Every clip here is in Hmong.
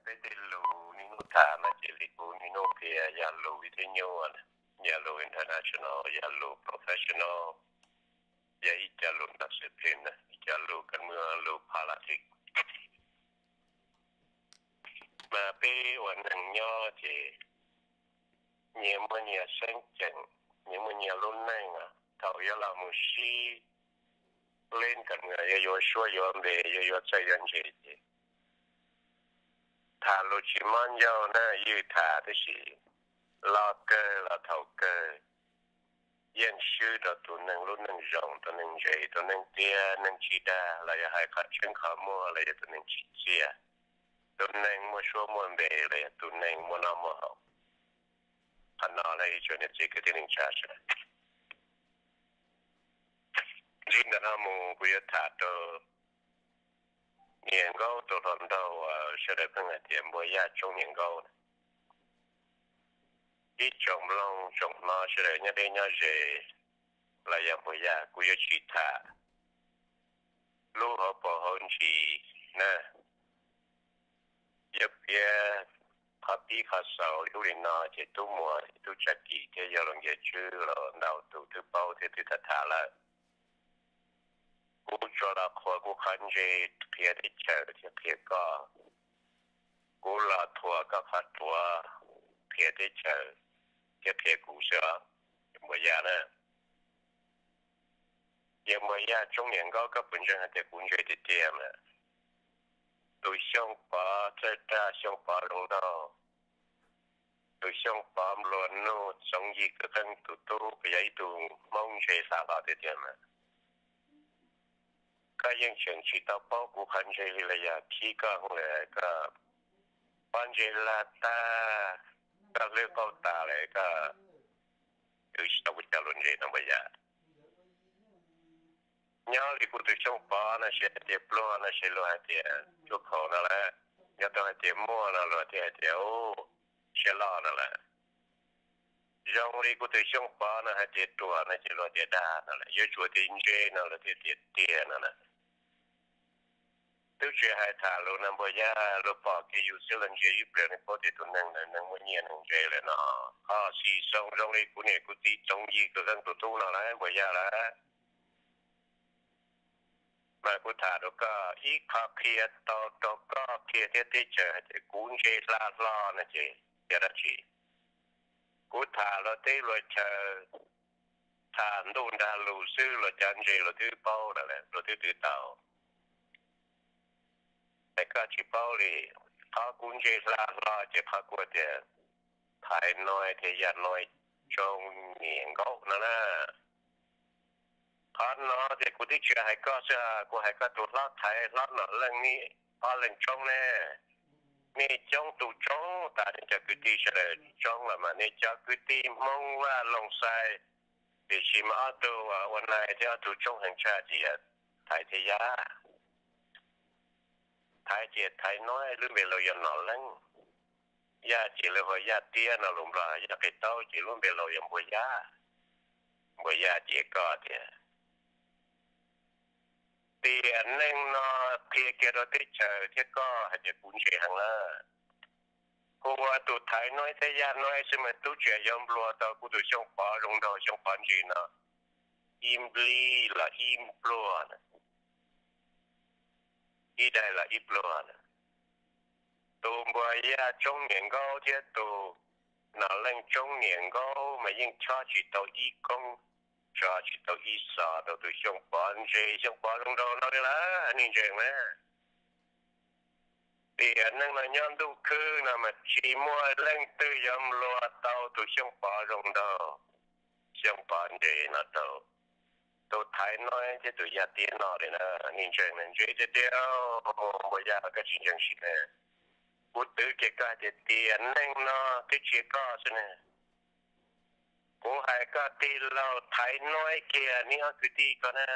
Peb tej lus niaj hnub tham mas ces li kuv niaj hnub qhia yog lus ib tug nyuaj, yog lus international, yog lus professional, yog ib co lus ntawm xwm phim, ib co lus kab mw, lus politics. Mas peb ua neeg nyob ces nyias muaj nyias xeeb ceem, nyias muaj nyias lub neej. Thaum yuav los mus sib leb kawm yuav yuav suab yuav npe, yuav yuav txawj yuav ntse ces tham lus tsis mob ncauj na, ywj tham tab sis loj kawg los thaum kawg yeej swb rau tus neeg lub neej zoo, tus neeg ntse, tus neeg tiav neeg tsis dag, los yog hais qhov tseeb qhov muag, los yog tus neeg tsim txiaj, tus neeg muaj suab muaj npe, los yog tus neeg muaj noj muaj haus. Qhov no ib tsoom niam txiv kwv tij neej tsa sawv daws, ntxiv ntawm no mus kuv yuav tham rau niam Nkaub tus hluas nraug uas sawv daws pheej hais tias Npuag Yaj tsoob niam Nkaub. Ib tsoom mloog tsoom hnov sawv daws nyob deb nyob ze, los yog Npuag Yaj, kuv yuav tsis tham lub hauv paus hauv ntsis na, yuav piav qhov pib qhov xaus li ub li no ces tub muam tub tsab kim thiab yog los nkias tswb los ntau tus twb paub thiab twb tham tham lawm. Kuv tsuas los qhuas kuv qhov ntse qhia teb chaws thiab qhia koj, kuv los thuam koj qhov ruam qhia teb chaws thiab qhia kuv xwb os, Npuag Yaj na. Ces Npuag Yaj tsoob niam Nkaub, koj puas ntseeg hais tias kuv ntse tiag tiag mas? Tus Xyooj Pov Txawj Raj, Xyooj Pov Zoo Nraug, tus Xyooj Pov nplua nuj Txoov Yig Kwv Qeej tus tub puas yog ib tug Hmoob ntse hla hlo tiag tiag mas? Koj yeej tseem tsis tau paub kuv qhov ntse li los yog khib koj hauj lwm, koj pob ntseg lag tag, koj hlwb qauj tas lawm koj twb tsis tau kuv cov lus ntse no Npuag Yaj. Nyob li kuv tus Xyooj Pov no ces hais tias pluag no ces luag hais tias tsuj khaus no lawm, nyob tau hais tias muaj no luag thiaj hais tias siab loj no lawm. Zoo li kuv tus Xyooj Pov no hais tias ruam no ces luag tias dag no lawm, yuav tsum tias ntse no luag thiaj tias tiag no na. Twb tsis hais tham lus no Npuag Yaj, luag pom kev yus xwb los ntsia ib pliag nej paub tias tus neeg ntawd neeg muaj nyiaj neeg ntse lawm no. Ho xis xoo zoo li kuv niam kuv txiv Txoov Yig Kwv Qeej tus tub no lawm Npuag Yaj lawm. Mas kuv tham rau koj ib qho qhia tau rau koj qhia thiab teb chaws hais tias kuv ntse hla hlo no ces yog dab tsi? Kuv tham luag teb luag chaw, tham ntuj nrag lus xwb luag cov ntse luag twb paub lawm, luag twb twv tau. Es koj tsis paub li, qhov kuv ntse hla hlo ces qhov kuv tias Thaiv Noib thiab Yaj Noib tsoob niam Nkaub no na. Qhov no ces kuv twb tsis hais koj xwb, kuv hais koj tus hlob Thaiv hlob Nom Leej, nej ob leeg tsoob ne. Nej coob tus tsoob tas nej cov kwv tij sawv daws tsoob los mas nej cov kwv tij Hmoob Vaj Looj Xais, tiam sis mas ob tug ua nais thiab ob tug tsoob heev tshaj ces yog Thaiv thiab Yaj. Thaiv ces Thaiv Noib, lub npe laus yog Nom Leej. Yaj ces lawv hu ua Yaj Tiab no, lus Nplog Yaj Qis Taub, ces lub npe laus yog Npuag Yaj. Npuag Yaj ces koj tias tiam neej no qhia kiag rau teb chaws thiab koj hais tias kuv ntse heev lawm. Kuv ua tus Thaiv Noib thiab Yaj Noib xwb mas tub tsis yuav nplua tau kuv tus Xyooj Pov Zoo Nraug, Xyooj Pov ntse no ib nplij los ib npluag na, ib daim los ib pluag na. Tus Npuag Yaj tsoob niam Nkaub thiab tus Nom Leej tsoob niam Nkaub mas yeej chob tsis tau ib koob, tso tsis tau ib xos rau tus Xyooj Pov ntse, Xyooj Pov Zoo Nraug no li lawm, nej ntseeg mas. Tiam neej no nyob ntuj khwb no mas tsis muaj leej twg yuav nplua tau tus Xyooj Pov Zoo Nraug, Xyooj Pov ntse no rau tus Thaiv Noib thiab tus Yaj Tiab no li na. Nej ntseeg mas ntse tiag tiag, Npuag Yaj koj tsis ntseeg sim na. Kuv twv kiag koj hais tias tiam neej no twb tsis yog koj xwb ne. Kuv hais koj tij laug Thaiv Noib kiag, neb ob kwv tij ko na,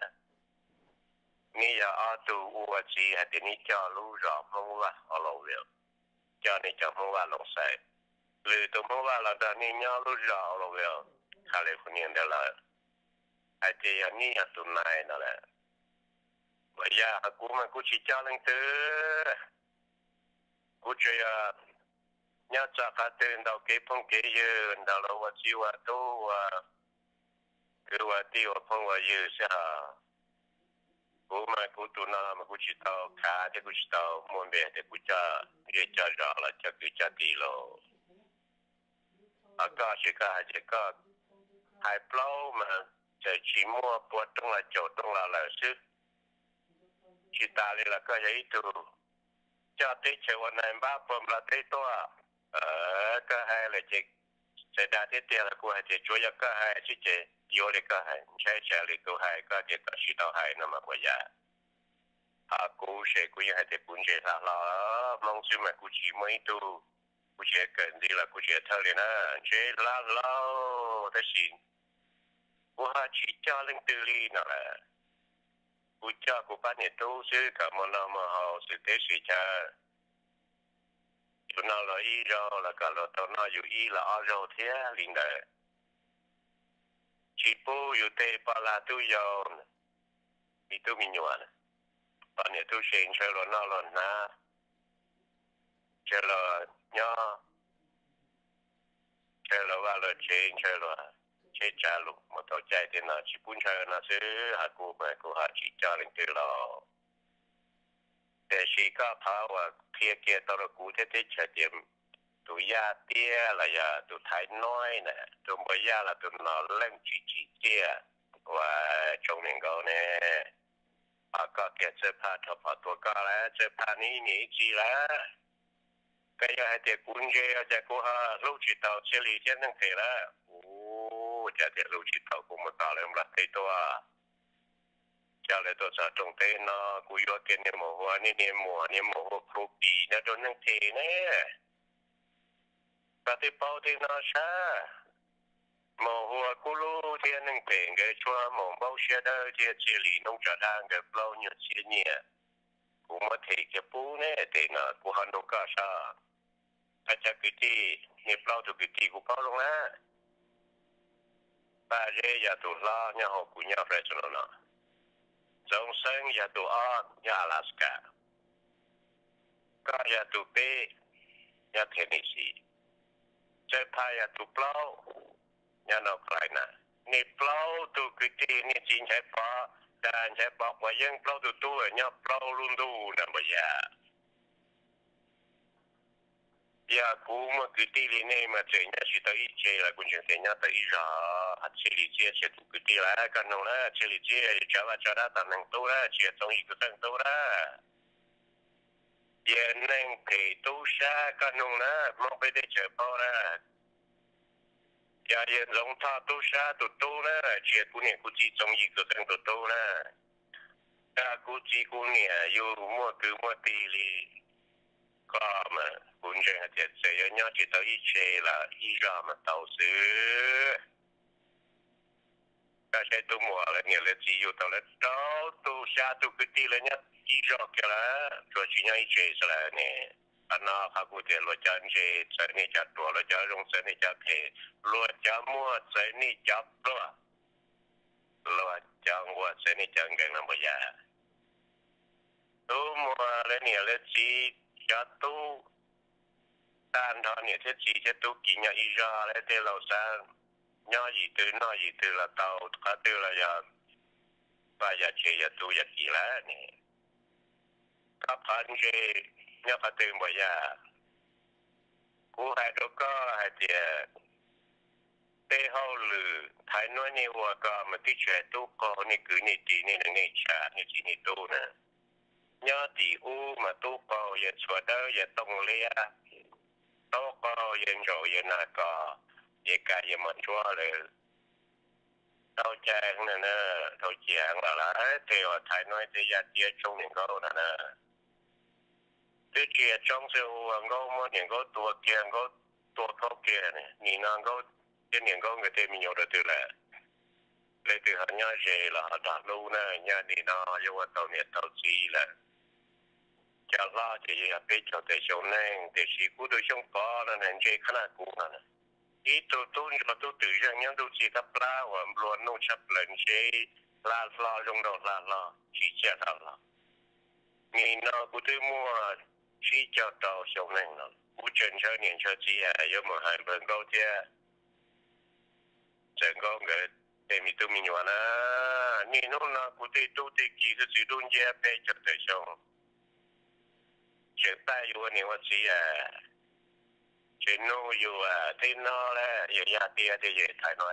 neb yog ob tug ua txiv hais tias neb coj lub zos Hmoob Vaj Oroville, coj neb cov Hmoob Vaj Looj Xais, lwm tus Hmoob Vaj los nrog neb nyob lub zos Oroville, California ntawd lawm, hais tias yog neb yog tus nais no lawm. Npuag Yaj, kuv mas kuv tsis coj leej twg. Kuv tsuas yog nyob txog qhov twg ntaus kev phooj kev ywg, ntaus los ua txiv ua tub ua kwv ua tij ua phooj ua ywg xwb os. Kuv mas kuv tus no mas kuv tsis tau khav thiab kuv tsis tau muaj npe tias kuv coj zej coj zos los coj kwv coj tij los. Ho koj ces koj hais tias koj hais plaub mas txawm tsis muaj pua rooj los caum rooj los lawm xwb. Tsis tas li los koj yog ib tug coj teb chaws ua nais npab puag Nplog teb tuaj. Koj hais lawm ces txawm dag tiag tiag los kuv hais tias tsuav yog koj hais xwb ces yuav li koj hais, ntshai tsam li kuv hais koj tias koj tsis tau hais no mas ua yam. Ho kuv ces kuv yeej hais tias kuv ntse hla hlo, Hmoob xwb mas kuv tsis muaj ib tug, kuv tsis kawm ntxiv los kuv tsis thawj li na. Ntse hla hlo, tab sis kuv ho tsis coj leej twg li no lawm. Kuv coj kuv pab niam tub xwb kom muaj noj muaj haus xwm teb xwm chaw. Yus noj luag ib zaug los kom luag tau noj yus ib los ob zaug thiab li ntawd. Tsis pub yus tej poj lag tub yau, me tub me nyuam, poj niam tub se ntshaw luag noj luag hnav, ntshaw luag nyob, ntshaw luag vaj luag tsev, ntshaw luag tsheb tsav lus mus tau caij tej no tsis pub ntshaw no xwb. Hos kuv mas kuv ho tsis coj leej twg los. Tiam sis koj qhov uas qhia kiag tau rau kuv thiab teb chaws tias tus Yaj Tiab los yog tus Thaiv Noib na, tus Npuas Yaj los tus no leej tsis tsim txiaj ua tsoom niam nkauj ne. Ho koj kiag Txawj Phaj rho phom tua koj lawm, Txawj Phaj nws ib niam ib txiv lawm. Koj yog hais tias kuv ntse los cas kuv ho hlub tsis tau Txhiaj Lis thiab Neej Phem lawm. Ua cas tias hlub tsis tau, kuv mus tos lawv Nplog teb tuaj, coj lawv tuaj txog rooj teb no, kuv yuav kiag niag Maum Hua, niag niag Muam, niag Maum Hua Phu Pis nyob rau Neej Phem ne. Koj twb paub thiab no sab, Maum Hua Kub Lub thiab Neej Phem nkawd tshuab maum npaub siab dawb thiab Txhiaj Lis noob tso dab nkawd plaub nyuag txhiab nyiaj, kuv muab them kiag pub ne. Tej no kuv ho nug koj sab, koj cov kwv tij, niag plaub tus kwv tij kuv paub zoo na. Paj Zeb yog tus hlob nyob hauv kuv nyob Fresno no, Ntxoov Xeeb yog tus ob nyob Alaska, koj yog tus peb nyob Tennessee, Txawj Phaj yog tus plaub nyob North Carolina. Nej plaub tug kwv tij, niag txiv Nchaiv Pov, dag Nchaiv Pov Quav Yeeb plaub tug tub nyob plaub lub ntuj na Npuas Yaj. Yog kuv muaj kwv tij li nej mas tseem nyob tsis tau ib tse los kuv ntseeg tias nyob tau ib zog. Txhiaj Lis Txiab tsis yog tus kwv tij lawm, koj nug na, Txhiaj Lis Txiab yog tsav vaj tsav dab tom neeg tub na, tsis yog Txoov Yim Kwv Qeej tub na. Yawg Neej Phem tub sab koj nug na, Hmoob peb teb chaws paub na. Yog yawg Ntxoov Thoj tub sab tus tub na, tsis yog kuv niam kuv txiv Txoov Yim Kwv Qeej tus tub na. Koj kuv txiv kuv niam yus muaj kwv muaj tij li, koj mas kuv ntseeg hais tias txawm yuav nyob tsis tau ib tse los ib zog mas tau xwb. Koj saib tub muam lawv niam lawv txiv yug tau lawv rau tug xya tug kwv tij lawv nyob ib zog kiag lawm, tsuas tsis nyob ib tse xwb lawm ne. Qhov no qhov kuv tias luag cov ntse txawv nej cov ruam, luag cov zoo txawv nej cov phem, luag cov muaj txawv nej cov pluag, luag cov nquag txawv nej cov nkees no Npuas Yaj. Tub muam lawv niam lawv txiv cov tub, tag nrho niam thiab txiv thiab tub kis nyob ib zog, lawv tej laus xav nyob yim twg noj yim twg los tau, qhov twg los yog vaj yog tsev yog tub yog kis lawm ne. Koj qhov ntse nyob qhov twg Npuas Yaj? Kuv hais rau koj hais tias tej hauj lwm Thaiv Nuab nej ua ko mas twb tsis hais tub qaug nej kwv nej tij nej neej nej tsa nej txiv nej tub na. Nyob tim ub mas tub qaug yawg Txhua Dawb yawg Tooj Liab, tub qaug yawg Ntsaum yawg Nag Kos, yawg Kas yawg Mos Ntsuab lawm. Dhau cai heev na, dhau cai heev los lawm tej uas Thaiv Nuab tej Yaj Tiab Tsoob niam Nkauj no na. Twb tsis yog Tsoob xwb, ua Nkauj muab niam Nkauj tua kiag, Nkauj tua khaub kiag, nim no Nkauj thiab niam Nkauj nkawd tej me nyuam rau twg lawm? Leej twg ho nyob ze los ho nrog hlub na, nyob li no yuav ua tau niam tau txiv lawm. Cov hlob ces yeej yog peb caug tawm xyoo neej, tiam sis kuv tus Xyooj Pov no ntse qhab na kuv no, ib tug tub ntsuag tub twm zeej nyob ntuj txiag kab plab uas nplua nuj tshaj plaws, ntse hla hlo, zoo nraug hla hlo, tsis ciaj hlo hlo. Nim no kuv twb muaj tsib caug rau xyoo neeg no. Kuv tseem ntshaw niam ntshaw txiv yuav mus hais npawg Nkauj thiab Ntxawm Nkauj nkawd tej me tub me nyuam na. Niaj hnub no kuv tej tub tej ki xwb txiv dub nciab peb caug tawm xyoo, tseem pab yus ua niam ua txiv, tseem nug yus, tib no lawm yog yaj tiab thiab yawm thaiv no.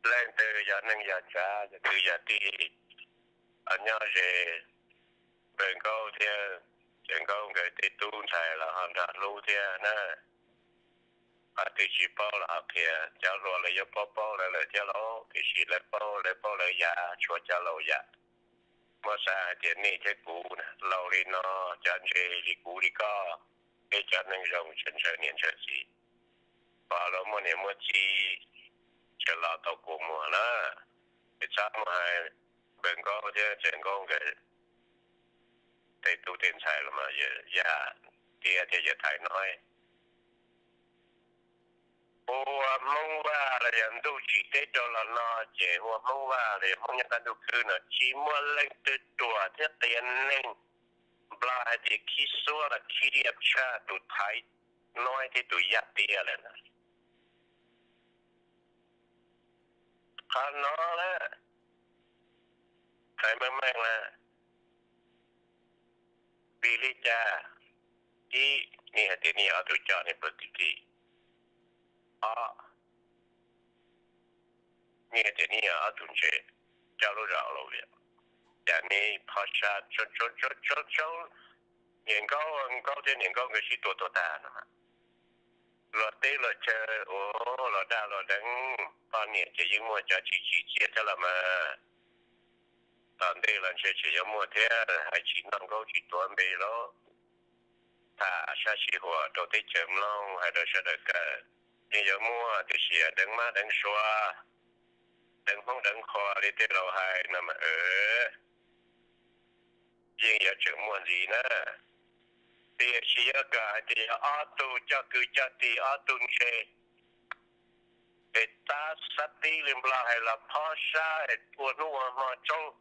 Leej twg yog neej yog tsav, yog kwv yog tij, nyob ze npawg Nkauj thiab Ntxawm Nkauj nkawd tej tub ntxhais los ho nrog hlub thiab na. Qhov twg tsis paub los ho qhia, cov hluas lawv yuav paub paub lawv lawm thiab lauj, tiam sis lawv paub lawv paub lawv yam, tshuav cov laus yam. Muab xav hais tias nej thiab kuv laus li no, cov ntse li kuv li koj, peb cov neeg zoo tseem ntshaw niam ntshaw txiv, pom luag muaj niam muaj txiv tseem los tau kua muag na. Es txhob mus hais npawg Nkauj thiab Ntxawm Nkauj nkawd tej tub tej ntxhais los mas yog yaj tiab thiab yawm thaiv no. Ua Hmoob Vaj los yog ntuj tsim teb rau los no, ces ua Hmoob Vaj los yog Hmoob nyob qab ntuj khwb no tsis muaj leej twg ruam thiab qias neeg nplog hais tias khib xuab los khib liab tshaj tus thaiv no thiab tus yaj tiab lawm na. Qhov no na, hais meej meej na, vim li cas? Ib, nej hais tias nej yog ob tug coj nej pawg kwv tij. Ob, nej hais tias nej yog ob tug ntse, coj lub zos Laus Liam, cas nej phob sab tsoo tsoo tsoo, niam Nkauj, Nkauj thiab niam Nkauj nkawd sib tua tuag tag no, luag teb luag chaw ua luag daj luag deev, poj niam ces yeej muaj cov tsis tsim txiaj thiab los mas, tom ntej los ntshe tseem yuav muaj thiab, hais tsis noj nkaub tsis tuav npe lauj. Tham sab sij huam rau teb chaws mloog, hais rau sawv daws kawm, yeej yuav muaj, tiam sis deev mab deev suav, deev Hmoob deev qhua li tej laus hais no mas yeej yuav tseem muaj ntxiv na. Tiam sis yuav kom hais tias yog ob tug coj kwv coj tij, ob tug ntse, es tab xab tib li nplog hais los phob sab es ua hnub ua hmo tsoob,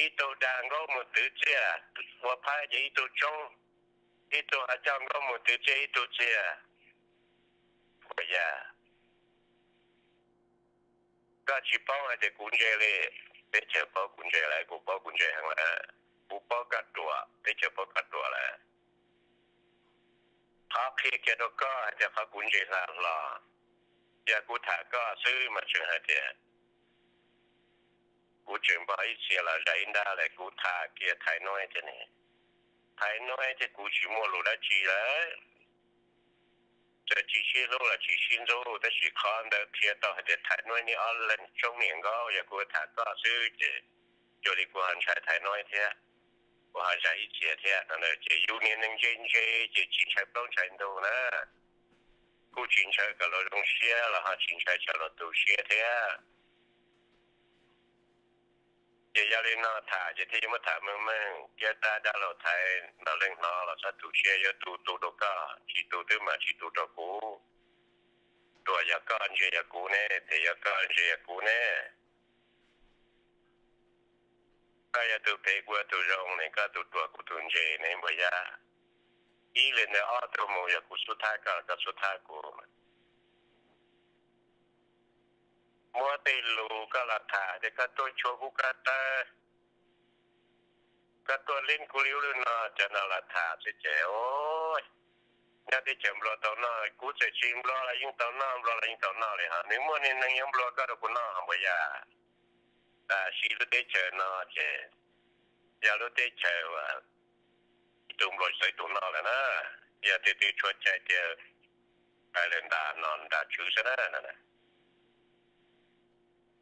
ib tug dag nkaub mus twv txiaj, ua phaib ces ib tug tsoob, ib tug ho coj nkaub mus twv txiaj ib tug txiag. Ua yam koj tsis paub hais tias kuv ntse li, teb chaws paub kuv ntse lawm, kuv paub kuv ntse heev lawm, kuv paub koj ruam, teb chaws paub koj ruam lawm. Qhov qhia kiag rau koj hais tias qhov kuv ntse hla hlo, yog kuv tham koj xwb mas tseem hais tias kuv tseem npog ib txhia los zais ib nrab lawm, kuv tham kiag Thaiv Nuav thiab ne, Thaiv Nuav thiab kuv tsis muaj lus dab tsi lawm. Txawm tsis sib hlub los tsis sib ntxub, tab sis qhov ntawd qhia tau hais tias Thaiv Nuav neb ob leeg tsoob niam nkaub, yog kuv tham koj xwb ces cuag li kuv ho ntshai Thaiv Nuav thiab, kuv ho zais ib txhia thiab no ces yus niag neeg ntse ntse ces tsis ntshai plaub ntshai ntug na. Kuj tsis ntshaw kom luag zoo siab los ho tsis ntshai tsam luag tu siab thiab. Ces yog li no tham ces thiaj yuav muab tham meej meej, thiab tab dab laug Thaiv no leej hnov los txhob tu siab, yuav tu tu rau koj, tsis tu twb mas tsis tu rau kuv. Ruam yog koj, ntse yog kuv ne, phem yog koj, ntse yog kuv ne. Koj yog tus phem kuv yog tus zoo ne, koj tus ruam kuv tus ntse ne, npua yaj. Ib li ntawd ob tug mus, yog kuv xub thab koj los koj xub thab kuv. Muab tej lus koj los tham tias koj tuaj tshuav kuv kab tawb, koj tuaj leeb kuv li ub li no, cov no los tham xwb ces, nyob teb chaws nplua tau noj, kuv txawm tsis nplua los yeej tau noj, nplua los yeej tau noj li hos, nws muaj niag neeg yuav nplua koj rau kuv noj hos npua yaj. Tam sim lub teb chaws no ces yog lub teb chaws uas ib tug nplua tsis tau ib tug noj lawm na. Yog tias twb tshuav cai tias hais lawm nram nom nram tswv xwb na.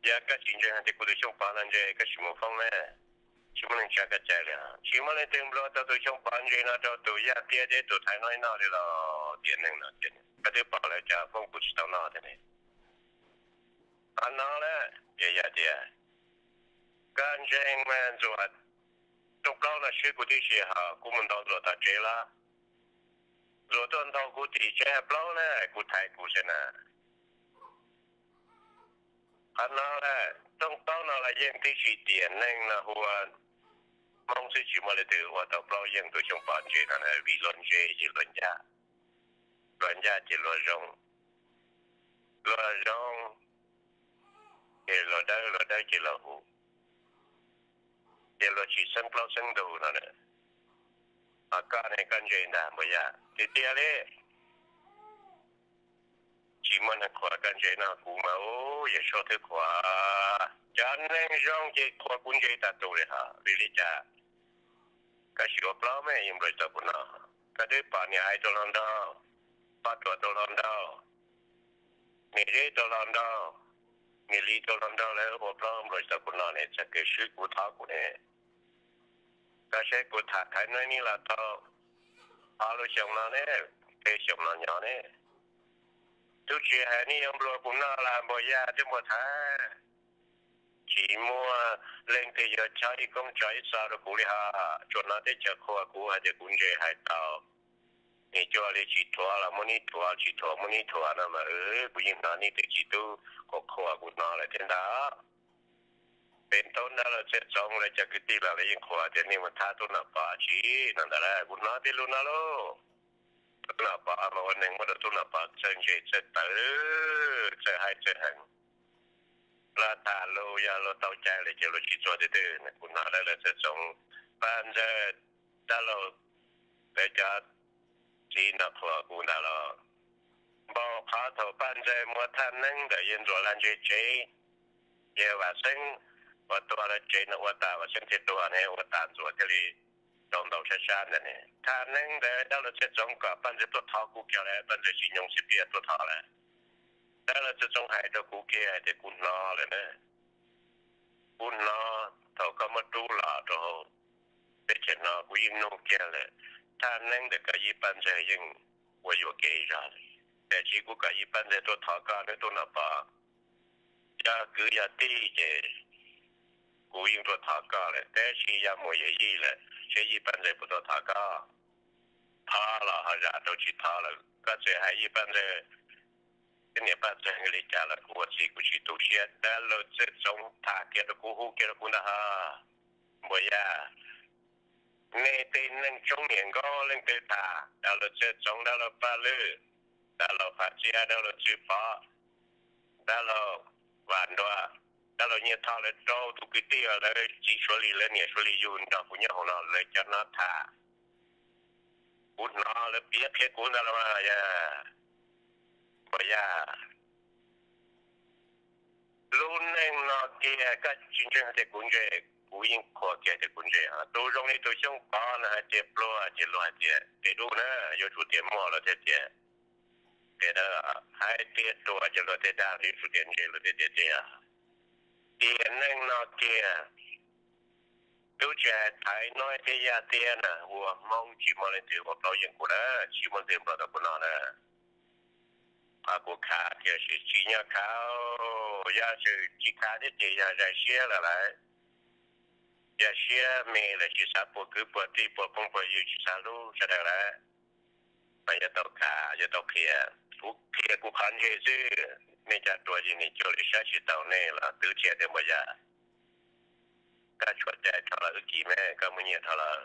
Yog koj tsis ntseeg hais tias kuv tus Xyooj Pov no ntse, koj sim mus foob na, tsis muaj neeg tsa koj cai li. Tsis muaj leej twg nplua tau tus Xyooj Pov ntse no rau tus Yaj Tiab thiab tus Thaiv Nuav noj li los tiam neeg no ces koj twb pom lawv cov foob kuv tsis tau noj thiab ne. Qhov no na, ces yog tias koj ntseeg mas Ntxuam rooj plaub no swb kuv tib si hos kuv mus ntaus Ntxuam tom tsev los Ntxuam tuaj ntaus kuv tim tsev hais plaub na, kuv thaiv kuv xwb na. Qhov no na, rooj plaub no los yeej tib si tiam neeg no hu ua Hmoob xwb tsis muaj leej twg ua tau plaub yeej tus xyoob pov ntses no na, vim luag ntse ces luag ncaj, luag ncaj ces luag zoo, luag zoo ces luag dawb, luag dawb ces luag huv, ces luag tsis xeeb plaub xeeb ntug no na. Ho koj ne, koj ntse ntag npawg Yaj, tiag tiag li. Tsis muaj neeg qhuas koj ntse no, kuv mas ub, Yawm Saub twb qhuas. Cov neeg zoo ces qhuas kuv ntse tas tus li hos. Vim li cas? Koj sim ua plaub meej yeej nplua tsis tau kuv no. Koj twb pom niam Aiv rau hluas nraug, poj ruam rau hluas nraug, niam Zeb rau hluas nraug, niam Lis rau hluas nraug, lawv ua plaub nplua tsis tau kuv no ne, txog kev swb kuv thov kuv ne. Koj saib kuv tham Thaiv Nuj Nib los tau ob lub xyoo no ne, peb xyoo no nyob ne, tub tsis hais nej yuav nplua kuv no los npawg Yaj thiab npawg Thaiv. Tsis muaj leej twg yuav chob ib koob tso ib txo rau kuv li hos. Tsuas hnov teb chaws qhuas kuv hais tias kuv ntse hais tau. Nws cuag li tsis thuav los muab neb thuav, tsis thuav muab neb thuav no mas, kuv yeej hnov nej tej txiv tub qhuas qhuas kuv hnov lawm thiab ntag. Pem ntaub nrab Lauj Txawj Txoov lawv cov kwv tij los lawv yeej qhuas tias nej mus thab tub Nom Pov tsis no ntag lauj. Kuv hnov tej lus no lauj. Tub Nom Pov mas ua neeg muab rau tub Nom Pov txawj ntse txawj tawv, txawj haib txawj heev. Luag tham lus yog luag tau cai lawm ces luag tsis txuag twg twg. Kuv hnov lawv Lauj Txawj Txoov, Paj Ntxawg, dab laug, lawv cov txiv no qhuas kuv ntag los. Npaum qhov thaum Paj Ntxawg mus ua thaj neeb ntawm yawg Ntxuam Laj Ntse tsev, yawg Vam Xeeb uas tua lawv tsev no ua tas, Vam Xeeb thiaj tuag ne, ua tas Ntxuam thiaj li rau ntaus sab sab ntawd ne. Thaj neeb ntawd dab laug Txawj Txoov kom Paj Ntxawg tuaj thov kuv kiag lawm, Paj Ntxawg tsis nyoo xib pliag tuaj thov lawm. Dab laug Txawj Txoov hais rau kuv kiag hais tias kuv hnov lawm na. Kuv hnov thaum koj muab rub los rau hauv teb chaws no kuv yeej nug kiag lawm. Thaj neeb ntawm koj yij Paj Ntxawg yeej ua yuam kev zog li, tiam sis kuv kom yij Paj Ntxawg tuaj thov koj hnub tub Nom Pov. Yog kwv yog tij ces kuv yeej tuaj thov koj lawm, tab sis yog muam yog yij lawm seb yij Paj Ntxawg puas tuaj thov koj. Thov los ho zam rau tsis thov lawm, koj txawm hais yij Paj Ntxawg thiab niam Paj Ntxawg li cas los kuv ua txiv kuv tsis tu siab. Dab laug Txawj Txoov tham kiag rau kuv, hu kiag rau kuv ntag hos. Npawg Yaj, nej tej neeg tsoob niam nkaub leej twg tham, dab laug Txawj Txoov, dab laug Paj Lwj, dab laug Fav Txiab, dab laug Tswj Pov, dab laug Vam Nruas, dab laug Nyiaj Thoj, lawv rau tus kwv tij uas lawv txiv Suav Lis lawv niam Suav Lis yug nrog kuv nyob hauv no lawv cov no tham. Kuv hnov lawv piav qhia kuv ntag los mas yog, npawg Yaj, lub neej no tiag koj tsis ntseeg tias kuv ntse, kuv yeej qhuas kiag tias kuv ntse. Tus zoo li tus Xyooj Pov no hais tias pluag ces luag hais tias tes dub na, yuav tsum tias muaj los thiaj tias tes dawb, hais tias ruam ces luag thiaj dag, yuav tsum tias ntse luag thiaj tias tiag. Tiam neej no tiag, twb tsis hais Thaiv Nuj Nib thiab Yaj Tiab na, ua Hmoob tsis muaj leej twg ua plaub yeej kuv na, tsis muaj leej twg nplua tau kuv no na. Qhov kuv khav tiam sis tsis nyob khav, yog tsis khav thiab ces yog zais siab lawm lawm. Yog siab me lawm tsis xav puag kwv puag tij puag phooj puag ywg, tsis xav hlub sawv daws lawm, mas yuav tau khav yuav tau qhia. Kuv qhia kuv qhov ntse xwb, nej cov ruam ces nws cuag li saib tsis taus nej los twv thiaj tias npawg Yaj, koj tshuav cai rho los wb kis me, koj muaj nyiaj rho los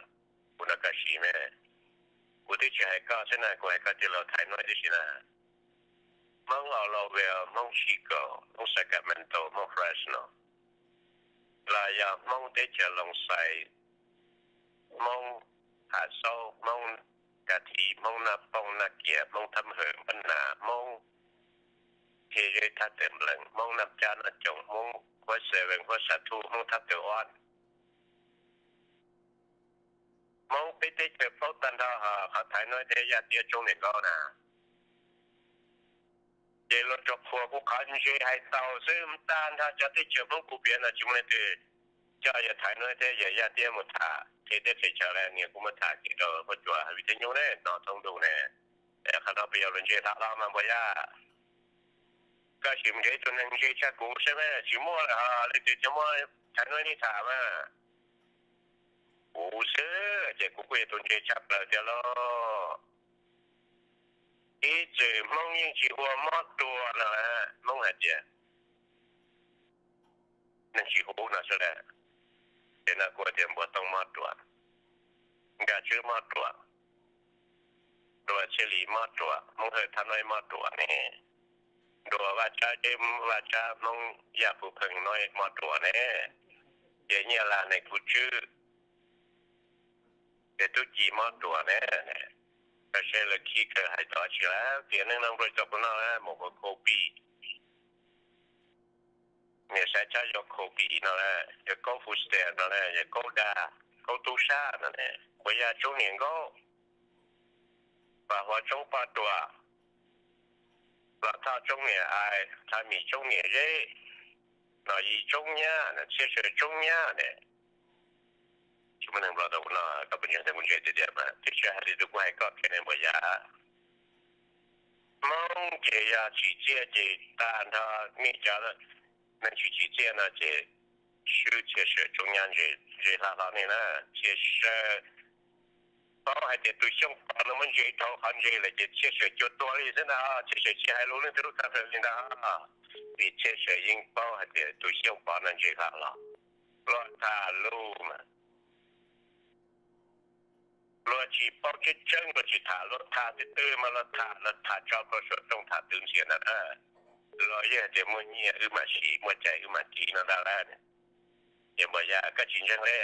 kuv nrog koj siv me. Kuv twb tsis hais koj xwb na, kuv hais koj tij laug Thaiv Nuj Nib tib si na. Hmoob Australia, Hmoob Chicago, Hmoob Sacramento, Hmoob Fresno, los yog Hmoob teb chaws Loos Xais, Hmoob Ham Xaub, Hmoob Ka Thiv, Hmoob Naj Pooj, Naj Kias, Hmoob Thab Hawm, Npab Nas, Hmoob Thiaj Zeb, Thab Tawm Nplees, Hmoob Naj Cab, Naj Coom, Hmoob Huab Seven, Huab Sa Thuj, Hmoob Thab Tawm Ob. Hmoob peb teb chaws paub tag nrho, qhov Thaiv Nuj Nib thiab Yaj Tiab tsoob niam nkaub na. Ces luag tsuas qhuas kuv qhov ntse hais tau xwb, tag nrho cov teb chaws Hmoob kuv piav no tsis muaj leej twg coj yawg Thaiv Nuj Nib thiab yawg Yaj Tiab mus tham qhia teb qhia chaw li. Niam, kuv mus tham kiag rau Huab Cua Vij Thaj Nyug ne, hnov thoob ntuj ne. Es qhov no puas yog luag ntse tham los mas npawg Yaj? Koj sim mus nrhiav ib tug neeg ntse tshaj kuv seb mas, tsis muaj lawm hos, leej twg thiaj muab Thaiv Nuj Nib tham mas? Kuv xwb ces kuv kuj yog tus ntse tshaj plaws tiag lauj. Ib txwm Hmoob yeej tsis ua mob tua no, Hmoob hais tias neeg tsis huv no xwb las. Ces no kuv tias Npuag Tooj mob ruam, Nkaj Tswb mob ruam, Ntuas Txhiaj Lis mob ruam, Hmoob Hawj Thaj Noib mob ruam ne, Ntuas Vaj Tsab Ceb, Vaj Tsab Hmoob Yaj Puv Pheej Noib mob ruam ne, ces Nyiaj Laj Neej Kuv Tswb, ces Tub Ci mob ruam ne. Koj saib lawv khib kawg hais tau tsi lawm, tias neej no npluag tau kuv no mus ua khaus pim, niam Saib Tshab yog khaus pim no lawm, yog kaub fu stes no lawm, yog kaub dag, kaub tub sab no ne, Npuag Yaj tsoob niam Nkaub, Vam Huas tsoob poj ruam, Los Thoj tsoob niam Ais, Thaj Mim tsoob niam Zeb, Nom Yis tsoob nyab, Txhiaj Sawm tsoob nyab ne. Tsis muaj neeg Nplog tau kuv no, koj puas ntseeg tias kuv ntse tiag tiag mas? Tiam sis hais li tus kuv hais koj qhia ne Npuag Yaj, Hmoob ces yog tsim txiaj ces tag nrho, nej cov neeg tsis tsim txiaj no ces swb Txhiaj Sawm tsoob nyab ntse, ntse hla hlo nej na. Txhiaj Sawm paub hais tias tus Xyooj Pov no muab ntse dhau qhov ntse lawm ces Txhiaj Sawm cuag tuag li xwb ntag. Txhiaj Sawm tsis hais lus leej twg lub txaj plaws li ntag. Vim Txhiaj Sawm yeej paub hais tias tus Xyooj Pov no ntse hla hlo. Luag tham lus mas luag tsis paub tseeb tseeb, luag tsis tham, luag tham twg twg mas luag tham, luag tham tso plhuav suav rooj tham twv ntxias ntag. Luag yeej hais tias muaj nyiaj wb mam siv, muaj cai wb mam tiv no ntag lauj. Ces Npuag Yaj koj tsis ntseeg li,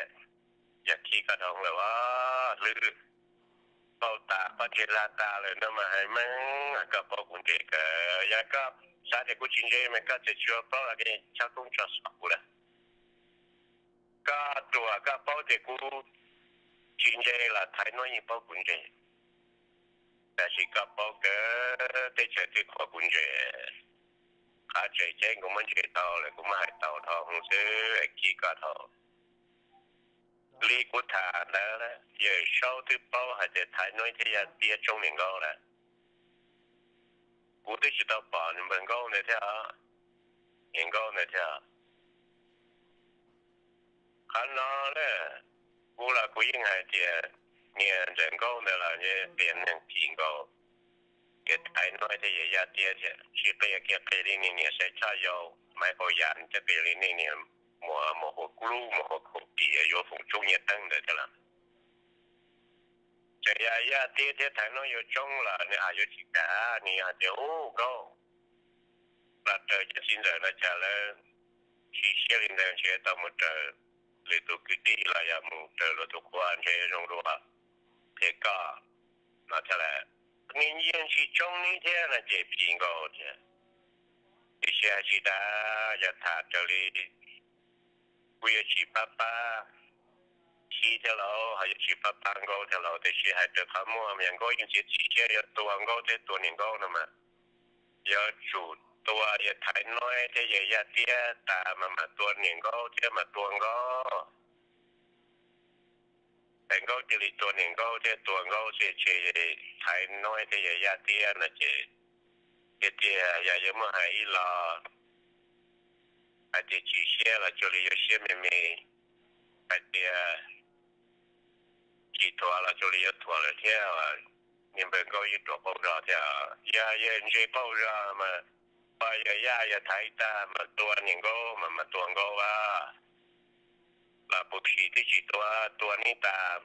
yog khib koj dhau lawm as hlwb. Paub tas pob ntseg lag tas lawm no mas hais meej, koj paub kuv ntse kawg. Yog koj xav tias kuv tsis ntse mas koj tseem tsis ua plaub los koj chob koob tso xov kuv lawm. Koj ruam koj paub tias kuv tsis ntse los Thaiv Nuab yeej paub kuv ntse, tab sis koj paub kawg teb chaws twg qhuas kuv ntse. Qhov tseem ceeb kuv muab ntse tau lawm kuv muab hais tau dhau hwv xwb, khib koj dhau. Li kuv tham ntawd, Yawm Saub twb paub hais tias Thaiv Nuab thiab Yaj Tiab tsoob niam Nkaub lawm. Kuv twb tsis tau pom niam npawg Nkaub ntawd thiab, niam Nkaub ntawd thiab. Qhov no na, kuv los kuv yeej hais tias niam ntxawm Nkaub ntawd los tias neeg phim nkaus, ces Thaiv Nuab thiab Yaj Tiab thiab tsis qhia kiag qhia li niam niam Xaiv Tshaj Yau, Maiv Qaum Yam thiab qhia li nej niam Muas Muas Huas Kub Lub, Muas Huas Khaum Pim, yuav foom tsoob nyiaj teeb ntawd thiab los. Txawm yog Yaj Tiab thiab Thaiv Nuab yuav tsoob los nws yuav tsis kam, nws hais tias ub Nkaub los raws cov txiv ntxawm no cas lawv siv siab li ntawd ntshe tau mus raws lwm tus kwv tij los yog mus raws luag tus qhua ntshe zoo dua, qhia koj no thiab lawm. Nws yeej tsis tsoob neb thiab no ces phim nkaus thiab. Tiam sis hais tsis tas, yog tham raws li kuv yuav tsis pab pab Khib thiab lauj, ho yuav tsis pab pab Nkaub thiab lauj, tiam sis hais raws qhov muaj mas yog Nkaub yeej txiav txim siab yuav tua Nkaub thiab tua niam Nkaub no mas, yuav tsum tua yawg Thaiv Nuab thiab yawg Yaj Tiab tas mas mam tua niam Nkaub thiab mam tua Nkaub. Es Nkaub cia li tua niam Nkaub thiab tua Nkaub xwb ces Thaiv Nuab thiab yawg Yaj Tiab no ces tiag tiag yog yuav muaj hais ib los hais tias tsis siab los cuag li yuav siab me me, hais tias tsis thuam los cuag li yuav thuam lawm thiab. Niag npawg Nkaub yeej ruam qaug zog thiab, yog yawg ntse qaug zog mas, pog yawg Yaj yawg Thaiv tag mas tua niam Nkaub mas mam tua Nkaub a, los puv sim twb tsis tua, tua neb tas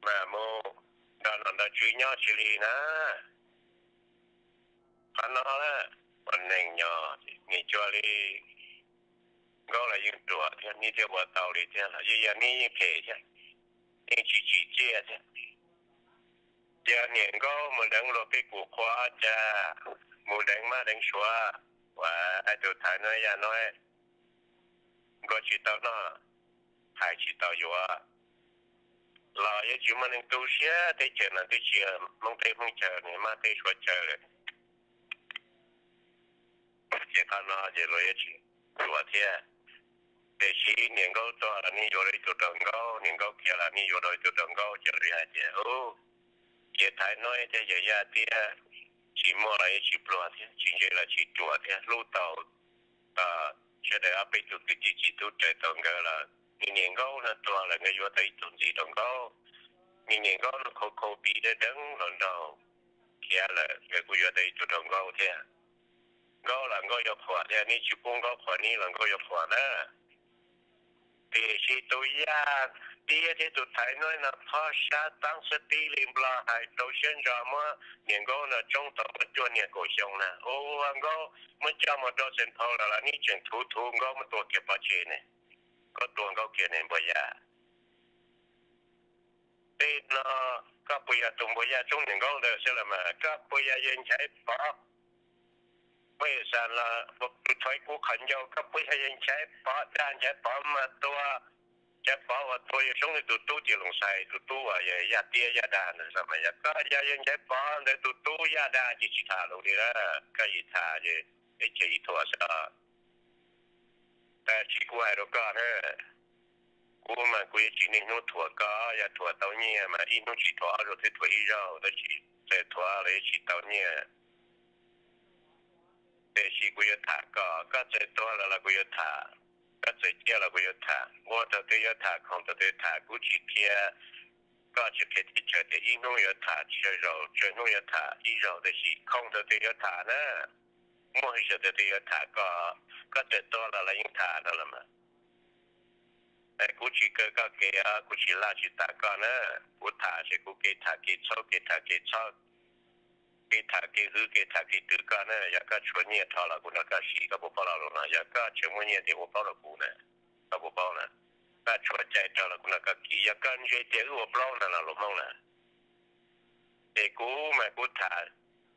mas mus nrog nom nrog tswv nyob tsis li na. Qhov no ua neeg nyob nim cuag li Nkaub los yeej ruam thiab, neb thiaj ua tau li thiab los yeej yog neb yeej phem thiab, yeej tsis tsim txiaj thiab. Yog niam Nkaub mus deev luag peb kum qhua cas, mus deev mab deev suav, ua tus Thaiv Nuab Yaj Nuab, Nkaub tsis tau noj, hais tsis tau yuav, los yuav tsis muaj neeg tu siab teb chaws no twb tsis yog Hmoob teb Hmoob chaw, mab teb suav chaw lawm. Ces qhov no ces luag yuav tsis ruam thiab. Tiam sis niam Nkaub tuag los nej yuav dua ib tug rau Nkaub, niam Nkaub khiav los nej yuav dua ib tug rau Nkaub, ces luag hais tias ub, ces Thaiv Nuab thiab yawg Yaj Tiab tsis muaj los yuav tsis pluag thiab, tsis ntse los tsis ruam thiab, hlub tau sawv daws ob peb tug kwv tij txiv tub raws tau nkawd los, nws niam Nkaub no tuag lawm nkawd yuav tau ib tug ntxiv rau Nkaub. Nws niam Nkaub no khau khau pis dawb deev los nraug khiav lawm nkawd kuj yuav tau ib tug rau Nkaub thiab. Nkaub los Nkaub yuav qhuas thiab, neb tsis pub Nkaub qhuas neb los Nkaub yuav qhuas na. Tiam sis tus Yaj Tiab thiab tus Thaiv Nuaib no phob sab taab xwb tib li nplog hais rau siab ntso muab niam Nkaub no tsoob tau muaj cuaj niag kaum xyoo na. Ua Nkaub muab coj mus rau Xeem Phau lawm los neb tseem thuv thuv Nkaub muab tua kiag pov tseg ne. Koj tua Nkaub kiag ne Npuag Yaj. Tej no koj puas yog tus Npuag Yaj tsoob niam Nkaub ntawd xwb los mas? Koj puas yog yawg Nchaiv Pov? Pej xeem los tus thuav kuv qhov ncauj, koj puas yog yawg Nchaiv Pov dag Nchaiv Pov mas tua, Nchaiv Pov uas tua yawg Soob Lwj tus tub Tis Loos Xais tus tub uas yog Yaj Tiab Yaj dag ntawd los mas? Yog koj yog yawg Nchaiv Pov ntawd tus tub Yaj dag ces tsis tham lus li lawm. Koj yim tham ces ib ce yim thuam xwb os. Tab sis kuv hais rau koj na, kuv mas kuv yuav tsis niaj hnub thuam koj, yog thuam tau nyiaj mas ib hnub tsis thuam ob zaug twb thuam ib zaug, tab sis txawm thuam los yuav tsis tau nyiaj. Tiam sis kuv yuav tham koj, koj txawm tuag lawm los kuv yuav tham, koj txawm ciaj los kuv yuav tham, ua thaum twg yuav tham, khoom thaum twg tham, kuv tsis qhia, koj tsis qhia teb chaws tias ib hnub yuav tham tsawg zaus, tsawg hnub yuav tham ib zaug, tab sis khoom thaum twg yuav tham na, muaj hwj sab thaum twg yuav tham koj, koj txawm tuag los los yeej tham no los mas. Es kuv tsis kaw koj kev, kuv tsis laj tsis tas koj na, kuv tham ces kuv kev tham kev txhaub, kev tham kev txhaub, kev tham kev hwv, kev tham kev twv koj na. Yog koj tshuav nyiaj rho los kuv nrog koj siv, koj puas paub lo lus no? Yog koj tseem muaj nyiaj ces ua plaub rau kuv na, koj puas paub na? Koj tshuav cai rho los kuv nrog koj kiv, yog koj ntse tias wb ua plaub no los luag Hmoob na. Ces kuv mas kuv tham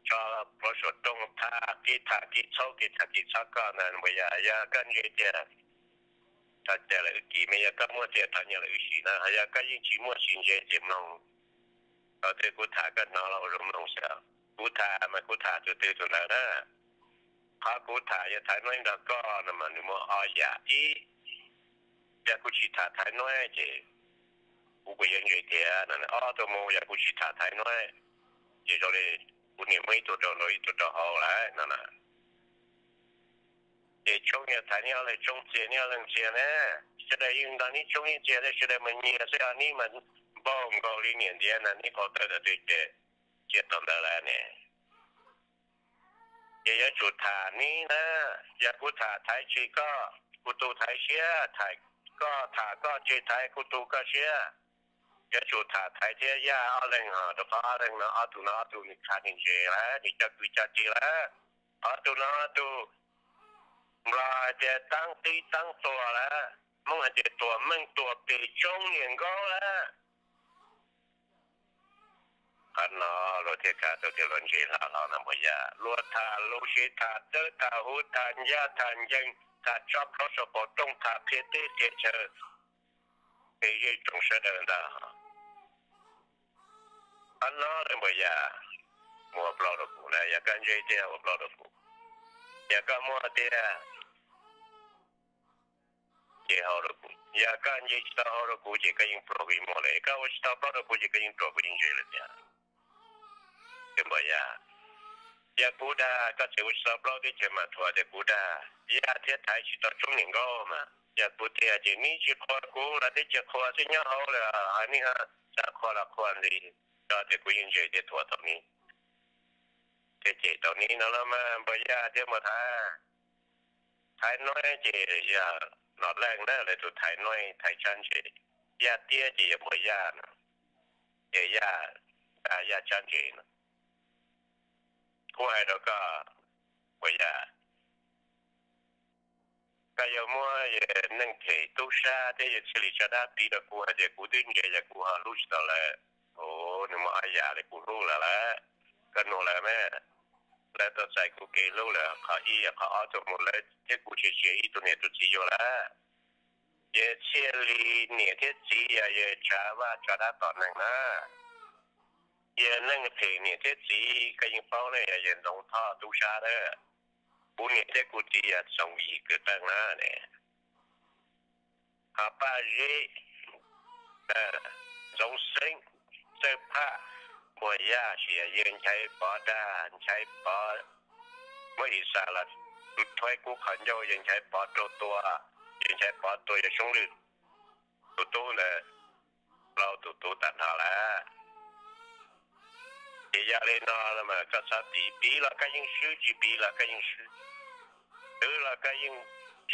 tso plaub saum rooj, tham kev tham kev txhaub, kev tham kev txhaub koj ntag Npuag Yaj. Yog koj ntse tias tso cai los wb kiv, mas yog koj muaj tias rho nyiaj los wb siv na, yog koj yeej tsis muaj siv ntse ces mloog. Thaum twg kuv tham koj hnov los ua zoo mloog xwb. Kuv tham mas kuv tham tus twg tus ntawd na. Qhov kuv tham yog Thaiv Nuaib nrog koj no mas nws muaj ob yam. Ib, yog kuv tsis tham Thaiv Nuaib ces kuv puas yuav ntse tiag no? Ob tug mus, yog kuv tsis tham Thaiv Nuaib ces zoo li kuv niam muab ib tug rau nraud ib tug rau hauv lawm no na. Ces tsoob yog Thaiv neb ob leeg tsoob, txias neb ob leeg txias na. Sawv daws yeej nrog neb tsoob neb txias, sawv daws mas nyias xwb, neb mas npaug nkaus li niam ntiav na, neb qau tawm tau twg ces cia tau ntawd lawm ne. Ces yuav tsum tham neb na, yog kuv tham Thaiv tseg koj, kuv tu Thaiv siab, tham koj, tham koj tseg Thaiv, kuv tu koj siab. Yuav tsum tham Thaiv thiab Yaj ob leeg, rau qhov ob leeg no, ob tug no ob tug nws khav nws ntse lawm, nws coj kwv coj tij lawm. Ob tug no ob tug, Nplog hais tias taab tib taab tuag lawm, Hmoob hais tias tuam meej tuam pem tsoob niam Nkaub lawm. Qhov no luag thiaj khav tau tias luag ntse hlo hlo no Npuag Yaj. Luag tham lus siv, tham dawb tham huv, tham ncaj tham ncees, tham tso plaub saum qaum rooj, tham qhia teb qhia chaw, qhia zej tsoom sawv daws ntag. Qhov no lawm Npuag Yaj, mus ua plaub rau kuv na, yog koj ntse tiag ua plaub rau kuv. Yog koj muaj tiag ces hau rau kuv, yog koj ntse tsis tau hau rau kuv ces koj yeej pluag kuv ib muag lawm, koj ua tsis tau plaub rau kuv ces koj yeej pluag kuv ib ntse lawm tiag. Npuag Yaj, yog kuv dag koj tseem ua tsis tau plaub teb chaws mas thuam tias kuv dag, Yaj thiab Thaiv tsis tau tsoob niam Nkaub mas. Yog kuv tiag ces neb tsis qhuas kuv los teb chaws qhuas xwb, nyob hauv lawm hais neb, txawm qhuas los qhuas ntxiv, tso tias kuv yeej ntse thiab thuam tau neb thiab cem tau neb no los mas Npuag Yaj thiab Npuag Thaiv. Thaiv Nuaib ces yog Nom Leej na, lawv tus Thaiv Nuaib, Thaiv tsab ntse. Yaj Tiab ces yog Npuag Yaj no, ces Yaj, Yaj tsab ntse no. Kuv hais rau koj, Npuag Yaj, koj yuav muab neeg phem tub sab thiab yawg Txhiaj Lis tso dab piv rau kuv hais tias kuv twb ntse yog kuv ho hlub tsis tau lawv. Ua nws muaj ob yam li kuv hlub lawv lawm. Koj nug lawv mas, lawv tau txais kuv kev hlub lawm, qhov ib, qhov ob tuaj mus lawv thiab kuv tsis tsis ib tug niam tus txiv yuav lawm. Yawg Txhiaj Lis niam thiab txiv yog yawg Tsav Vaj tso dab tom neeg na. Yawg neeg phem niam thiab txiv koj yeej paub ne, yog yawg Ntxoov Thoj tub sab na. Kuv niam thiab kuv txiv yog Txoov Yim kwv tij na ne. Ho Paj Zeb, Ntxoov Xeeb, Txawj Phaj, Npuag Yaj, sis yawg Nchaiv Pov dag, Nchaiv Pov muab Ixas los thuaib kub qhov ncauj, yawg Nchaiv Pov rau tua, yawg Nchaiv Pov tua yawg Soob Lwj tus tub ntawd plaub tus tub tag nrho lawm. Ces yog li no los mas koj txhob piv, piv los koj yeej swb, tsis piv los koj yeej swb, twv los koj yeej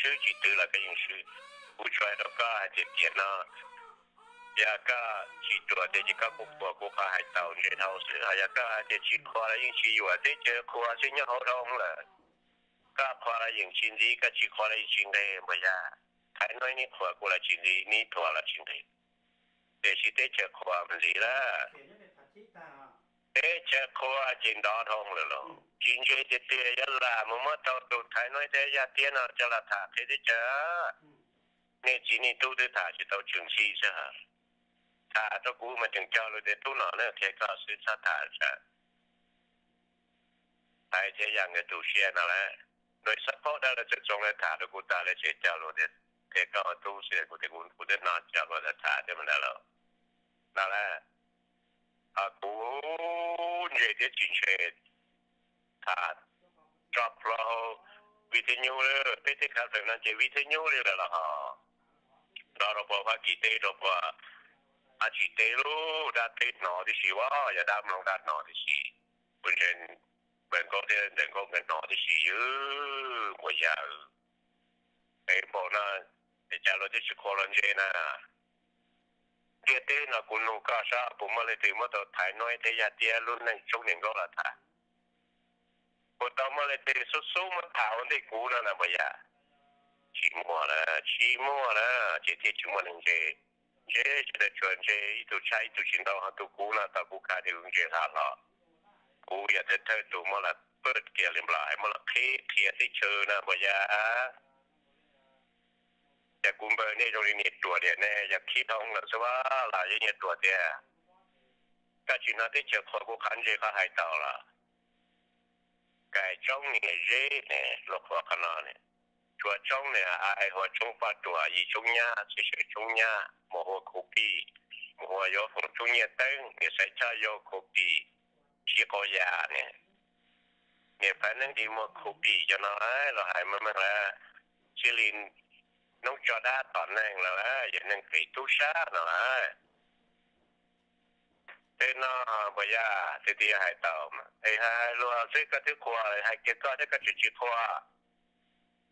swb, tsis twv los koj yeej swb. Kuv tsuas hais rau koj hais tias tiam no yog koj tsis ruam tiag ces koj kuj qhuas kuv qhov hais tau ntse dhau xwb. Yog koj hais tias tsis qhuas los yeej tsis yuam, teb chaws qhuas xwb nyob hauv dhau lawm. Koj qhuas los yeej tsis ntxiv, koj tsis qhuas los yeej tsis nqig, npaum yag. Thaiv no neb qhuas kuv los tsis ntxiv, neb thuam los tsis nqig. Tiam sis teb chaws qhuas ntxiv lawm. Teb chaws qhuas ces ntov dhau lawm los tsis ntse tiag tiag, yuav lam mus muab tau tus Thaiv Nuj thiab Yaj Tiab no coj los tham qhia teb chaws. Nej txiv nej tub twb tham tsis tau tswm ntsis xwb. Tham rau kuv mas tseem cog lus tias tub no na, qhia koj xwb txhob tham tsam Thaiv thiab Yaj nkawd tu siab no lawm. Nws xav paub dab laug txawm txoo lawv tham rau kuv tas lawv tseem cog lus tias qhia koj ua tub xwb, kuv tias kuv twb hnov cog lus tham thiab mas ntawd los no lawm. Kuv ntse thiab tsis ntse tham tso plaub hau vij thib nyub, peb teb chaws Nplog no ces vij thib nyub li lawm los ho nrog rau puag Fab Kis teb rau puag dab tsi teb lub dab teb hnov tib si, yog dab mloog dab hnov tib si. Kuv ntse Npawg Nkauj thiab Ntxawm Nkauj nkawd hnov tib si, ywg npaum yag. Es npaum no es cas luag twb tsis qhuas luag ntse na. Ntiaj teb no kuv nug koj saib puas muaj leej twg muab tau Thaiv Nuj thiab Yaj Tiab lub neej tshoob niam Nkauj los tham? Puas tau muaj leej twg xub xub muab tham ua ntej kuv no na npaum yag? Tsis muaj na, tsis muaj na, ces thiaj tsis muaj neeg ntse. Ntse sawv daws tsuas ntse ib tug tshaj ib tug tsis ntau, ho tus kuv no tau kuv khav tias kuv ntse hlo hlo. Kuv yog thawj thawj tus muab los pab kiag li Nplog es muab los qhib qhia teb chaws no npaum yag. Ces kuv npawg nej zoo li niag ruam tiag ne, yog khib dhau lawm xwb los yeej niag ruam tiag. Koj tsis hnov teb chaws qhuas kuv qhov ntse qhov hais tau los? Kais tsoob niag zeb ne, luag qhuas qhov no ne. Tshuav tsoob ne, ai huas tsoob poj ruam, yim tsoob nyab, txiv sawv tsoob nyab, mus hua khuv pij, mus hua yuav foom tsoob nyiaj teeb, niam Xaiv Choj yuav khuv pij, sib qau yas ne. Niam Phav Neeb Di muag khuv pij cov no los hais meej meej lawm. Txij li noob tso dab tom neeg lawm, yog neeg pem tub sab no lawm. Tej no npaum yag, tej twg yuav hais tau mas es hais luag xwb, koj twb qhuas hais kiag koj thiab koj tseem tsis qhuas.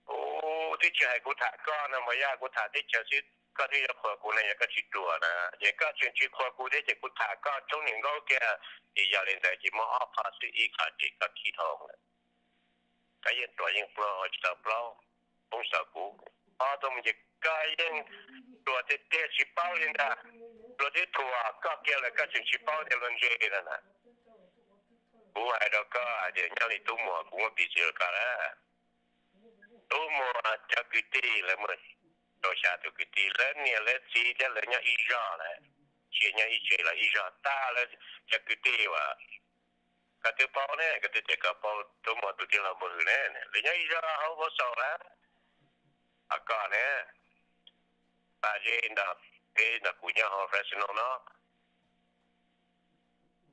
Kuv twb tsis hais kuv tham koj no npaum yag, kuv tham teb chaws xwb koj twb yuav qhuas kuv na, yog koj tsis ruam na. Ces koj tseem tsis qhuas kuv thiab ces kuv tham koj tshoob niam Nkauj kiag. Ces yog li ntawd ces muaj ob qho xwb, ib qho ces koj khib dhau lawm. Koj yeej ruam yeej pluag tsis tau plaub, poob saum kuv. Ob tug mus ces koj yeej ruam tiag tiag tsis paub li ntag. Luag twb thuam koj kiag lawm koj tseem tsis paub tias luag ntse no na. Kuv hais rau koj hais tias nyob li Tub Muas, kuv muab piv txwv rau koj lawm. Tub Muas cov kwv tij lawv muaj rau xya tus kwv tij, lawv niam lawv txiv thiab lawv nyob ib zog lawm, tsis nyob ib tse los ib zog tag lawv cov kwv tij uas koj twb paub ne, koj twb tias koj paub Tub Muas tus tij laug Npawg Hwm ne, lawv nyob ib zog hauv Vauv Xaus lawm. Ho koj ne, Paj Zeb nrog peb nrog kuv nyob hauv Fresno no.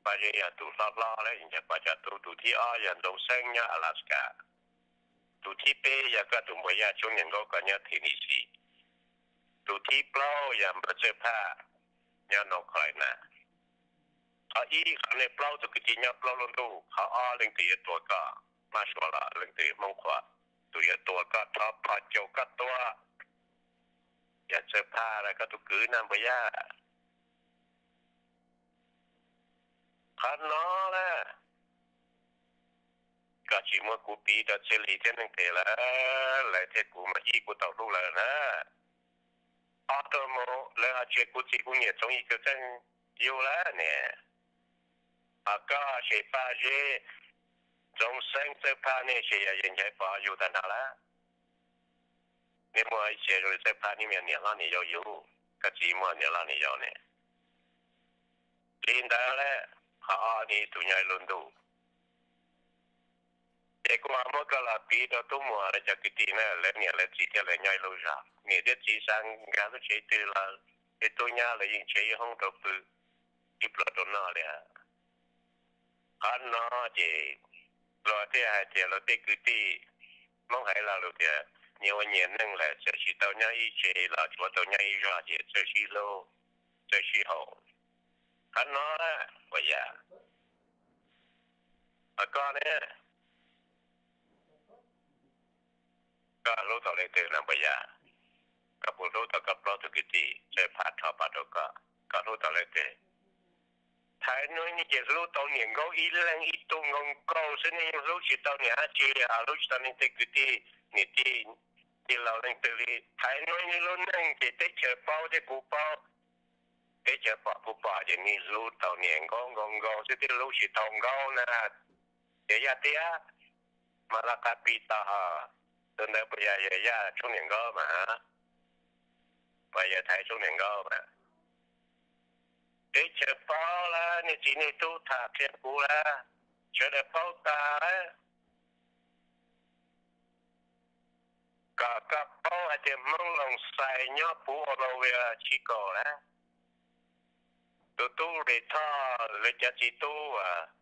Paj Zeb yog tus hlob hlob lawm, yog Paj Tsov Tub. Tus thib ob yog Ntxoov Xeeb nyob Alaska. Tus thib peb yog koj tus npawg Yaj Tshoob Niam Nkaub, koj nyob Tennessee. Tus thib plaub yog npawg Txawj Phaj nyob North Carolina. Qhov ib, qhov nej plaub tus kwv tij nyob plaub lub ntuj. Qhov ob, leej twg yuav tua koj, mab sua los leej twg, Hmoob Qhuas, tus yuav tua koj, rho phom caum koj tua, yog Txawj Phaj los koj tus kwv na npawg Yaj. Qhov no na, koj tsis muab kuv piv rau txij li thiab neeg pem lawm, lawv thiab kuv mas ib kuv tau hlub lawv na. Ob tug mus lawv ho tsis kuv txiv kuv niam Txoov Yig Kwv Txeeg yug lawm ne. Ho koj ces Paj Zeb, Ntxoov Xeeb, Txawj Phaj, nej ces yog Yawg Nchaiv Pov yug tag nrho lawm. Nej muaj ib txhia zoo li Txawj Phaj, nej muaj niam hlob niam yau yug, koj txiv muaj niam hlob niam yau ne. Li ntawd lawm, qhov ob nej ib tug nyob ib lub ntuj. Ces kuv ho muab koj los piv rau Tub Muas lawv cov kwv tij na, lawv niam lawv txiv thiab lawv nyob ib lub zog, niam thiab txiv xav nkag lub tsev twg los tej tub nyab lawv yeej tseg ib hoob rau pw, ib pluag rau noj li. Qhov no ces luag thiaj hais tias luag tej kwv tij Hmoob hais lo lus tias nyias ua nyias neej lawm, txawm tsis tau nyob ib tsev los tsuav tau nyob ib zog ces txawj sib hlub, txawj sib haum. Qhov no na, npawg Yaj, koj ne, koj hlub tau leej twg na npawg Yaj? Koj puas hlub tau koj plaub tug kwv tij? Txawj phaj rho pam rau koj, koj hlub tau leej twg? Thaiv Nuj Nyiaj ces hlub tau niam Nkauj ib leeg ib tug nkaus nkaus xwb, nws yeej hlub tsis tau niam dab tsi, hlub tsis tau leej twg kwv tij, niam tij, tij laug leej twg li. Thaiv Nuj Nyiaj lub neej ces teb chaws paub thiab kuv paub, teb chaws pom kuv pom ces nws hlub tau niam Nkauj nkaus nkaus xwb, twb hlub tsis tau Nkauj na. Ces yog tias mas laj qab pib tau, tus ntawd puas yog yawg Yaj Tshoob niam Nkauj mas? Puas yog Thaiv Tshoob niam Nkauj mas? Teb chaws paub lawm, nej txiv nej tub tham qhia kuv lawm, sawv daws paub tas lawm. Kom koj paub hais tias Hmoob Loos Xais nyob puv Australia tsis kaum lawm. Tus tub Lis Thoj lawv cov txiv tub uas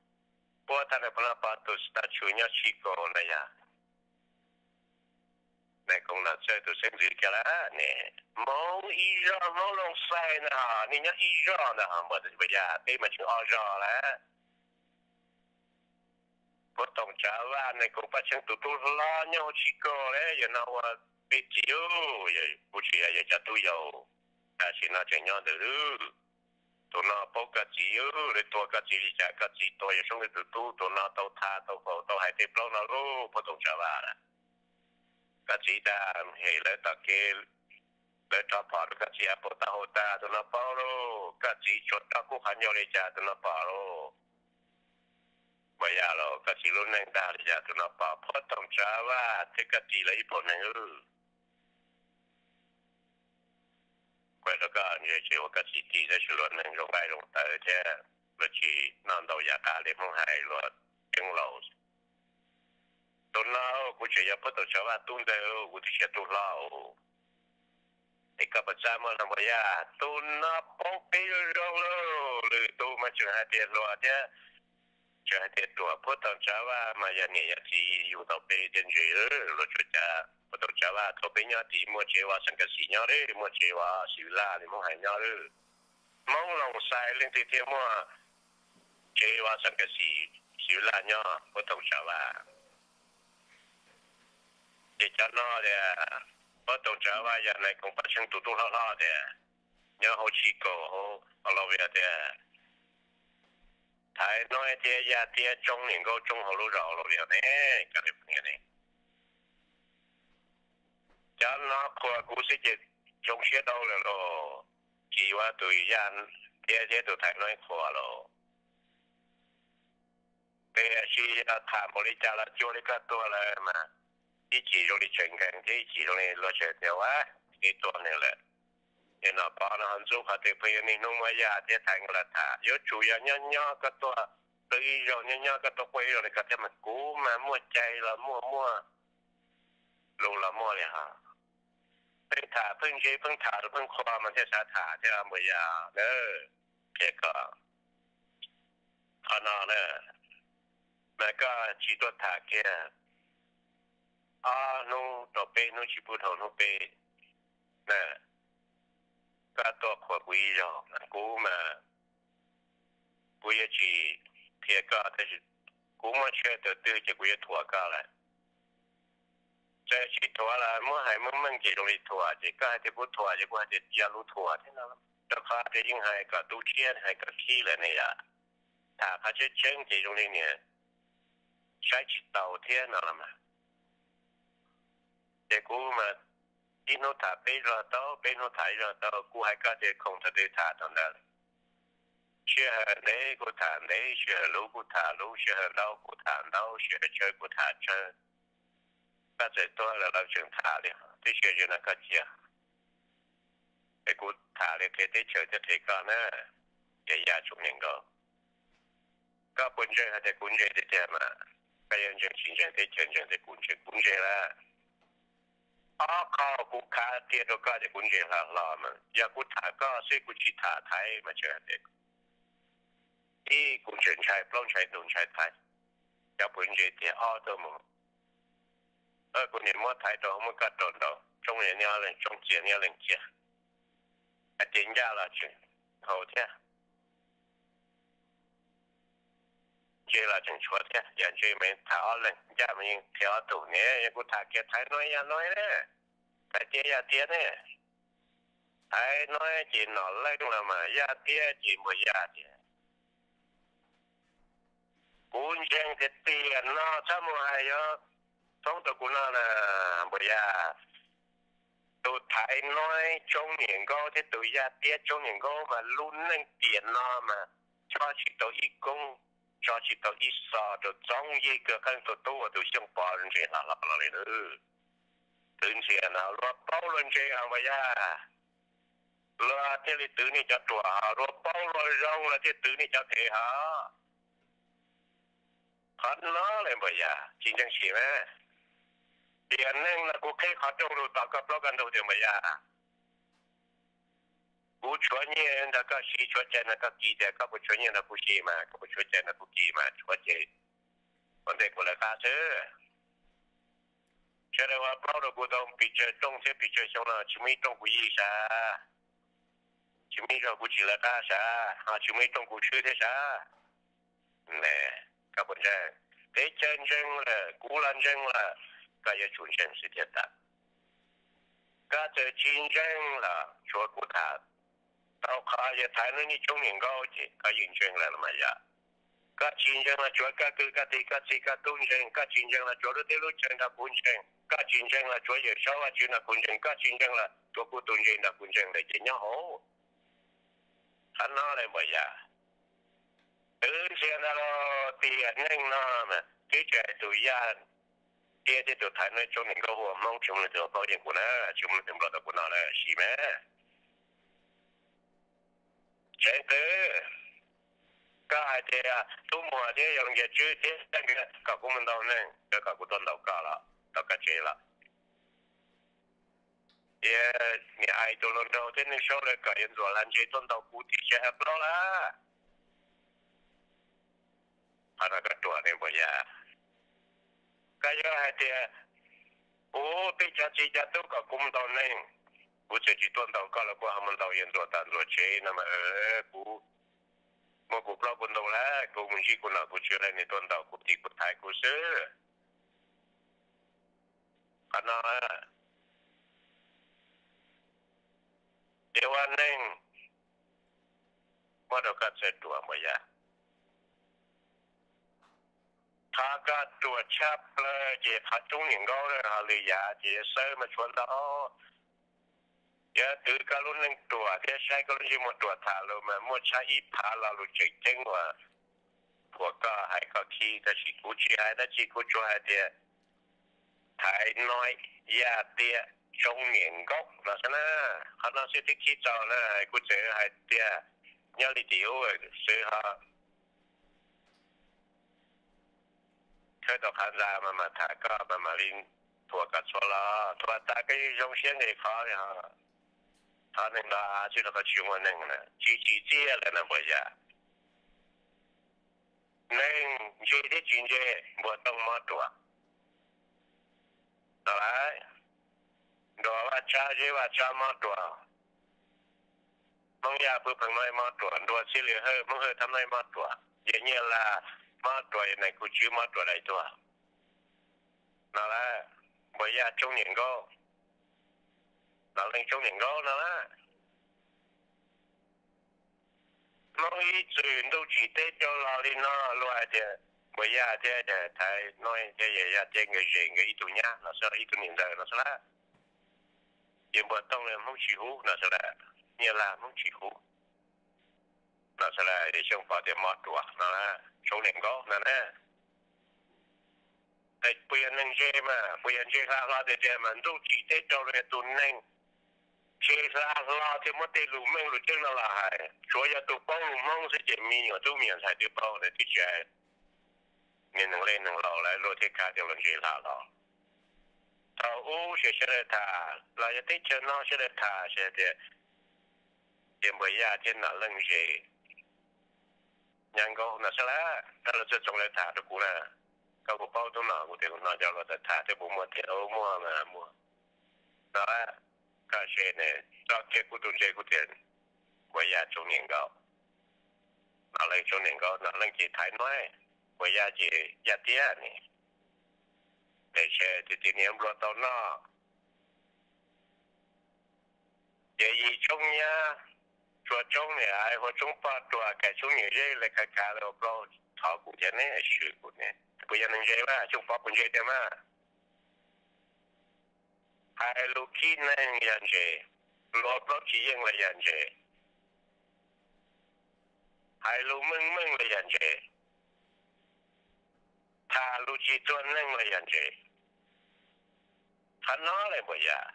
puab thaj nais phoo no pom tus statue nyob tsis kaum na yog Nais Koom Nom Txawj tus xeeb ntxwv kiag lawm ne. Hmoob ib zog, Hmoob Loos Xais ntag, nej nyob ib zog ntag, puas yog? Peb mas tseem ob zog lawm. Puab Toom Tsav Vaj, Nais Koom Paj Tsheej tus tub hlob nyob hauv tsis kaum lawm, yog no ua peb txiv, kuv tsis yog yawg cov tub yau, tam sim no tseem nyob ntawd. Tus no paub koj txiv, lawv tua koj txiv li cas, koj txiv tua yawg Soob Ntxwg tus tub, tus no tau tha tau faus tau hais tej plaub no lauj, Puab Toom Tsav Vaj lawm. Koj txiv tag hem lawv tom kev, lawv rho phom rau koj txiv a, puas tau hau tag, tus no paub lauj. Koj txiv tsuas roj kub qhov ncauj li cas, tus no pom lauj. Puas yog lauj? Koj txiv lub neej tag li cas, tus no pom. Puab Toom Tsav Vaj thiab koj txiv lawv ib phaum neeg. Kuv hais rau koj, ntshe tsis ua koj txiv tij, tab sis luag neeg zoo nqaij zoo tawv thiab luag tsis noj ntau yav qab li Hmoob hais, luag ceeb laus. Tus no kuv tseem yog Puab Toom Tsav Vaj tub ntxawg, kuv twb tsis yog tub hlob. Es koj puas txaj muag no puas yog? Tus no paub peb zoo zoo lauj, lwm tus mas tseem hais tias hluas thiab, tseem hais tias ruam. Puab Toom Tsav Vaj mas yog niam yog txiv yug tau peb thiab ntse, luag tsuas cav Puab Toom Tsav Vaj thaum peb nyob tid muaj tsev ua xeem kas xis nyob li, muaj tsev ua xis laj li Hmoob hais nyob li. Hmoob Loos Xais leej twg thiaj muaj tsev ua xeem kas xis, xis laj nyob Puab Toom Tsav Vaj? Ces cov no tias, Puab Toom Tsav Vaj yog Nais Koom Paj Tsheej tus tub hlob hlob tias, nyob hauv tsis kaum hauv Australia tias, Thaiv Nuj thiab Yaj Tiab Tshoob niam Nkauj Tshoob hauv lub zos Australia ne, California ne. Cov no qhuas kuv xwb ces zoo siab tau lawm lauj. Tsis ua tus Yaj Tiab thiab tus Thaiv Nuj qhuas lauj. Tiam sis yog tham npaum li cas los cuag li koj tuag lawm mas, ib chim zoo li tseem nkees thiab ib chim zoo li luag tseem tias ua kev tuag nws lawm. Ces nom pov no ho ntxub qhov twg? Pheej yog niaj hnub muab Yaj thiab Thaiv nkawd los tham. Yuav tsum yog nyob nyob koj tuaj pw ib zaug, nyob nyob koj tuaj quaj ib zaug li koj thiab mas. Kuv mas muaj cai los muaj, muaj lus los muaj li hos. Pheej tham pheej ntse pheej tham pheej qhuas mas thiaj xav tham thiab npaum yog na. Qhia koj, qhov no na, mas koj tsis tuaj tham kiag ob hnub rau peb hnub, tsis pub dhau hnub peb na, koj tuaj qhuas kuv ib zaug, kuv mas kuv yuav tsis qhia koj, tab sis kuv muaj sij hawm thaum twg ces kuv yuav thuam koj lawm. Txawm tsis thuam los muab hais meej meej ces zoo li thuam, ces koj hais tias kuv thuam ces kuv hais tias yog lus thuam thiab no, rau qhov tias yeej hais kom tu siab hais kom khib lawm ne yom. Tham qhov tseeb tseeb ces zoo li niam saib tsis taus thiab no los mas. Ces kuv mas ib hnub tham peb zaug tau, peb hnub tham ib zaug tau, kuv hais koj tias khoom thaum twg tham thaum ntawd. Sij hawm ntev kuv tham ntev, sij hawm luv kuv tham luv, sij hawm ntau kuv tham ntau, sij hawm tsawg kuv tham tsawg. Koj txawm tuag lawm los tseem tham li, tib si ze no koj cia. Es kuv tham li qhia teb chaws thiab qhia koj na, ces Yaj Tshoob niam Nkauj, koj puas ntseeg hais tias kuv ntse tiag tiag mas? Koj yuav ntseeg tsis ntseeg teb chaws ntseeg tias kuv ntseeg, kuv ntseeg lawm. Ob qho kuv khav qhia rau koj tias kuv ntseeg hlo hlo mas yog kuv tham koj xwb, kuv tsis tham Thaiv mas tseem hais tias ib kuv tseem ntshai plaub ntshai tus ntshai Thaiv. Cov puas ntse tiag ob tuaj mus, kuv niam muab Thaiv rau, muab koj rau nraud, tsoob niam leej tsoob, cia niam leej cia. Hais tias ncaj los tseem haus thiab, ntse los tseem tshuav thiab. Yog ntse mas tham ob leeg, ncaj mas yeej qhia ob tug ne. Yog kuv tham kiag Thaiv no yog no ne, Thaiv tiag yog tiag ne. Thaiv Noib ces Nom Leej los mas Yaj Tiab ces Npua Yaj ces. Kuv ntseeg tias tiam no txhob mus hais yuav thoob rau kuv no na, Npua Yaj. Tus Thaiv Noib Tsoob Niam Nkaub thiab tus Yaj Tiab Tsoob Niam Nkaub mas lub neej tiam no mas tso tsis tau ib koob, tso tsis tau ib xo rau Txoov Yej Kawg Qeej tus tub uas tus Xyooj Pov ntseeg hlo hlo los li. Twv ntxhias no luag paub luag ntseeg hos Npua Yaj, luag thiaj li twv nej cov ruam hos, luag paub luag zoo los thiaj twv nej cov phem hos. Qhov no li Npua Yaj tsis ntseeg sim mas. Tiam neej no kuv qhib qhov rooj lug tos koj plaub koj ntug tias Npua Yaj. Kuv tshuav nyiaj ntawm koj siv, tshuav cai ntawm koj kiv, tias koj puas tshuav nyiaj ntawm kuv siv mas, koj puas tshuav cai ntawm kuv kiv mas, tshuav ces ua ntej kuv lawv qab xwb. Sawv daws ua plaub rau kuv tau pes tsawg rooj thiab pes tsawg xyoo no tsis muaj ib rooj kuv yig sav, tsis muaj ib zaug kuv tsis lawv qab sav, ho tsis muaj ib rooj kuv swb thiab sav. Koj puas ntseeg? Teb chaws ntseeg lawm, kuv los ntseeg lawm, koj yuav tsum ntseeg xwb thiaj tau. Koj txawm tsis ntseeg los tsuav kuv tham tau qhov yog Thaiv Noib Tsoob Niam Nkaub ces koj yeej ntseeg lawm los mas yog. Koj tsis ntseeg los tsuav koj kwv koj tij koj txiv koj tub ntseeg, koj tsis ntseeg los tsuav lub teb lub chaw nrog kuv ntseeg, koj tsis ntseeg los tsuav Yawm Saub Vajtswv nrog kuv ntseeg, koj tsis ntseeg los tsuav kuv tus ntse nrog kuv ntseeg ntawd ces nyob hauv. Qhov no li Npua Yaj. Twv ntxhias ntag lauj, tiam neej no mas twb tsis hais tus Yaj Tiab thiab tus Thaiv Noib Tsoob Niam Nkaub hu ua Hmoob, tsis muaj leej twg ua plaub yeej kuv na, tsis muaj leej twg nplua tau kuv no na, sim mas. Tseev twg koj hais tias Tub Muas thiab Yog Nkias Tswb thiab nkawd kom kuv mus ntaus neeg, nkawd kom kuv tuaj ntaus koj los tau koj tsev los. Tias niam ais tus hluas nraug thiab Neej Saub lawv kom Yawg Ntxuam Hla Ntse tuaj ntaus kuv tiam sis hais plaub lawm. Qhov no koj ruam ne Npua Yaj. Koj yuav hais tias kuv peb cov txiv cov tub kom kuv mus ntaus neeg, kuv txawm tsis tuaj ntaus koj los kuv ho mus ntaus Yawg Ntxuam tas Ntxuam tsev no mas kuv muaj kuv plaub kuv ntug lawm, kuv mus ntsib kuv nom kuv tswv lawv nws tuaj ntaus kuv tiv kuv thaiv kuv xwb. Qhov no ces ua neeg muab rau koj txawj ruam Npua Yaj. Qhov koj ruam tshaj plaws ces qhov Tsoob Niam Nkaub ho lwm yam ces yuav xawb mas tshuav ntau. Yog twv koj lub neej ruam thiab saib koj lub ntsej muag ruam tham lus mas muaj tshaj ib phav lo lus tseem ceeb uas thuam koj hais koj khib, tab sis kuv tsis hais dab tsi, kuv tsuas hais tias Thaiv Noib, Yaj Tiab, Tsoob Niam Nkaub no xwb na. Qhov no xwb twb khib txaus na, kuv tseem hais tias nyob li tim ub xwb ho khawb tau qhov ntxa mas mam tham koj mas mam li thuam koj txhua los thuam tas koj yeej zoo siab nqis qhov li ho. Qhov neeg nto av xwb rau qhov tsis zoo ua neeg na, tsis tsim txiaj lawm na Npua Yaj. Neeg ntse thiab tsis ntse, npua tooj mob ruam. Tau lawm, nruas vaj tsab zeb vaj tsab mob ruam. Hmoob Yaj Pub Pheej Noib mob ruam, nruas Xib Lwm Hawj Hmoob Hawj Thab Noib mob ruam, yawg Nyiaj Laj mob ruam, yawg Nees Kuj Tswb mob ruam daim tuag. No lawm, Npua Yaj Tsoob Niam Nkaub, Nom Leej Tsoob Niam Nkaub no lawm. Hmoob ib txwm ntuj tsim teb raug los li no, luag hais tias Npua Yaj thiab Thaiv Noib thiab Yaj Tiab nkawd zes nkawd ib tug nyab no xwb, ib tug niam ntxawm no xwb lawm. Ces Npua Tooj li Hmoob tsis huv no xwb lawm, Nyiaj Laj Hmoob tsis huv no xwb lawm, Xyooj Pov tias mob ruam no, Tsoob Niam Nkaub no na. Puas yog neeg ntse mas, puas yog ntse hla hlo tiag tiag mas ntuj tsim teb raug los yog tus neeg ntse hla hlo thiaj muab tej lus meej lus tseeb no los hais. Tsuav yog tus paub lus Hmoob xwb ces me nyuam tub me nyuam ntxhais twb paub lawm, twb tsis hais niag neeg lej neeg laus lawm luag thiaj khav tias luag ntse hla hlo. Thaum ub sawv daws tham los yog teb chaws no sawv daws tham sawv daws tias ces Npua Yaj thiab Nom Leej zes Nyab Nkaub no xwb lawm, tab lawv txawj txoov lawv tham rau kuv na. Koj puas paub tub no? Kuv tias kuv hnov cov luag tawm tham thiab puas muaj tiag, muaj mas muaj no. Koj se ne, txoj kiag kuv tus ntse kuv tias Npua Yaj Tsoob Niam Nkaub, Nom Leej Tsoob Niam Nkaub, Nom Leej ces Thaiv Noib, Npua Yaj ces Yaj Tiab ne. Tes se tias tias niam nplua tau noj Ces yim tshoob nyab, tsua tshoob niam, hua tshoob poj ruam, kais tshoob niam zeb, le khav khav le ua plaub, thov kuv thiab ne, swm kuv ne. Kuv yog neeg ntse mas, Xyooj Pov kuv ntse tiag mas. Hais lus khib neeg yog ntse, lus ua plaub tsis yeej los yog ntse, hais lus meej meej los yog ntse, tham lus tsis txuag neeg los yog ntse. Qhov no le Npuas Yaj,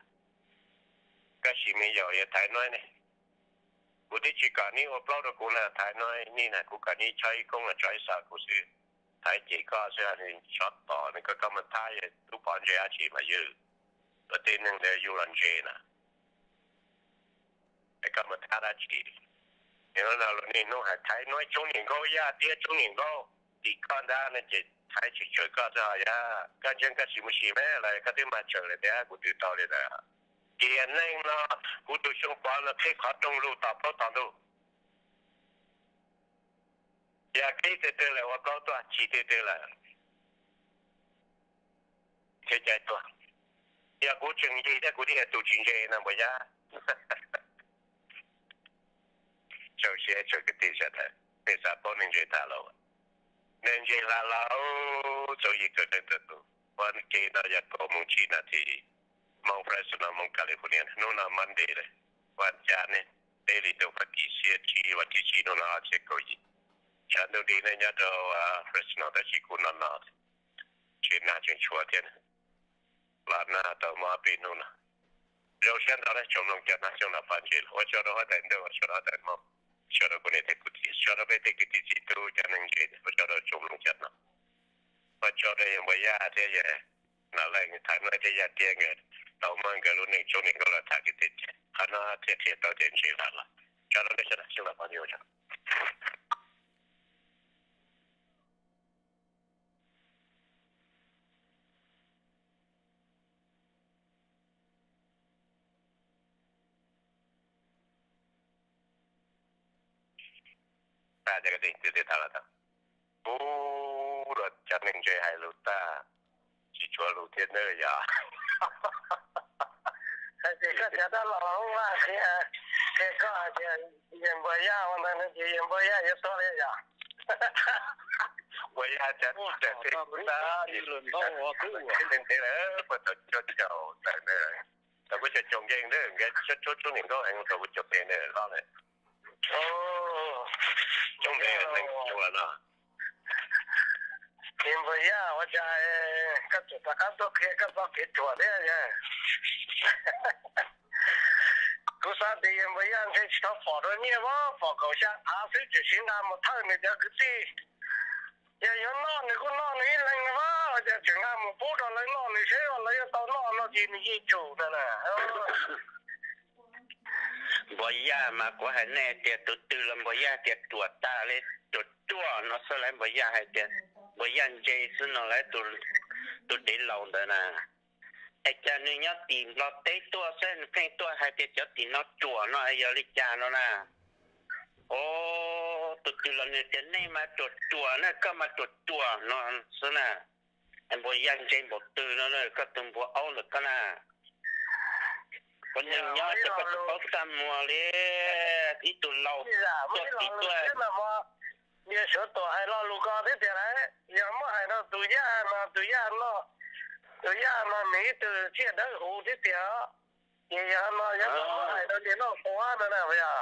koj sim me yaus yog Thaiv Nuaib ne. Kuv twb tsis kom neb ua plaub rau kuv na, Thaiv Nuaib, neb na, kuv kom neb chob ib koob los tso ib xav kuv xwb. Thaiv ces koj xwb, sov tom ne, koj koj mus thab yog tub pov ntse dab tsi mas ywg, luag tej neeg ntawd yus los ntse na. Es koj mus thab dab tsi? Nim no lus niaj hnub hais Thaiv Nuaib tshoob niam nkaub, Yaj Tiab tshoob niam nkaub, tim koj ntab no ces Thaiv tsis tsawm koj xwb os. Yog koj ntseeg koj sim mus sim mas, los koj twb mag tsawm lawm tias kuv twb tau li ntawd. Tiam neej no kuv tus Xyooj Pov no qhib qhov rooj lug tom plaub tom ntug. Yog qhib twg twg lawm ua plaub tuaj, tsis twg twg lawm thiab cai tuaj. Yog kuv tseem yig thiab kuv thiaj yog tus tsis ntse no Npuas Yaj. Rau siab rau kwv tij sawv daws, nej xav paub neeg ntse tas los, neeg ntse hla los txaus yig kawg neeg txawv tus. Ua ke no yog kaum moos tsib nas this, hmoob Fresno, hmoob California, hnub no Monday lawm, vas cas ne, peb hlis ntuj Fab Kis xiab tsib, vas thib tsib hnub no ob txhiab kaum yim. Tshav ntuj nrig nej nyob rau Fresno tab sis kuv no no tsev nag tseem tshuav thiab. Los nag tau muaj ob peb hnub no. Zoo siab ntau na tsoom mloog cov nag xyoo los pom ntsis los ua tsaug rau huab tais ntuj, ua tsaug rau huab tais hmoob, tsaug rau kuv niam thiab kuv txiv, tsaug rau peb tej kwv tij txiv tub cov neeg ntse, ua tsaug rau tsoom mloog cov no. Ua tsaug rau yawg Npuas Yaj thiab yawg Nom Leej, Thaiv Nuaib thiab Yaj Tiab nkawd tau muab nkawd lub neej tshoob niam nkaub los tham kwv tij. Qhov no thiaj qhia tau tias ntse los los. Tsaug rau nej sawv daws, xyoo los pom ntsis ua tsaug. Ub, luag cov neeg ntse hais lus tag, tsis tshuav lus thiab nawb yog. Hais tias koj cov dab laug Hmoob Vaj qhia, qhia koj hais tias yawg Npuas Yaj ua ntawd no ces yawg Npuas Yaj yuav tuag li yog. Npuas Yaj cov tib teg teb kub tab, teb lawm puag thaum cuaj caum ntawd, thaum kuv caum caum nkeeg ntawd, nkawd tshoob tshoob niam nkaub heev thaum kuv caum peb ntawd los lawm. Coob ntev neeg coob los no. Yawg Npuas Yaj, ua cas koj tseem rov qab tuaj qhia koj txoj kev ruam thiab yog? Kuv xav tias yawg Npuas Yaj ntshe tsis tau pom dua nyiaj, pom kaum xya av xwb tseem siv nqa mus thawj nws cov kwv tij. Yog yuav noj nws kuj noj nws ib leeg no, ua cas tseem nqa mus pub rau lawv noj nws seb lawv yuav tau noj no ces nws yeej tsum ntag na. Npuas Yaj mas kuv hais nej tias tus twg los Npuas Yaj tias ruam tas li, ruam ruam no xwb lawv Npuas Yaj hais tias Npuas Yaj ntse xwb no lawv tus dev laus ntawd na. Es cas nws nyob tim Nplog teb tuaj xwb nws pheej tuaj hais tias cov tim no ruam no es yog li cas no na? Os, tus twg los nws tias nej mas ruam ruam na, koj mas ruam ruam no xwb na. Npuas Yaj ntse npaum twg no koj tus npua aub ntawm koj na. Ua neeg nyob ces koj tsis paub txaj muag li, ib tug laus tuaj tim tuaj. Niag Suav Tuam hais lo lus ko thiab tias lawm, yog muab hais rau tus Yaj no, tus Yaj no, tus Yaj no nws ib tug tsiaj dawb huv thiab tias, ces yog no yog muab hais rau niag Noj Quav no na yog.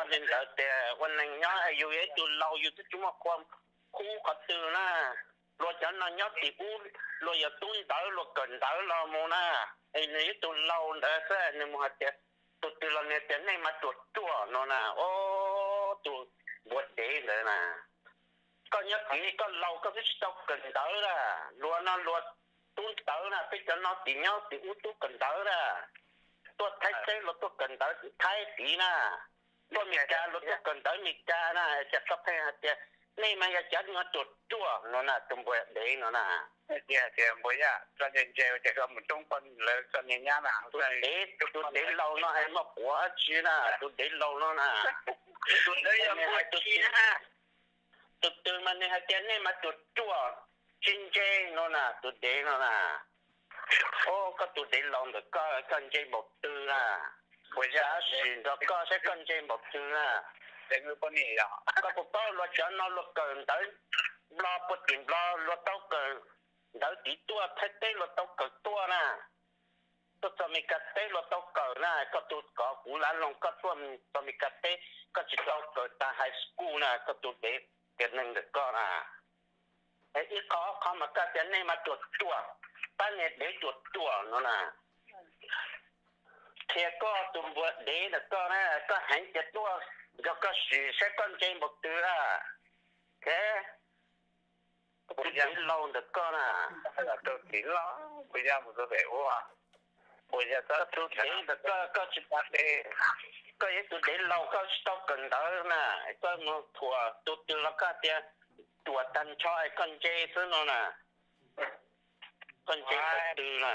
Li ntawd tias ua neeg nyob yus yog ib tug laus yus twb tsis muaj qhua qub qhov twg na. Luag cov no nyob tim ub, luag yog tub ntawv luag kawm ntawv los mus na. Es nws ib tug laus ntawd xwb nws mus hais tias tus twg los nws tias nej mas ruam ruam no na. Os, tus npua dev ntawd na. Koj nyob tim koj laus koj twb tsis tau kawm ntawv na. Luag no luag tub ntawv na, peb cov no tim nyob tim ub tub kawm ntawv na. Tuaj Thaib teb luag tuaj kawm ntawv Thaib tid na. Tuaj Meskas luag tuaj kawm ntawv Meskas na, cas koj pheej hais tias nej mas yog cov ruam ruam no na, tus npua dev no na. Hais tias Npua Yaj, koj ntse ntse ua cas koj mus roob poj lawv koj niag nyab na. Tus dev, tus dev laus no es muaj quav dab tsi na, tus dev laus no na. Tus dev laus no, tus twg mas nws hais tias nej mas ruam ruam tsis ntse no na, tus dev no na. Os, koj tus dev laus ntawm koj, koj ntse npaum twg na? Puas yog tab sis nrog koj saib koj ntse npaum twg na? Koj puas paub luag cov no luag kawm ntawv Nplog puag tim Nplog luag tau kawm ntawv tid tuaj, Thaib teb luag tau kawm tuaj na, tuaj txog Meskas teb luag tau kawm na. Koj tus kov kuv lav loog koj tuaj txog Meskas teb koj tsis tau kawm tag high school na, koj tus dev tias neeg ntawm koj na. Ib qho ob qho mas koj tias nej mas ruam ruam, pab niag dev ruam ruam no na. Qhia koj tus npua dev ntawm koj na, koj heev tias tuaj nrog koj sim saib koj ntse npaum twg a. Tus dev laus ntawm koj na, tus dev ntawm koj, koj tsis, koj yog tus dev laus koj tsis tau kawm ntawv na, koj mus thuam tus twg los koj tias ruam tag nrho es koj ntse xwb no na. Koj ntse npaum twg na?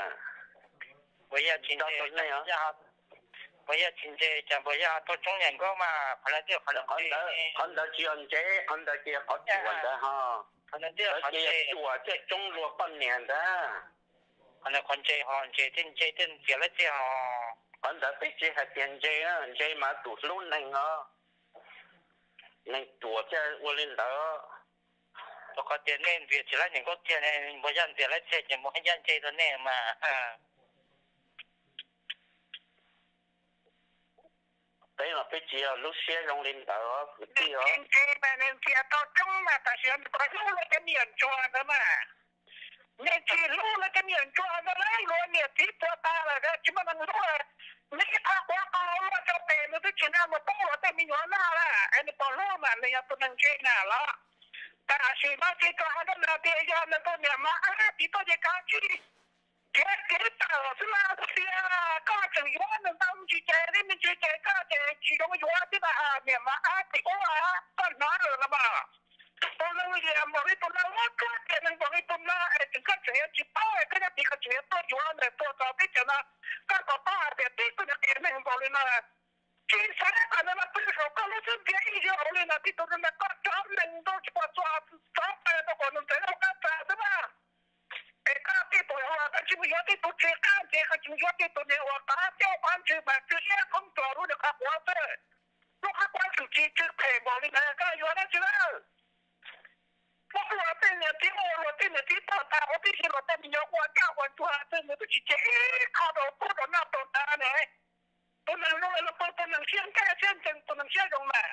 Puas yog tsis ntse, puas yog tsis ntse ces puas yog tau coob niam nkauj mas qhov ntawd, qhov ntawd tsis yog ntse, qhov ntawd ces qhov ruam ntawd ho. Qhov ntawd ces ruam thiaj coob luag poj niam ntag. Qhov ntawd qhov ntse ho, ntse thiaj ntse thiaj ntxias lawv tiag ho. Qhov ntawd peb tsis hais tias ntse, ntse mas tus hlub neeg os. Neeg ruam thiaj ua li ntawd. Rau qhov tias nej ntxias tsis laib niam nkauj tiag ne, puas yog ntxias laib tiag ces mus haj yam ntse rau nej mas. Peb mas peb tsis yog lub siab zoo li ntawd os kwv tij os. Ntse mas nws ntxias tau coob mas tam sim no nws puas hlub luag cov me nyuam ntsuag ntawd mas. Nws tsis hlub luag cov me nyuam ntsuag ntawd, luag niam txiv tuag tas lawm tsis muaj neeg hlub. Nws ib qho quav qau luaj rau pem nws twb tsis nrog nws poob luag tej me nyuam noj lawm es nws puas hlub mas nws yog tus neeg ntse na los. Tam sim no tsis tau hais rau nws tias yog nws tus niam mos ab tsis tuaj ces kav tsij khiav kev tawm xwb mas tias koj tseem yuav nws ntau ntsis ces li me ntsis ces koj ces tsis zoo yuav thiab mas niam mos ab tsis ua koj hnov lawm los mas. Tus neeg liam npaum li tus no, muab koj tias neeg npaum li tus no es tseem koj tseem yuav tsis paub es koj nyob tid koj tseem yuav tuaj yuav ntawm tuaj txog teb chaws no, koj kom paub hais tias tib tug niag qias neeg npaum li no tsis xav kom nws los pw saum koj lub xub ntiag ib zaug li no, tib tug neeg koj tsob neeg ntuj tsis pom txog, txog pawg rau kom nws ntxeev rau koj txaj xwb mas. Es koj tej tus uas koj tsis mus yuav tej tus tsis qab ntxiag, koj tsis mus yuav tej tus niag uas qab coj qab ntswg mas tsw iab qoob txos lub niag qab quav xwb. Lub qab quav tseem tsis tsw phem npaum li ntawd koj yuav dab tsi lawm? Muab luag tej niam txiv, ua luag tej niam txiv tuag tas ua tib si luag tej me nyuam ua dab ua ntsug xwb nws twb tsis tseg ib qho rau pub rau noj rau hnav ne. Tus neeg zoo li no, tus neeg siab nkauj siab ntseeg, tus neeg siab zoo mas.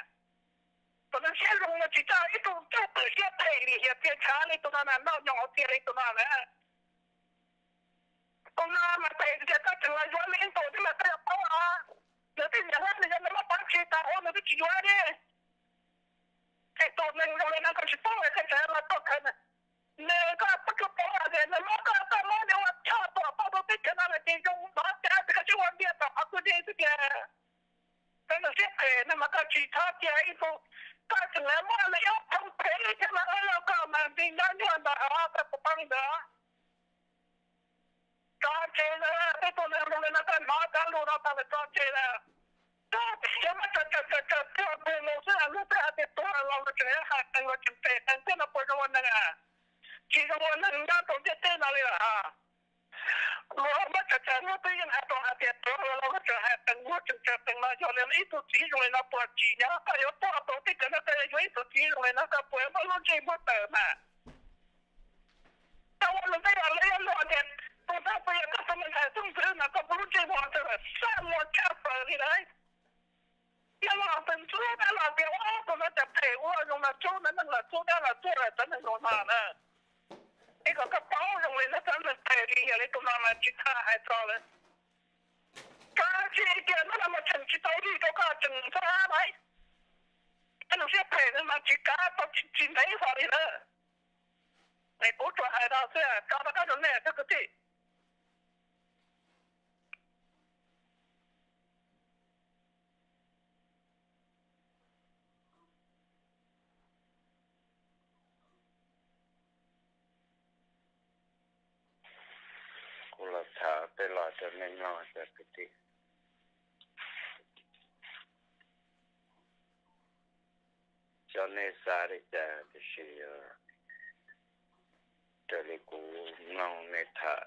Tus neeg siab zoo no tsis txawj ib tug coj pwm siab phem lim hiam txias ntshav li tus no na, noj nyoos hauv txias li tus no na. Tus no mas phem tias koj tseem los yuav li tus thiab mas koj yuav paub os. Nws tej niam hlob nws yog nws muab pov tsis tas ua nws twb tsis yuav li. Es tus neeg zoo li no koj tsis paub es koj tseem los tuaj khawv nws, koj pub tsuj paub tias nws muab koj, koj muab nws ua choj tuam poj tus teb chaws no lawm ces zoo nrov cas ces koj tsis ua ntiag tom qhov kwj deg xwb tiag. Koj neeg siab phem no mas koj tsis txhob cia ib tug, koj tseem muaj nws ib thoob phem thiab mas ua rau koj mas nti nyob nyuaj ntawd koj puas paub li ntawd? Tso tseg na, tej tus neeg zoo li no koj hnov cov lus no tag lawm tso tseg na. Koj tseem muab tso tso tso tso tuag tus mus xwb, lub twb hais tias tuag los luag tseem hais qees, luag tseem phem qees thiab no puas zoo ua neeg? Tsis zoo ua neeg nyob rau ntiaj teb no li lawm. Luag muab tso tso lub twb yeej hais tau hais tias tuag los luag tseem hais qees, luag tseem tso qees no yog li ib tug txiv zoo li no puas tsim nyog koj yuav tuaj tau teb chaws no koj yuav yuav ib tug txiv zoo li no koj puas muaj lub ntsej muag tawm mas? Koj ua luag tej yam li luag tias tus no puas yog koj tus me ntxhais xeeb ntxwv no koj muaj lub ntsej muag tawm xaj muag tshaj plaws li lawm. Yog los tus ntxub dab los tias ua tus no cas phem ua zoo no, ntxub no neeg los ntxub dab los ntxub lawm cov neeg zoo no na. Es kom koj paub zoo li no cov neeg phem li yog li tus no mas tsis txhob hais txog lawm. Koj tsis tias hnub no mas tseem tsis tau yig rau koj tseem ntxub lawm. Cov neeg siab phem no mas tsis kav tau tsis ntev hlo li lawm. Es kuv tsuas hais no xwb, tso rov qab rau nej cov kwv tij. Kuv los tham tej los rau nej mloog cov kwv tij. Xyov nej xav li cas tiam sis raws li kuv mloog nej tham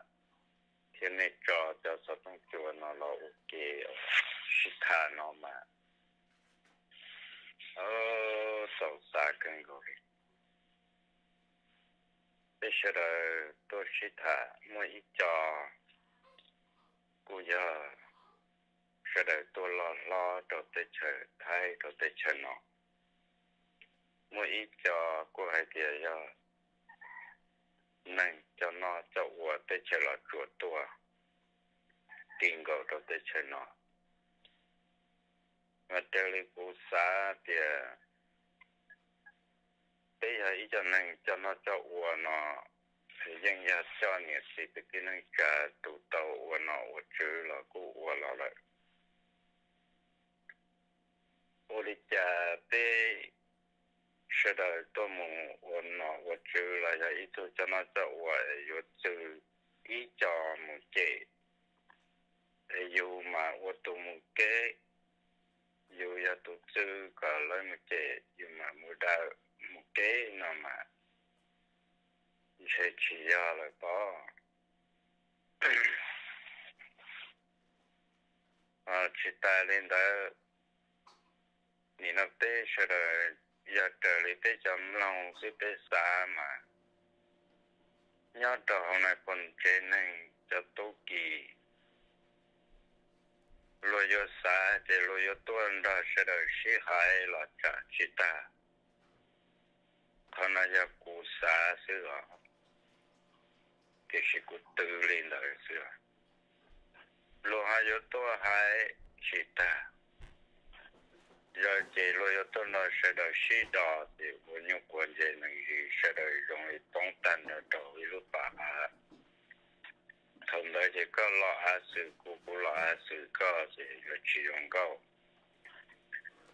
thiab nej tso cov xov tooj cua no los ua ke os. sib tham no mas, txaus xav kawg nkaus li. Peb sawv daws tuaj sib tham muaj ib co kuj yog sawv daws tuaj loj hlob rau teb chaws Thaib rau teb chaws no. Muaj ib co kuj hais tias yog neeg coj noj coj ua teb chaws Los Tsuas tuaj ti nkaus rau teb chaws no. Mas raws li kuv xav tias peb yog ib co neeg coj noj coj ua no, yeej yog coj niam txiv kwv tij neej tsa tus tau ua nom ua tswv los kuj ua los lawm. Ua li cas peb sawv daws tuaj mus ua nom ua tswv los yog ib tug coj noj coj ua es yuav txwv ib co mus cem, es yus mas ua tus mus keb, yus yog tus txwv kom lawv mus cem, yus mas mus daws mus keb no mas ntshe tsis yog lawm pob. Tsis tas li ntawd, nim no peb sawv daws yog raws li peb cov mloog xwb peb xav mas nyob rau hauv no pom tsev neeg cov tub ki, luag yuav xav ces luag yuav tuaj nrog sawv daws sib hais los tsam tsis tag. Qhov no yog kuv xav xwb os, tiam sis kuv twv li ntawd xwb. Luag ho yuav tuaj hais tsis tag, yog ces luag yuav tuaj nrog sawv daws sib do ces ua nyuj quav ntse nees zis sawv daws zoo li poob tag nrho rau ib lub pas av. Thaum ntawd ces koj los av xwm kuv, kuv los av xwm koj ces yuav tsis zoo nkauj.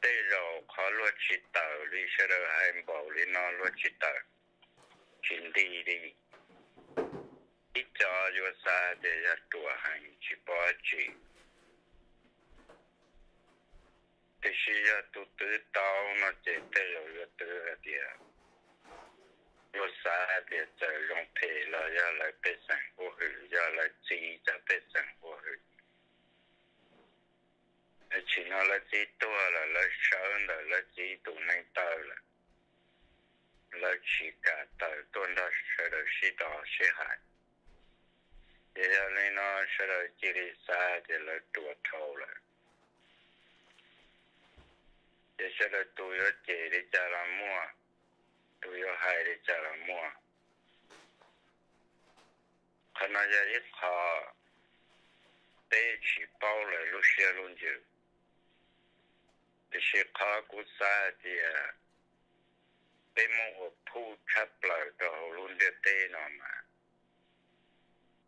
Tej zaum qhov luag tsis tawm li sawv daws hais npaum li no luag tsis tawm, tsis nti li. Ib co yuav xav tias yog ruam heev tsis paub dab tsi, tiam sis yog tus twv tau no ces tej zaum yuav twv hais tias, yuav xav hais tias txawm zoo phem los yog lawv pej xeem huab hwm, yog lawv txiv cov pej xeem huab hwm. Tam sim no lawv txiv tuag lawm, lawv sawv ntawm lawv txiv tus neeg taw lawm, lawv tsis kam tawm tuaj nrog sawv daws sib do sib hais. Ces yog li no sawv daws cia li xav tias lawv ruam dhau lawm. Ces sawv daws tus yuav cem li cas los muaj, tus yuav hais li cas los muaj. Qhov no yog ib qho peb tsis paub lawv lub siab lub ntsws. Tiam sis qhov kuv xav hais tias peb Hmoob ua phuj tshaj plaws rau hauv lub ntiaj teb no mas,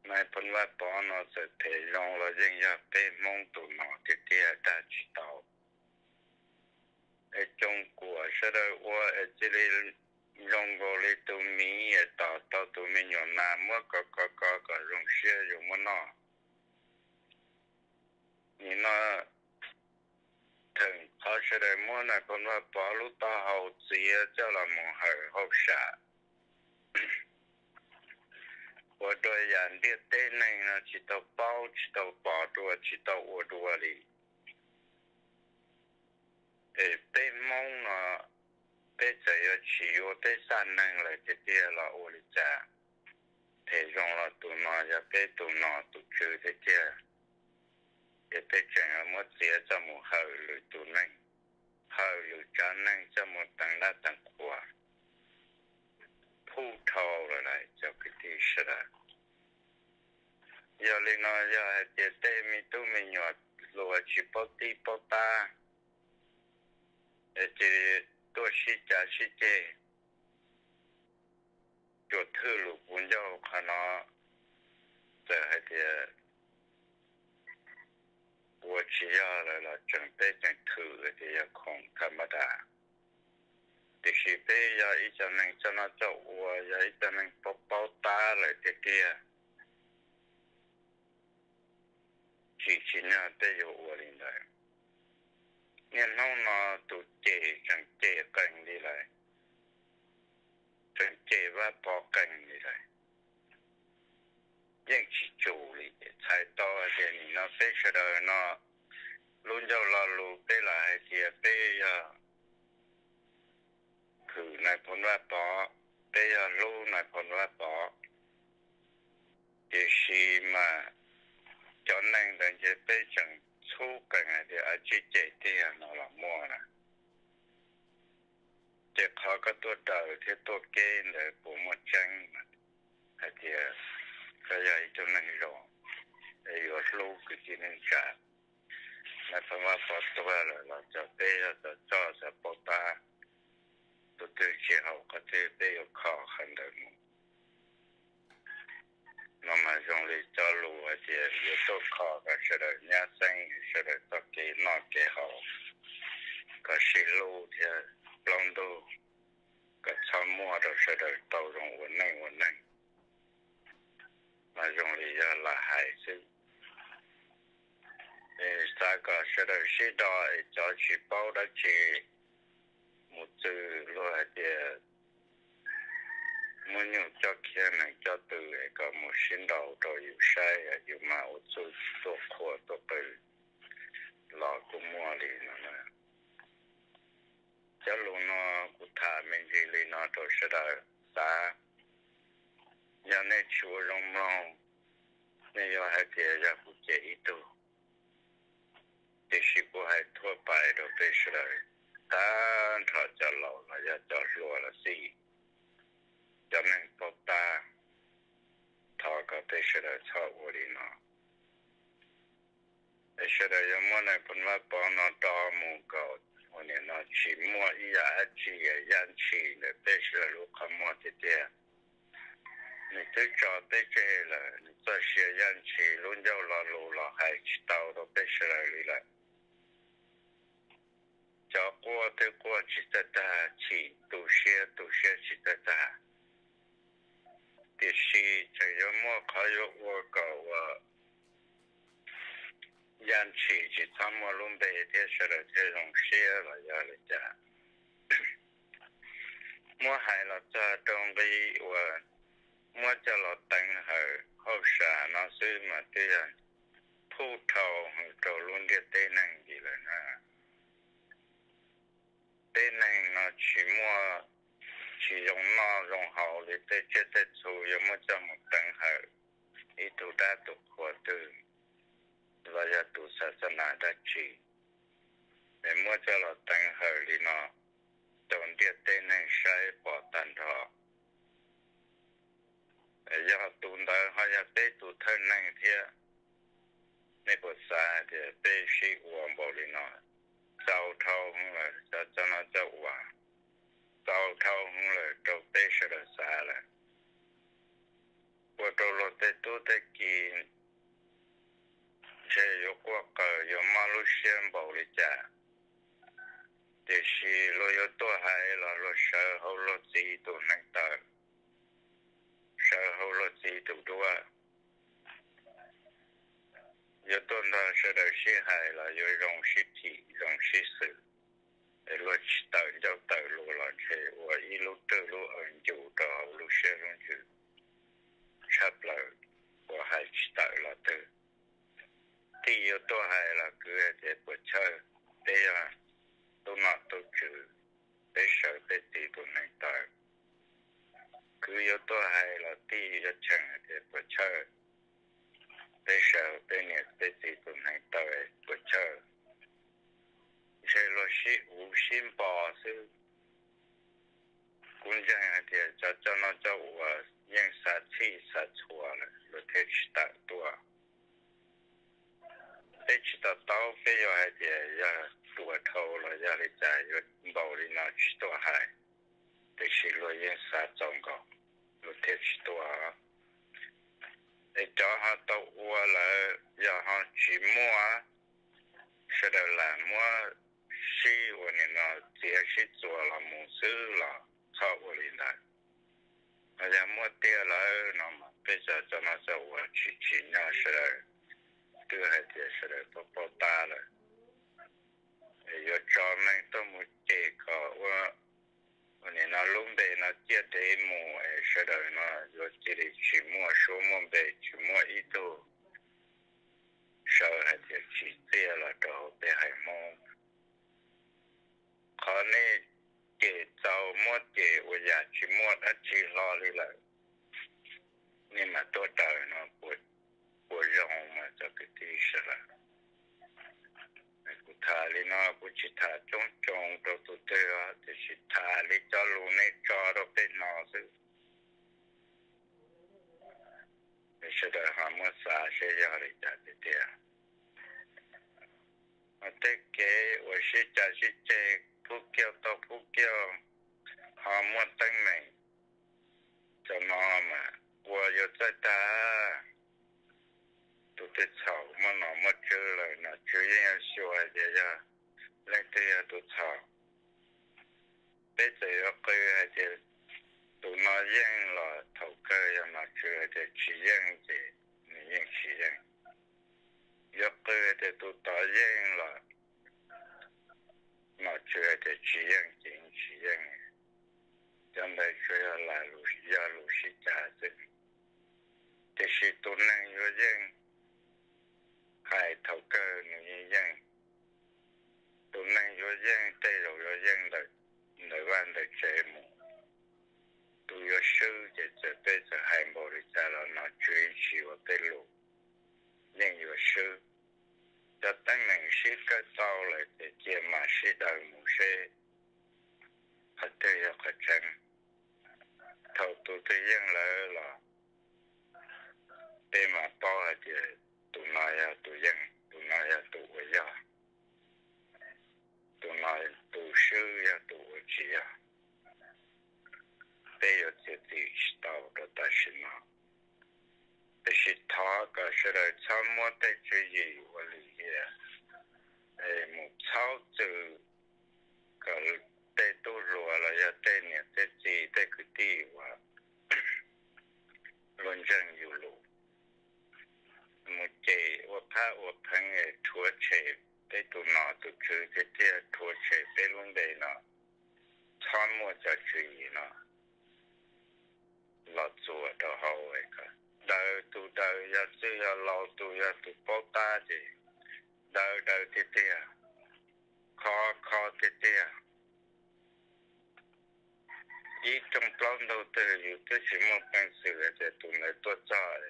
nais phoo Vaj Pov no txawm phem zoo los yeej yog peb Hmoob tus nom tiag tiag dag tsis tau. Es coom kuam sawv daws ua es cia li zoo nkaus li tus miv es tom tau tus me nyuam nas muab kov kov kov kom zoo siab yuav muab noj. Nim no theem qhov sawv daws muab nais phoo Vaj Pov lub taub hau txiav coj los mus hawm hauj sam, ua dua yam ntiaj teb neeg no tsis tau paub tsis tau pom dua tsis tau ua dua li. Es peb Hmoob no peb txawm yuav tsis yuav peb xaj neeg lawm tiag tiag los ua li cas, phem zoo los tus no yog peb tus nom tus tswv tiag tiag, ces peb tseem muab txiav coj mus hawm lwm tus neeg, hawm lwm tsav neeg coj mus teev dab teev qhua, phuj dhau lawm lauj cov kwv tij sawv daws. Yog li no yog hais tias tej me tub me nyuam hluas tsis paub tib paub tab, es ces tuaj sib cav sib ceg, cuam thwj lus puv ncauj qhov no, txawm hais tias ua tsis yog lawm los tseem peb tseem thwm tias yog khoom tham ma das. Tiam sis peb yog ib co neeg coj noj coj ua, yog ib co neeg paub paub tab lawm tiag tiag, tsis tsim nyog peb yuav ua li ntawd. Niaj hnub no tus cem tseem cem qees li lawm, tseem cem Vaj Pov qees li lawm, yeej tsis tsum li. Txhais tau hais tias nim no peb sawv daws no lub ncauj lo lus peb lam hais tias peb yog khwm Nais Phoo Vaj Pov, peb yog hlub Nais Phoo Vaj Pov, tiam sis mas cov neeg ntawd ces peb tseem txhub qees hais tias a tsij cem tiag no los muaj na. Ces qhov koj tuaj daws thiab tuaj keb ntawd puas muaj tseeb hais tias koj yog ib tug neeg zoo es yuav hlub kwv tij neej tsa? Nais Phoo Vaj Pov tuag lawm los cov peb yog cov coj cov paub tab, tus twg tsis haum qhov twg peb yuav kho qhov ntawd mus. No mas zoo li cov lus hais tias yuav tuaj kho kom sawv daws nyab xeeb, sawv daws txoj kev noj kev haus, kom sib hlub thiab plaub ntug, kom txhob muaj rau sawv daws tau zoo ua neej ua neeg. Mas zoo li yog lam hais xwb. Xav kom sawv daws sib do es cov tsis paub dab tsi mus txwv luag hais tias muab nyuj coj khiav nees coj tw es kom mus sib ntaus rau yus saib, yus mas ua txuj tuaj qhua tuaj qw los kuj muaj li no na. Cov lus no kuv tham me ntsis li no rau sawv daws xav. Yog nej tsis ua zoo mloog, nej yuav hais tias yog kuv cem ib tug, tiam sis kuv hais thuaj pais rau peb sawv daws, tag nrho cov laus los yog cov hluas los xij, cov neeg paub tab, thov kom peb sawv daws txhob ua li no. Es sawv daws yuav muab Nais Phoo Vaj Pov no do mus kom ua nim no tsis muaj ib yam dab tsi yaj ntshis ntawm peb sawv daws lub qhov muag tiag tiag. Nws twb tso peb tseg lawm, nws txoj sia yaj ntshis lub ncauj lo lus los hais tsis tau rau peb sawv daws li lawm. Cov quaj twb quaj tsis txawj tag, chim tu siab tu siab tsis txawj tag, tiam sis tseem yuav muaj qhov yuav ua kom ua yaj ntshis tsis txhob muaj lub npe thiab sawv daws thiaj zoo siab los yog li cas. Muab hais los txog rau nqi uas muab coj los teev hawm hauj sam no xwb mas twb yog phuj dhau rau lub ntiaj teb neeg li lawm na. Peb neeg no tsis muaj, tsis zoo noj zoo haus li tej tsiaj tej txhu yuav muab coj mus teev hawm ib tug dab tus qhua twg los yog tus xav xab nas dab tsi, es muab coj los teev hawm li no rau ntiaj teb neeg saib pom tag nrho. Yog tus ntawd ho yog peb tus thawj neeg thiab, nej puas xav hais tias peb sib ua npaum li no txaus dhau hwv lawm, cov cov no cov uas txaus dhau hwv lawm rau peb sawv daws xav lawm. Ua rau luag tej tub tej ki ntshe yuav quaj qawg yuav mob lub siab npaum li cas, tiam sis luag yuav tuaj hais los luag sawv hauv luag txiv tus neev taw, sawv hauv luag txiv tus duab. Yuav tuaj nrog sawv daws sib hais los yuav zoo sib thim zoo sib xwm, es luag tsis tawm ncauj tawm lus los ntshe ua ib lub rwj lub aw ncus rau hauv lub siab lub ntsws tshaj plaws, ua hais tsis tawm los twg. Tij yuav tuaj hais los kwv hais tias puas chawj, peb yog tub nom tub tswv, peb sawv peb txiv tus neev taw. Kwv yuav tuaj hais los tij yuav cheem hais tias puas chawj, peb sawv peb niam peb txiv tus neev taw puas chawj. Ntshe luag sib uv sib npo xwb. Kuv ntseeg hais tias cov coj noj coj ua yeej xav txhij xav txhua lawm luag thiaj tsis tawm tuaj. Peb tsis to taub peb yuav hais tias yog ruam dhau los yog li cas yuav npaum li no tsis tuaj hais, tiam sis luag yeej xav txaus nkaus, luag thiaj tsis tuaj. Es cov ho tau ua lawm yog ho tsis muaj, sawv daws lam muab sib ua nim no txiav sib txuas los mus xwb los txhob ua li ntawd. Ho yog muaj tiag lawm no mas peb cov coj noj coj ua tsis tsim nyog sawv daws, twb hais tias sawv daws paub paub tab lawm, yuav tso neeg tuaj mus cem kom ua ua nim no lub npe no ciaj dev mus es sawv daws no yuav cia li tsis muaj suab muaj npe, tsis muaj ib tug sawv hais Ces tsis txiaj los rau hauv peb haiv Hmoob. Qhov nej cem txaus muab cem ua yam tsis muaj dab tsi hlo li lawm, nej mam tuaj daws no puas zoo mas txog kwv tij sawv daws. Kuv tham li no kuv tsis tham coob coob rau tus twg, tiam sis tham li cov lus nej tso rau peb hnov xwb. Sawv daws ho muab xav seb yog li cas tiag tiag. Mas tej kev uas sib cav sib ceg, phub kiag tau phub kiag, ho muaj teeb meem, cov no mas ua yuav txawj tag. Tus twg txhaum muaj nom muaj tswv lawm nom tswv yeej yuav xyuas hais tias yog leej twg yog tus txhaum. Peb txawm yuav qw hais tias tus no yeej los thaum kawg yog nom tswv hais tias tsis yeej ces nws yeej tsis yeej. Yuav qw hais tias tus tod yeej los nom tswv hais tias tsis yeej ces yeej tsis yeej. Cov ntawd tsuas yog lus sib cav xwb. Tiam sis tus neeg yuav yeej, hais thaum kawg nws yeej yeej. Tus neeg yuav yeej tej zaum yuav yeej ntawm vaj ntawm tsev mus. Tus yuav swb ces txawm peb txawm hais npaum li cas los nom tswv tsis ua tej lus, yeej yuav swb. Cov teeb meem sib kawm tau lawm ces cia mam sib daws mus seb qhov twg yog qhov tseeb. Thaum tus twg yeej lawm los peb mam paub hais tias tus no yog tus yeej, tus no yog tus uas yog, tus no tus swb yog tus uas tsis yog. Peb yuav txiav txim tsis tau rau tam sim no. Tiam sis thov kom sawv daws txhob muab tej tswv yim ua lim hiam mus txhaub txwm kom tej tub hluas los yog tej niam tej txiv tej kwv tij uas luag ntseeg yus lus mus cem ua phab ua pheej es rhuav tshem peb tus nom tus tswv tiag tiag, rhuav tshem peb lub npe no, txhob muaj cov tswv yim no los txuas rau hauv. Daws tus daws, yog txwj yog laus tus yog tus paub tab ces daws daws tiag tiag, kho kho tiag tiag. Ib rooj plaub ntug twg yus twb tsis muaj peev xwm tias tus ntawd tuaj txog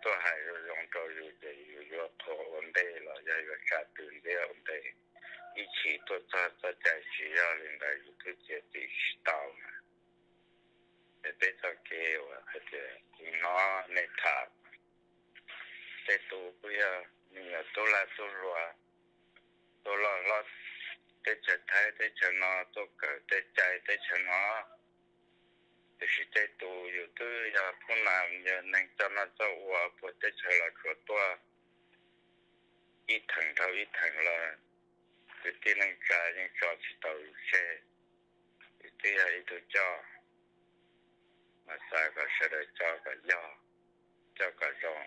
tuaj hais zoo zoo rau yus ces yus yuav qhuas ua ntej los yog yuav tsa tws ntxiab ua ntej. Ib chim tuaj txog txoj cai tsis yog li ntawd yus twb txiav txim tsis tau na. Es peb txoj kev uas hais tias kuv hnov nej tham, tej tus kuj yog me nyuam tub lag tub hluas tuaj loj hlob teb chaws Thaib teb chaws no tuaj kawm tej cai teb chaws no. Tiam sis tej tus yus twb yog phub nam yog neeg txoj noj txoj ua puag teb chaws los tsuas tuaj ib theem dhau ib theem los kwv tij neej tsa yeej tso tsis tau yus tseg. Yus twb yog ib tug coj, mas xav kom sawv daws coj kom yog, coj kom zoo,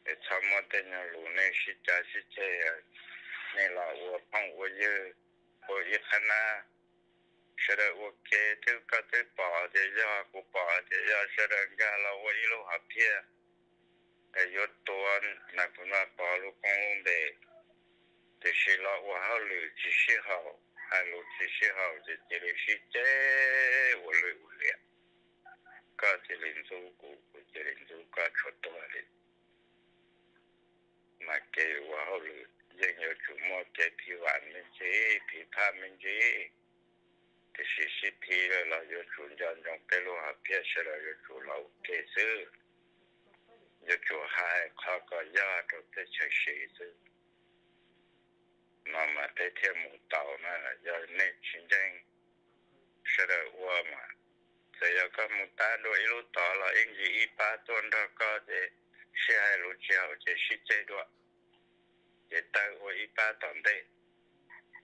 es txhob muab tej nyuag lus nej sib cav sib ceg, nej los ua phooj ua ywg, ua ib qhab nab. Sawv daws ua ke twb koj twb pom tias yog, kuv pom tias yog, sawv daws nkag los ua ib lub hom phiaj es yuav tua Nais Phoo Vaj Pov lub koob lub npe, tiam sis los ua hauj lwm tsis sib haum, hais lus tsis sib haum ces cia li sib ceg ua lwj ua liam. Koj cia li ntxub kuv, kuv cia li ntxub koj, tshuav tuag li. Mas kev ua hauj lwm yeej yuav tsum muaj kev phiv vam me ntsis, phiv phaj me ntsis, tiam sis sib phiv lawm los yuav tsum nco ntsoov peb lub hom phiaj, sawv daws yuav tsum los ua ke xwb, yuav tsum hais qhov kom yog rau teb chaws siv xwb. No mas peb thiaj mus tau na. Yog nej tsis ntseeg, sawv daws ua mas, txawm yog koj mus tab dua ib lub tod los ib ntsis ib pab tuaj nrog koj ces sib hais lus tsis haum ces sib ceg dua, ces tawg ua ib pab tom ntej.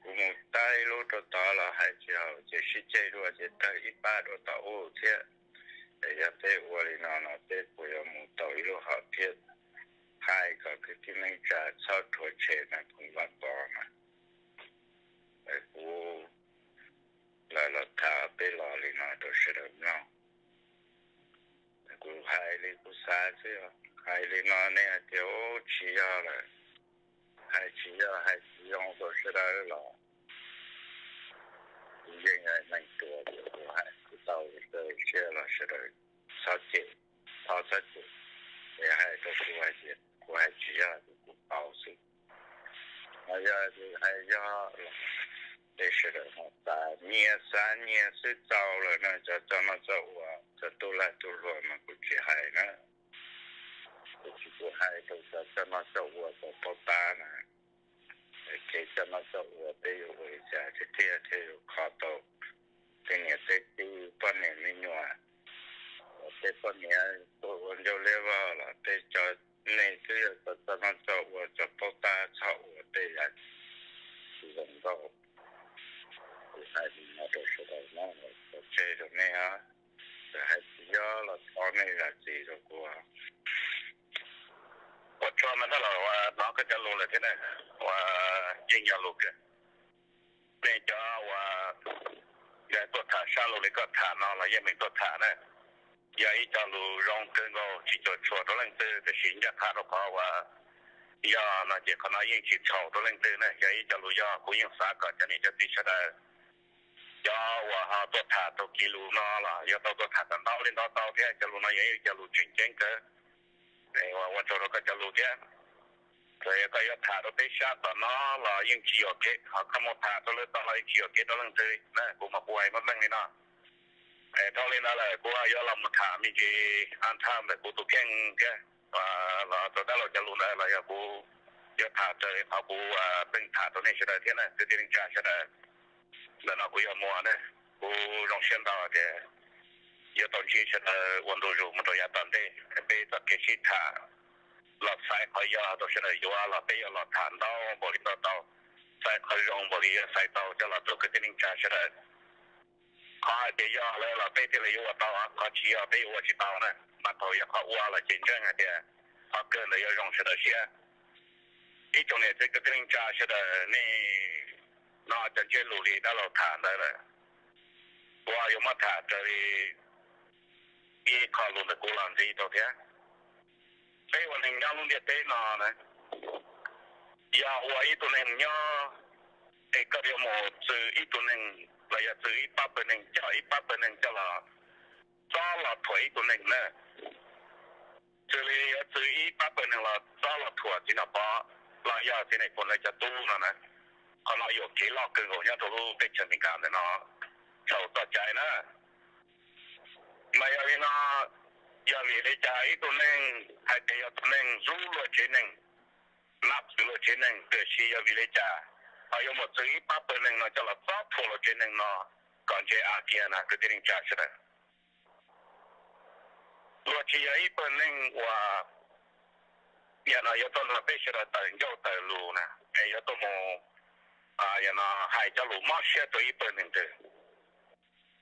Kuv mus tab ib lub rau tod los hais tsis haum ces sib ceg dua ces tawg ib pab dua tom ub thiab. Es yog peb ua li no no peb puas yuav mus tau ib lub hom phiaj hais kom kwv tij neej tsa txhob rhuav tshem Nais Phoo Vaj Pov mas? Kuv lawv los tham peb los li no rau sawv daws mloog. Kuv hais li kuv xav xwb os. Hais li no nej hais tias tsis yog lawm, hais tsis yog, hais tsis zoo rau sawv daws los kuv yeej yog neeg tuag, kuv hais tsis tau rau siab los sawv daws txhob cem, txhob txhob cem, es hais rau kuv hais tias kuv hais tsis yog, kuv paub xwb. Mas yog hais yog los peb sawv daws ho xav nyias xav nyias xwb, txaus lawm na. Cov txoj noj txoj ua, cov tub lag tub luam mas kuv tsis hais na. Kuv tsis, kuv hais rau cov txoj noj txoj ua, cov paub tab na. Kev txoj noj txoj ua peb yuav ua li cas thiaj thiaj yuav kho tau tej niam tej txiv, poj niam me nyuam, tej poj niam tuaj ua ncauj liab vog los tej, cov nej twb yog cov txoj noj txoj ua, cov paub tab, txhob ua tej yam tsis zoo nkauj. Kuv hais li no rau sawv daws na, txaus tseg rau nej os. Txawm hais tsis yog los thov nej zam txim rau kuv. Ua tsaug ntau los ua hnov koj cov lus lawm thiab na, ua yeej yog lus kawg. Nej cov uas nkawd tuaj tham sab lus li koj tham no los yeej meem tuaj tham na. Yog ib co lus zoo kawg nkaus, tsis cuam tshuam rau leej twg, tiam sis ncaj qha rau qhov uas yog no ces qhov no yeej tsis txhaum rau leej twg na, yog ib co lus yog. Kuv yeej xav kom cov niam cov txiv sawv daws, cov uas ho tuaj tham tau kis lus no los yuav tau tuaj tham kom ntau li ntau tau thiab. Cov lus no yog ib co lus tseem ceeb kawg, ua tsaug rau koj cov lus thiab. Txawm yog koj yuav tham rau peb sab tom no los yeej tsis yuam kev, ho koj mus tham rau lawv tod los yeej tsis yuam kev rau leej twg na. Kuv mas kuv hais meej meej li no. Dhau li ntawd lawm kuv yuav los mus tham me ntsis a thaj ntawm kuv tus kheej thiab, los rau dab laug cov lus ntawd los yog kuv yuav tham raws li qhov kuv pheej tham rau nej sawv daws thiab na, kwv tij neej tsa sawv daws. Ntawm no kuv yuav mus na, kuv zoo siab ntau tias yuav tau ntsib sawv daws ua ntu zus mus rau yav tom ntej, peb txoj kev sib tham los xaiv qhov yog rau sawv daws yuav los peb yuav los tham ntau npaum li ntau tau, xaiv qhov zoo npaum li yuav xaiv tau coj los rau kwv tij neej tsa sawv daws. Qhov hais tias yog lawm los peb thiaj li yuav ua tau, qhov tsis yog peb yuav ua tsis tau na. Mas thaum yog qhov ua los ces ntseeg hais tias qhov kawg ntawd yuav zoo sawv daws siab. Ib tsoom niam txiv kwv tij neej tsa sawv daws, nej hnov cov ntsiab lus li dab laug tham ntawd lawm, kuv yuav muab tham raws li ib qho lus ntawm kuv los ntxiv rau thiab. Peb ua neeg nyob lub ntiaj teb no na, yog ua ib tug neeg nyob es koj yuav mus txwv ib tug neeg los yog txwv ib pab pawg neeg, coj ib pab pawg neeg coj los txob los thuam ib tug neeg na, xws li yuav txwv ib pab pawg neeg los txob los thuam txiv Nom Pov los yog txiv Nais Phoo lawv cov tub no na, qhov no yuam kev loj kawg nkaus nyob rau lub teb chaws Amelikas ntawm no, txhaum txoj cai na. Mas yog li no, yog vim li cas ib tug neeg hais tias yog tus neeg zub luag tsev neeg, nab txwv luag tsev neeg, tiam sis yog vim li cas ho yuav mus txwv ib pab pawg neeg no coj los txob thuam luag tsev neeg no kom ntse a kiag na kwv tij neej tsa sawv daws? Luag tsis yog ib pawg neeg uas nim no yuav tuaj nrog peb sawv daws tawm ncauj tawm lus na, es yuav tuaj mus hais cov lus mob siab rau ib pawg neeg twg.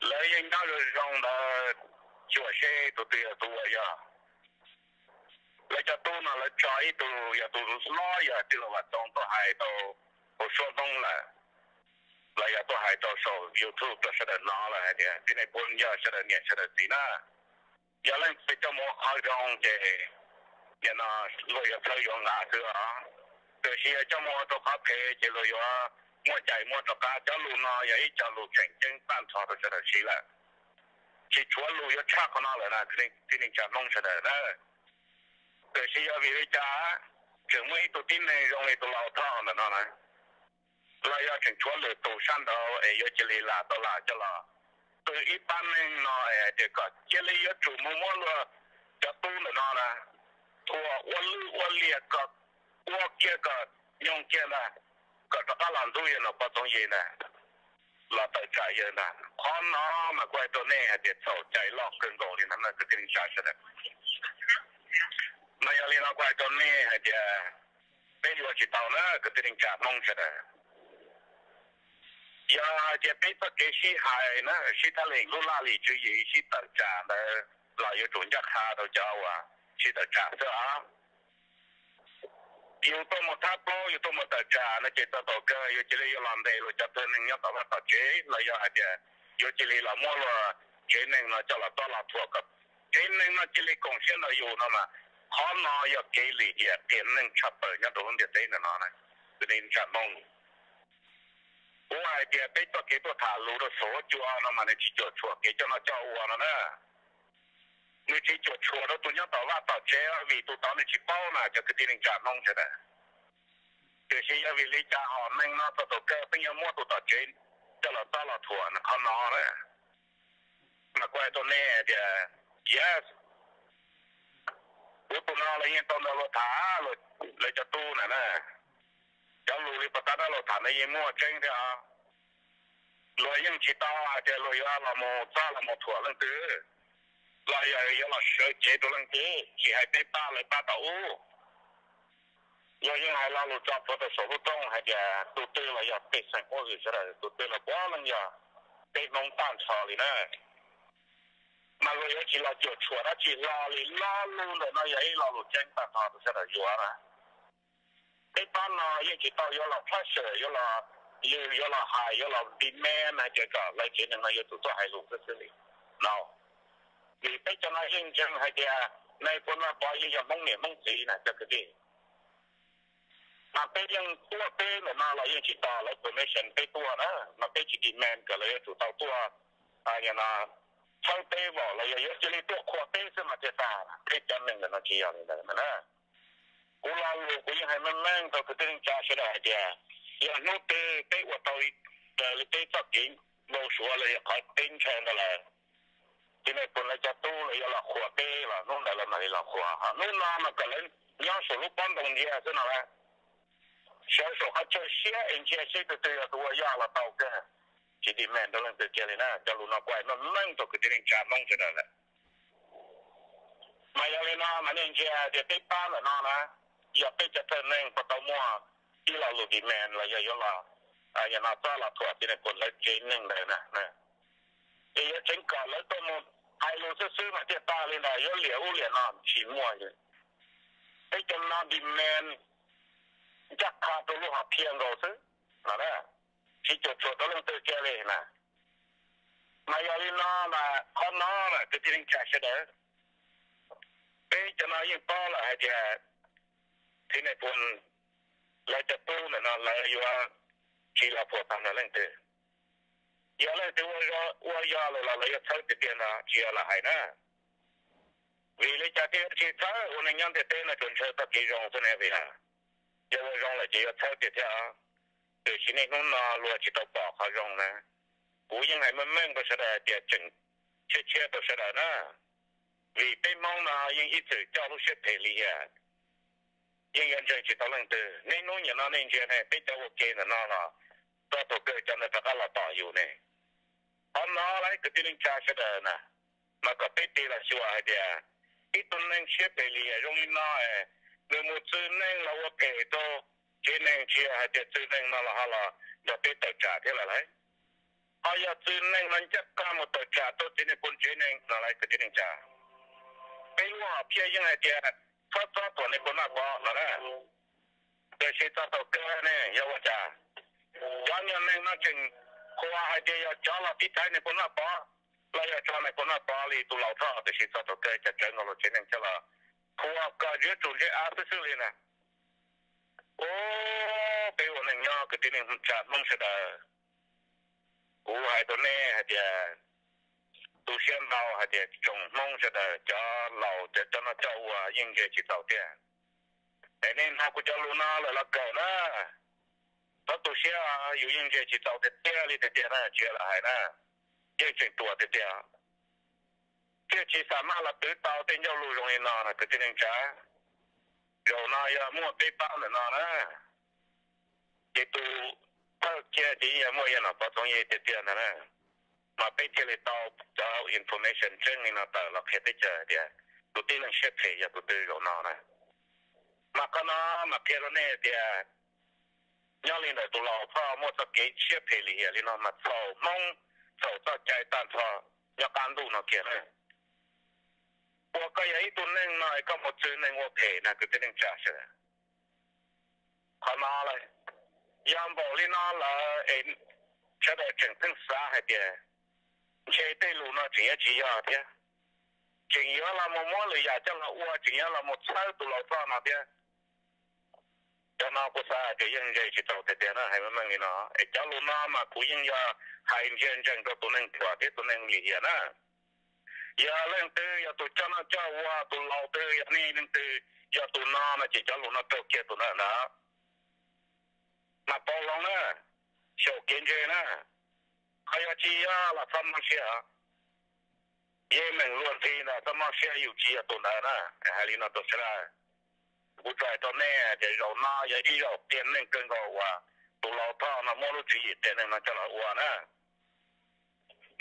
Lawv yeej nyob zoo zoo ntawd, xyuam seb tus twg yog tus uas yog. Lawv cov tub no lawv tso ib tug yog tus hlob yog tij laug Vam Txoov tuaj hais rau hauv suab Hmoob lawm, los yog tuaj hais rau saum YouTube rau sawv daws hnov lawm hais tias txiv Nais Phoo yog sawv daws niam sawv daws txiv na. Yog leej twg coj mus ua qhov zoo ces nim no luag yuav txhawb yuav nqa xwb os. Tiam sis yog coj mus ua rau qhov phem ces luag yuav muaj cai muab rov qab. Cov lus no yog ib co lus tseem ceeb tag nrho rau sawv daws siv lawm. Tsis tshuav lus yuav tshaj qhov no lawm na kwv tij neej tsa Hmoob sawv daws na. Tiam sis yog vim li cas tseem muaj ib tug tib neeg zoo li tus laus Thoj ntawm no na, los yog tseem tshuav lwm tus sab nraud es yuav cia li lam tau lam coj los txwv ib pab neeg no es hais tias kom cia li yuav tsum mus muab luag cov tub ntawm no na thuam ua lwj ua liam kom ua kiag kom nyoog kiag ntag, kom rov qab los ntxub yawg Nom Pov Txoov Yim ntag, los tawm tsam yawg ntag. Qhov no mas kuv hais rau nej hais tias txhaum cai loj kawg nkaus li ntag na kwv tij neej tsa sawv daws. Mas yog li no kuv hais rau nej hais tias peb yuav tsis tau na kwv tij neej tsa Hmoob sawv daws. Yog hais tias peb txoj kev sib hais na, sib thab lees lub laj lim tswv yim sib tawm tsam ntawd los yuav tsum ncaj qha rau cov uas sib tawm tsam xwb os. Yus tuaj mus thab plaub yus tuaj mus tawm tsam no ces txog thaum kawg yuav cia li yuav los ntes luag cov pawg neeg nyob tom vaj tom tsev los yog hais tias yuav cia li los muab luag tsev neeg no coj los txob los thuam kom tsev neeg no cia li koom siab nrog yus no mas Qhov no yog kev lim hiam qhia neeg tshaj plaws nyob rau lub ntiaj teb ntawm no na, kwv tij neej tsa Hmoob. Kuv hais tias peb txoj kev tuaj tham lus rau saum huab cua no mas nws tsis cuam tshuam kev coj noj coj ua no na. Nws tsis cuam tshuam rau tus nyob tom vaj tom tsev vim tus tod nws tsis paub na cov kwv tij neej tsa Hmoob sawv daws. Tiam sis yog vim li cas hom neeg no txog thaum kawg pheej yuav muab tus tom tsev coj los txob los thuam qhov no na. Mas kuv hais rau nej tias, yes, kuv tus no los yeej tau nrog luag tham, lawv cov tub na na. Cov lus li puas tab dab laug tham no yeej muaj tseeb thiab. Luag yeej tsis tau hais tias luag yuav los mus txob los mus thuam leej twg, los yog yuav los sawv cev rau leej twg, tsis hais peb pab lawv pab tau ub. Luag yeej hais lo lus tso plhuav rau saum lub rooj hais tias tus twg los yog pej xeem huab hwm sawv daws, tus twg los puav leej yog peb Hmoob tag nrho li na. Mas luag yuav tsis los cuam tshuam dab tsi hlo li, lo lus ntawm no yog ib lo lus tseeb tag nrho rau sawv daws yuav na. Peb pab no yeej tsis tau yuav los pressure, yuav los lwm, yuav los hais, yuav los demand hais tias kom lawv tsev neeg no yuav tsum tuaj hais lus xwb xwb li no. Vim peb cov no yeej ntseeg hais tias neeg puav leej pov yeej yog Hmoob niam Hmoob txiv na cov kwv tij. Mas peb yeej tuaj peb ntawm no los yeej tsis tos lawv permission peb tuaj na, mas peb tsis demand kom lawv yuav tsum tau tuaj txhawb peb vom los yog yuav cia li tuaj qhuas peb xwb mas thiaj tag. Peb cov neeg ntawm no tsis yog li ntawd na. Kuv lo lus kuv yeej hais meej meej rau kwv tij neej tsa sawv daws hais tias, yog hnub twg peb ua tau raws li peb txoj kev npau suav los yog qhov peb ntshaw ntawd lawm, txiv neej pus lawv cov tub lawv yuav los qhuas peb los hnub ntawd lawv mam li los qhuas. Ho hnub no mas kom lawv nyob saum lub pob ntoo ntsia xwb no, sawv saum qhov chaw siab es ntsia seb tus twg yog tus ua yog los tau kawg. Tsis demand rau leej twg kiag li na. Cov lus no kuv hais meej meej rau kwv tij neej tsa Hmoob sawv daws lawm. Mas yog li no mas nej ntsia tias peb pab ntawm no na, yog peb cov thawj neeg puas tau muaj ib lo lus demand los yog yuav los, yog no txob los thuam txiv neej pus lawv tsev neeg ntawd na. Es yuav tseev kom lawv tuaj mus hais lus xwb xwb mas thiaj tag li ntawd, yuav liam ub liam no tsis muaj li. Peb cov no demand ncaj qha rau lub hom phiaj nkaus xwb no, tsis cuam tshuam rau leej twg kiag li na. Mas yog li no mas qhov no mas kwv tij neej tsa sawv daws, peb cov no yeej paub lawm hais tias txiv neej pus lawv cov tub ntawm no lawv yuav tsis los phuam tag nrho leej twg. Yog leej twg ua yog lawm los lawv yuav txhawb tiag tiag ntag, tsis yog lam hais na. Vim li cas thiaj tsis txhawb? Ua neej nyob ntiaj teb no tsuas ntshaw txoj kev zoo xwb ne, vim yog ua zoo lawm ces yuav txhawb tiag thiab. Tiam sis niaj hnub no luag tsis tau pom qhov zoo na. Kuv yeej hais meej meej rau sawv daws hais tias tseem tshiab tshiab rau sawv daws na. Vim peb Hmoob no yeej ib txwm coj lub siab phem lim hiam, yeej yuav ntseeg tsis tau leej twg. Niaj hnub nim no nej ntsia ne, peb cov ua ke ntawm no los txog thaum kawg cov ntawd rov qab los tom yus ne. Qhov no lawv kwv tij neej tsa sawv daws na, mas kom peb tig los xyuas hais tias ib tug neeg siab phem lim hiam zoo li no, nws mus txwv neeg los ua phem rau tsev neeg, tsis yog hais tias txwv neeg no los ho los nrog peb tawm tsam thiab lawm lauj. Ho yog txwv neeg no ncaj qha mus tawm tsam rau txiv neej pus tsev neeg no lawv kwv tij neej tsa, peb lub hom phiaj yeej hais tias txhob txob thuam niam pus Vaj Pov no na. Tiam sis txog thaum kawg ne yog ua cas cov nyuag neeg no tseem qhuas hais tias yog cov los tiv thaiv niam pus Vaj Pov los yog tso niam pus Vaj Pov li tus laus Thoj, tiam sis txog thaum kawg cas tsawv nkaus luag tsev neeg coj los qhuas kom yuav tsum ntsej av xwb xwb li na. Ub, peb ua neej nyob kwv tij neej tsa Hmoob sawv daws, kuv hais rau nej hais tias tu siab ntau hais tias tsoom Hmoob sawv daws cov laus cov coj noj coj ua yeej ntse tsis txaus tiag. Es nej hnov kuv cov lus no lawm los kawm na, txhob tu siab, yus yeej ntse tsis txaus tiag tiag li tiag tiag na, tsis yog lam hais na, yeej tseem ruam tiag tiag. Thiaj tsis xam maj los twv tau tej ncauj lus zoo li no na kwv tij neej tsa. Zaum no yog muaj peb pab ntawm no na, ces tus thawj kiag ces yog muaj yog Nom Pov Txoov Yej tiag tiag ntag na. Mas peb thiaj li tau cov information tseeb li no tawm los qhia teb chaws tias tus tib neeg siab phem yog tus twg zaum no na. Mas qhov no mas qhia rau nej tias nyob li ntawm tus laus Thoj muaj txoj kev siab phem lim hiam li no mas txhaum Hmoob, txhaum txoj cai tag nrho nyob qab ntuj no kiag na. Uas koj yog ib tug neeg no es koj mus txwv neeg ua phem na kwv tij neej tsa sawv daws. Qhov no lawm, yog npaum li no lawm es sawv daws tseem pheej xav hais tias ntshe tej lus no tseem yuav tsis yog thiab. tseem yuav los mus muab lwm yam coj los ua, tseem yuav los mus txhawb tus Laus Thoj no thiab. Cov no kuv xav hais tias yeej ntse tsis tau tiag tiag na, hais meej meej li no. Es cov lus no mas kuv yeej yog hais ntsia ntsees rau tus neeg ruam thiab tus neeg lim hiam na. Yog leej twg yog tus coj noj coj ua, tus laus twg yog nej leej twg yog tus no no ces cov lus no raug kiag tus ntawd ntag. Mas pauv hloov na, xyaum kev ntse na, qhov yog tsis yog los txhob mob siab. Yeej meem luag ntxhi ntawd txhob mob siab, yus tsis yog tus ntawd na. Hais li no rau sawv daws, kuv tsuas hais rau nej tias zaum no yog ib zaum qias neeg kawg nkaus uas tus Laus Thoj no muab lub tswv yim qias neeg no coj los ua na.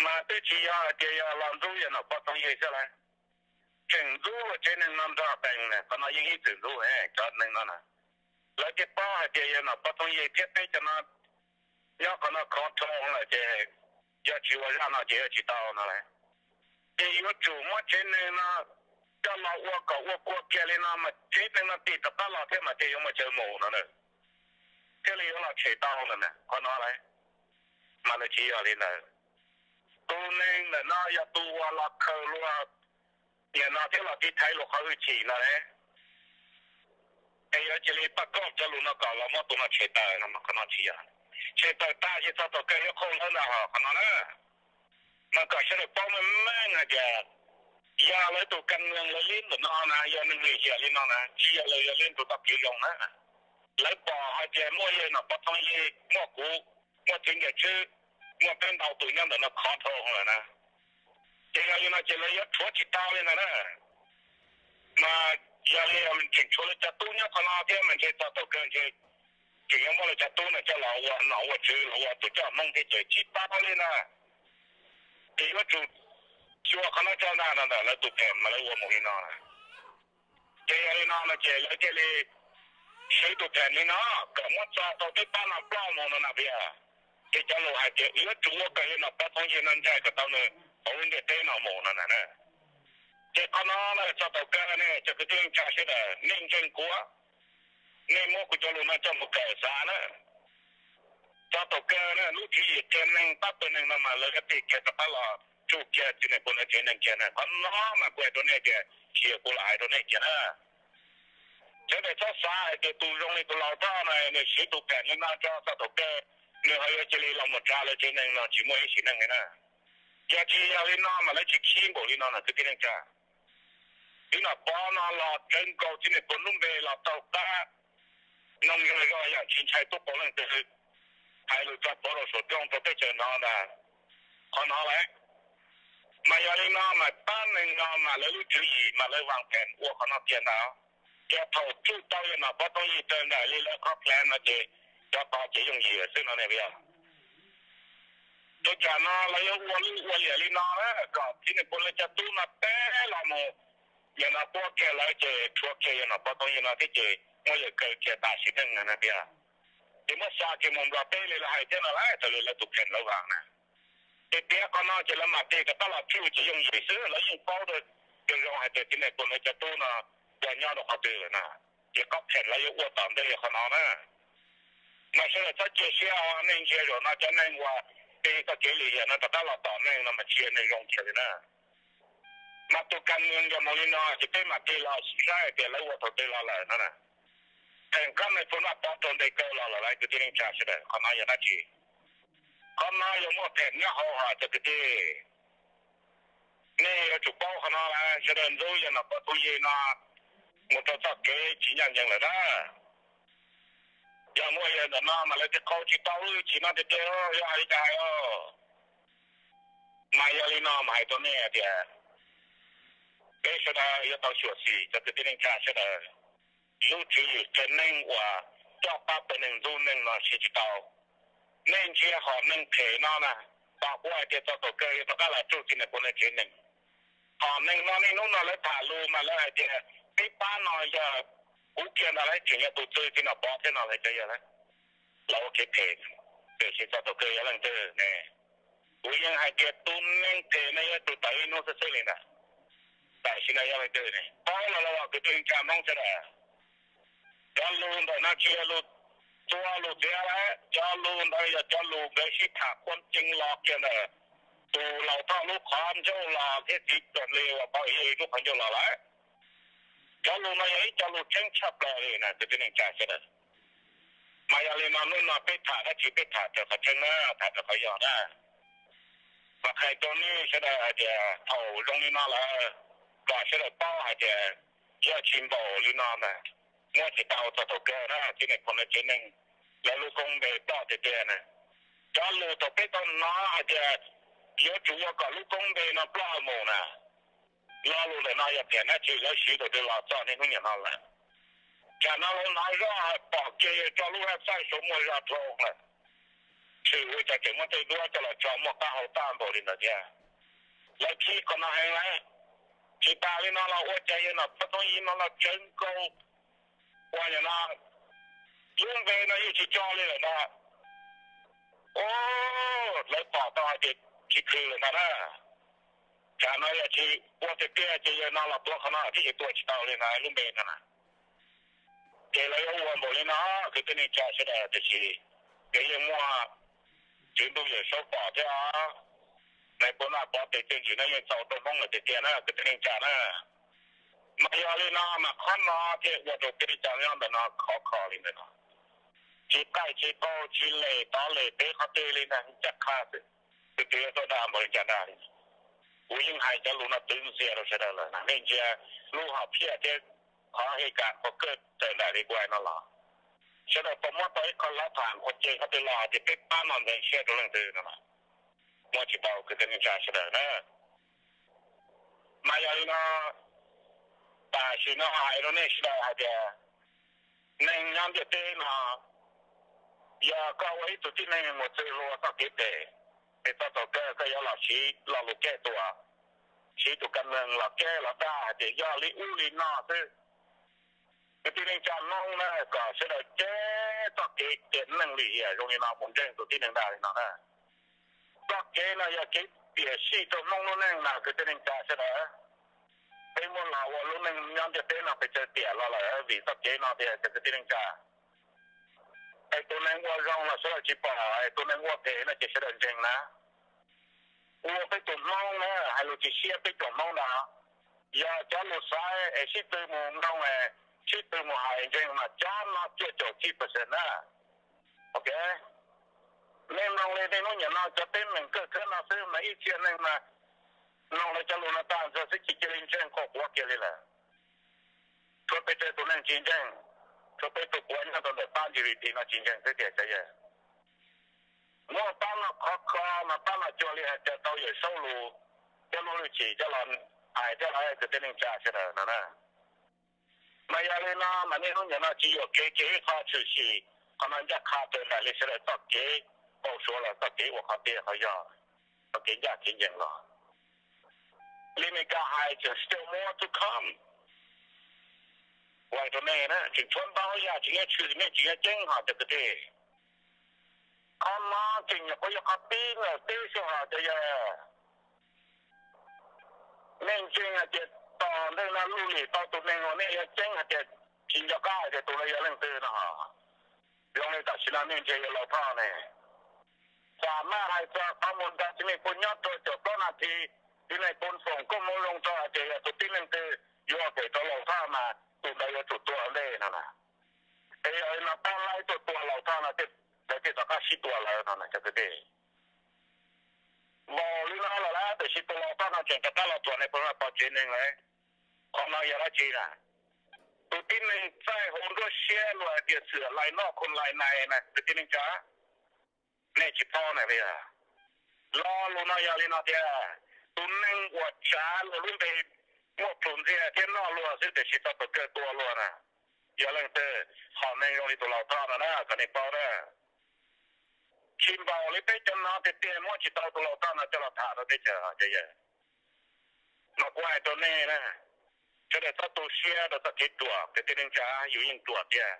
Mas twb tsis yog hais tias yog los ntxub yawg Nom Pov Thoob Yej xwb lauj, tseem ntxub luag tsev neeg no nrog tees na, qhov no yeej ib txwm ntxub cov neeg no na. Lawv thiaj paub hais tias yawg Nom Pov Thoob Yej thiab peb cov no nyob qhov no khov rho lawm ces yog tsis ua zaj no ces yuav tsis tau no lauj. Ces yuav tsum muab tsev neeg no coj los ua kom ua kua kiag li no mas tsev neeg no tig rov qab los thiab mas thiaj yuav muaj chaw mus no na, thiaj li yuav los tshem tau no na, qhov no lauj. Mas nws tsis yog li ntawd. Tus neeg ntawm no yog tus uas los khaws luag nim no thiab los tiv thaiv luag qhov hwj chim no lauj. Es yuav cia li pab koj cov lus no kom los muab tus no tshem tawm no mas qhov no tsis yog. Tshem tawm tag ces txog thaum kawg yuav qhauj lawv ntag hos qhov no na. Mas kom sawv daws paub meej meej hais tias yog lawv tus kas moos lawv li ntawm no na, yog neeg lim hiam li no na, tsis yog lawv yog li tus toj kev zoo na. Lawv pom hais tias muaj yawg Nom Pov Thoob Yej, muaj kuv, muaj txiv Nkias Tswb, muaj peb ntau tus nyob ntawm no khov dhau lawm na. Ces yog li no ces lawv yuav rhuav tsis tau li ntawd na. Mas yog li tseem tshuav lawv cov tub nyob qhov no thiab mas ntshe txog thaum kawg ntshe tseem yuav muab lawv cov tub no coj los ua nom ua tswv los ua tus coj Hmoob thiab ces tsis tau li na. Ces yuav tsum xyuas qhov no tso ntag no ntawm lawv tus phem mas lawv ua mus li no. Ces yog li no no ces lawv thiaj li siv tus phem li no kom muab txo tau peb pab no ploj mus no na tiag. Ces cov lus hais tias yuav tsum ua kom yawg Nom Pov Thoob Yej no ntshai kom tau nws hauv lub ntiaj teb no mus no na. Ces qhov no na txog thaum kawg ne cov kwv tij neej tsa sawv daws nej ntseeg kuv, nej muab kuv cov lus no coj mus kawm xav na. Txog thaum kawg na lub tswv yim qias neeg pab pawg neeg no mas lawv yuav tig kiag rov qab los tsuj kiag txiv neej pub neej tsev neeg kiag na. Qhov no mas kuv hais rau nej tias tsis yog kuv los hais rau nej kiag na. Sawv daws txhob xav hais tias tus zoo li tus Laus Thoj no nws siv tus phem li no tso txog thaum kawg nws ho yuav cia li los mus tsa lawv tsev neeg no tsis muaj ib sim neej li na. Yog tsis yog li no mas lawv tsis khib npaum li no na kwv tij neej tsa. Txiv Nom Pov no los tsawv nkaus txiv neej pub lub npe los taug qab noog zog zog yam tsis ntshai tub qau leej twg, hais lus tso pov rau saum rooj rau teb chaws no ntag. Qhov no lawm, mas yog li no mas pab neeg no mas lawv lub tswv yim mas lawv vas phem ua qhov no tiag ntag. Yog thaum tsuj tau yawg Nom Pov Thoob Yej raws nraim li lawv qhov plan no ces cov tod ces yooj yim xwb no ne yog. Tus tsam no lawv yuav ua lub ua liam li no na kom txiv neej pub lawv cov tub no peb los mus, yog no puab kiag lawv ces rhuav kiag yawg Nom Pov Thoob Yej no thiab ces muab yawg kaw kiag tas sim neej no na tiag. Ces muab xa kiag mus Nplog teb li lawv hais thiab no lawm raws li lawv tus phem lawv vas na. Ces piav qhov no ces lawv mam tig rov qab los tsuj ces yooj yim xwb, lawv yeej paub rau zoo zoo hais tias txiv neej pub lawv cov tub no puas nyob rau qhov twg lawm na. Ces qhov phem lawv yuav ua tom ntej yog qhov no na. Mas sawv daws txhob cia siab os, nej ntsia zaum no cov neeg uas tig txoj kev lim hiam no rov qab los tom neeg no mas tsis yog neeg zoo kiag li na. Mas tus kas moos yog mus li no ces peb mam tig los saib hais tias lawv ua thaum twg los lawm no na. Theem qab neeg pub noj pov rau nte kaw los lawm lauj kwv tij neej tsa sawv daws, qhov no yog dab tsi? Qhov no yog muaj phem nyob hauv hos cov kwv tij. Nej yuav tsum paub qhov no lauj, sawv daws ntxub yawg Nom Pov Thoob Yej no mus rau txoj kev tsis ncaj ncees lawm na. Yog muaj yawg ntawm no mas lawv thiaj qhau tsis tau lub hwj chim no tiag tiag, yog hais li cas hais os. Mas yog li no mas hais rau nej tias peb sawv daws yuav tau xyuam xim cov kwv tij neej tsa sawv daws. Lub tswv yim qias neeg uas coj pab pawg neeg ntxub neeg no siv tsis tau. Nej ntsia hom neeg phem no na, tos kuv hais tias txog thaum kawg yuav rov qab los tsuj txiv neej pub neej tsev neeg. Hom neeg no niaj hnub no lawv tham lus mas lawv hais tias peb pab no yog kuv kiag ntag lauj, tseem yog tus txwv txiv Nom Pov thiab no lawv cov yawg lauj. Los ua kev phem, tiam sis txog thaum kawg yog leej twg ne? Kuv yeej hais tias tus neeg phem no yuav tsum tawm ib hnub xwb xwb li ntag. Tam sim no yog leej twg ne? Paub los los kwv tij neej tsa Hmoob sawv daws. Cov lus ntawm no tsis yog lus txua lus txiav lawm, cov lus ntawd yog cov lus nkawd sib tham khuab ceev los kiag ntawm tus Laus Thoj lub qhov ncauj los thiab txiv Tuam Lis uas pov yog ib lub qhov ncauj los lawm. Cov lus no yog ib co lus tseeb tshaj plaws li na kwv tij neej tsa sawv daws. Mas yog li no hnub no peb tham dab tsi peb tham raws qhov tseeb na, tham raws qhov yog na. Mas qhia rau nej sawv daws hais tias thaum zoo li no lawm, kom sawv daws paub hais tias yog tsis npaum li no ntag, muab tsis tau txog thaum kawg na txiv neej pog neej tsev neeg lawv lub koob npe ploj tiag tiag na. Cov lus thaum peb tau hnov hais tias yuav tsum ua kom lub koob npe no ploj mus na, lo lus ntawm no yog tias dab tsi lawv siv thaum twg los txog niaj hnub niam no lawm. Tsam no lawv hnov zoj pom kiag yog tso lub website saum muaj zog dhau lawm, tshwm ua cas tseem muab tej duab coj los tso muaj qab hau tag npaum li ntawd thiab. Lawv khib qhov no heev lawm. Tsis tas li no los ua cas yog no pab toob yim no los tsawv nkaus, ua li no lub npe no yeej tsis tso li lawm ntag. Lawv pom tau hais tias tsis khwv lawm ntag na. Tsam no yog tsis ua tiag tiag ces yog no los tuav qhov no thiab ces tua tsis tau li ntag lub npe no na. Ces lawv yuav ua npaum li no, kwv tij neej tsa sawv daws, tiam sis nws yeej muaj Tswv Ntuj Yawm Saub pom thiab os. Nais phoo Naj Pov tes txiaj ntsig no yeej txaus rau Hmoob lawm tiag tiag na kwv tij neej tsa na. Mas yog li no mas qhov no thiaj ua rau peb cov nyob ntawm no khov kho li ntawm no, tsis qaij tsis qaug tsis lem tov lem peb qhov twg li ntag, ncaj qha xwb. Tus twg yuav tuaj dag npaum li cas dag li. Kuv yeej hais cov lus no twv ntxias rau sawv daws lawm na, nej ntsia lub hom phiaj thiab qhov hej kam qhov kawj raws nraim li kuv hais no los, sawv daws tau muab tau ib qho lav tham qhov ceg qhov twg los hais tias peb pab no ntxeev siab rau leej twg no, muab tsis tau kwv tij neej tsa sawv daws na. Mas yog li no, tam sim no hais rau nej sawv daws hais tias neeg nyob ntiaj teb no, yog koj ua ib tug tib neeg mus txwj hlua txoj kev phem, es txog thaum kawg koj yuav los siv lo lus kej tuam, siv tus kam neeg los kej los dag hais tias yog li ub li no xwb. Kwv tij neej tsa Hmoob na, kom sawv daws cev txoj kev cia neeg lim hiam zoo li no mus ntseeg tus tib neeg dag li no na. Txoj kev no yog kev piam sij rau Hmoob lub neej na kwv tij neej tsa sawv daws. Peb muab los ua lub neej nyob ntiaj teb no pes tsawg tiam los lawm vim txoj kev no tiag cov kwv tij neej tsa. Es tus neeg ua zoo los sawv daws tsis pom, es tus neeg ua phem no ces sawv daws ntseeg na. Ua peb tus Hmoob na, hais lus tsis siab peb cov Hmoob ntag. Yog cov lus xaiv es sib tw mus mloog, sib tw mus hais ntseeg mas cov no cuaj caum tsib percent na. Ok, nej mloog li nej hnub nyiam no cov teeb meem kawg khab no xwb mas ib txhia neeg mas mloog lawv cov lus no tag nrho xwb tsis cia li ntseeg quaj quav kiag li lawm. Tshuav peb tsev tus neeg tsis ntseeg, tshuav peb tus puav nyob rau ntawm pab G D P no tsis ntseeg xwb tiag cov yawg. Muaj pab no khov kho mas pab no cuag li hais tias tau Yawm Saub lus, cov lub hwj chim coj los hais thiab los kwv tij neej tsa sawv daws no na. Mas yog li no mas niaj hnub nim no tsis yuam kev kiag ib qho tshwm sim, qhov no ncaj qha raws nraim li sawv daws txoj kev pauj suav los txoj kev ua qhov tiag qhov yog, txoj kev ncaj kev ncees los. Li Mes Kas hais tseem still more to come. Hais rau nej na, tseem tshuav ntau yam tseem yuav tshwm, nej tseem yuav ceeb hos cov kwv tij. Qhov no tseem nyuam qhuav yog qhov pib ntawm peb sij hawm cov yawg. Nej ntseeg hais tias tom ntej no luj lim tau tus neeg uas nej yuav ceeb hais tias tsis nco qab hais tias tus no yog leej twg no, zoo li tam sim no nej ntsia yawg Laus Thoj ne, xam maj hais txog qhov mus nrog txiv neej pub nyob rau caum plaub nas this, txiv neej pub foom koob hmoov zoo rau hais tias yog tus tib neeg twg yuav ua phem rau Laus Thoj mas tus ntawd yuav tsum tua ua ntej no na. Es yog li no tab laib tuaj tua Laus Thoj no, lawv thiaj rov qab sib tua lawm no na cov kwv tij. Npaum li no lawm lawm tiam sis tus Laus Thoj no tseem rov qab los thuam nais phoo Naj Pov tsev neeg lawm. Qhov no yog dab tsi na? Tus tib neeg txaij hauv nruab siab luag hais tias xwm lais noj khoo lais nais na kwv tij neej tsa, nej tsis paub na li. Lo lus no yog li no tias, tus neeg uas tsav luag lub npe muaj plhus ntxiag thiab noj luag xwb tiam sis tau tus kawg tua luag na, yog leej twg? Hom neeg zoo li tus Laus Thoj no na kom nej paub na. Tsis npaum li peb cov no tiag tiag muab tsis tau tus Laus Thoj no coj los tham rau teb chaws cov yawg. Mas kuv hais rau nej na, sawv daws txhob tu siab rau txoj kev ruam, kwv tij neej tsa, yus yeej ruam tiag.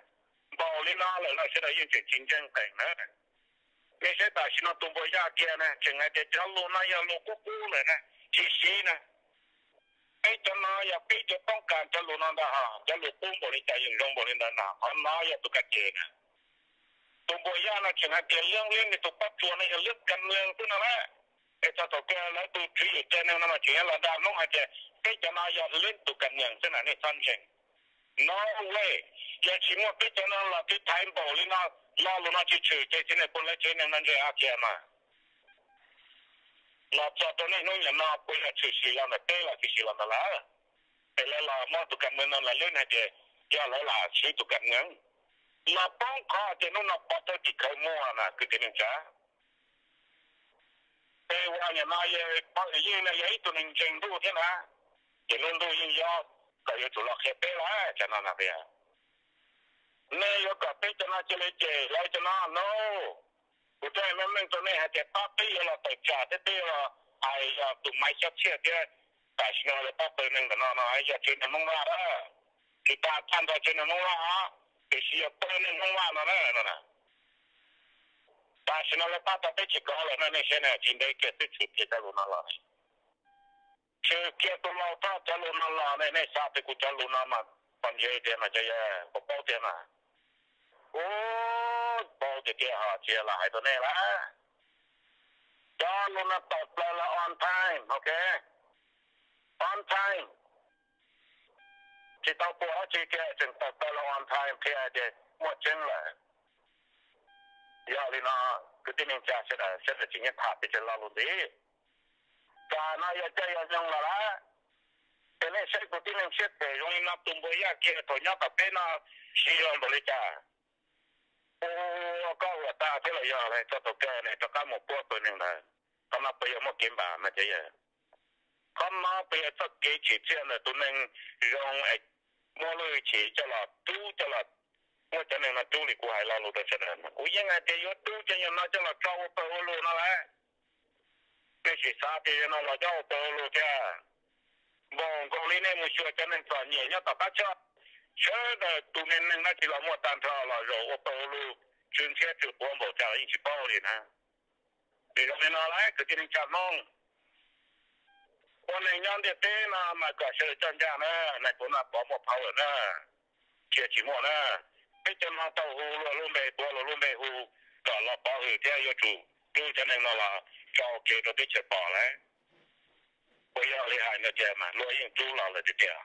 Npaum li no lawm no sawv daws yeej tseem tsis ntseeg qees na. Nej saib tam sim no tus npua yaj kiag na tseem hais tias cov lus no yog lus qub qub lawm na, tsis siv na. Peb cov no yog peb cov toob kas cov lus no ntag, cov lus qub npaum li cas yeej zoo npaum li ntawd na, qhov no yog tus kab ke na. Tus npua yaj no tseem hais tias liab liab nws tus pob tsuas no yog liab kas lees xwb no na. Es txog thaum kawg lawv tus tswv yim tsev neeg no mas tseem yuav los dag Hmoob hais tias peb cov no yog lwm tus kam nyeem xwb na, nej txhob ntseeg. No way, yog tsis muaj peb cov no los twb thaiv npaum li no, lo lus no tsis tshwm ces txiv neej puav leej tsev neeg no ntse a kiag mas. Los txog rau niaj hnub nim no puas yog tshwm sim los ntawm peb los tshwm sim los ntawm lawv? Es lawv los muab tus kam nyeem no los lwm hais tias yog lawv lam siv tus kam nyeem, los poob qhov tias hnub no pov thawj tim khawv muag na kwv tij neej tsa. Peb ua nim no yog pog yeej no yog ib tug neeg ntseeg ntuj thiab na, ces lub ntuj yeej yob kom yuav tsum los qhia peb lawm tsam no na tias nej yuav kom peb cov no cia li cem lawv cov no no. Kuv thiaj meej meej rau nej hais tias pab peb yuav los tawm tsam thiab peb yuav los hais yog tus maiv xyob txhiaj thiab. Tam sim no lawv pab pawg neeg ntawm no no yog tsev neeg Hmoob Vaj a, tsis tas tag nrho tsev neeg Hmoob Vaj os, tiam sis yog pawg neeg Hmoob Vaj no na no na. Tam sim no lawv pab tau peb tsis kov lawm na, nej saib na, tsis ntev kiag twb tshwm kiag cov lus no los. Tshwm kiag tus laus txoj cov lus no los ne, nej xav tias kuv cov lus no mas pom ntse tiag mas cov yawg puas paub tiag mas? Ub, paub tiag tiag ho tsis yog lam hais rau nej lawm. Cov lus no tawm plaws los on time, ok, on time. Tsis tau puas dab tsi kiag, tseem tawm plaws los on time qhia tias muaj tseeb lawm. Yog li no, kwv tij neej tsa sawv daws, sawv daws tsis nyiam tham pes tsawg lo lus ntxiv. Cas no yog caij yog nyoog los lawm, ces nej saib kwv tij neej siab phem zoo li no, tus npua yaj kiag thaum nyob tom peb no siv zog npaum li cas. Ua koj ua tag thiab los yog txog thaum kawg ne rov qab mus puab pawg neeg ntawd, qhov no puas yog muaj kev npam no cov yawg? Qhov no puas yog txoj kev tsim txiaj ntawm tus neeg zoo es muab lub hwj chim coj los rub, coj los muab cov neeg no rub li kuv hais lo lus rau sawv daws? Kuv yeej hais tias yuav rub cov yawg no coj los tso ua pawg ua lug no lawm. Nej sim xav tias yawg no los nyob ua pawg ua lug thiab. Npaum nkaus li nej mus xyuas cov neeg txom nyem nyob tom qab tshaj, sawv daws tus neeg neeg dab tsi los muaj tag nrho los zaum ua pawg ua lug, tsw ntshiab tsw quav npaum cas los yeej tsis paub li na. Vim zoo li no lawm kwv tij neej tsa Hmoob, ua neeg nyob ntiaj teb no mas kom sawv daws coj ncaj na, nais phoo Naj Pov muaj power na, tsis yog tsis muaj na. Peb cov no tau hu luag lub npe, tuav luag lub npe hu kom los pov hwm thiab yuav tsum rub cov neeg no los tso kev rau teb chaws pom lawm. Puas yog li hais ntawd tiag mas luag yeej rub los lawm tiag tiag.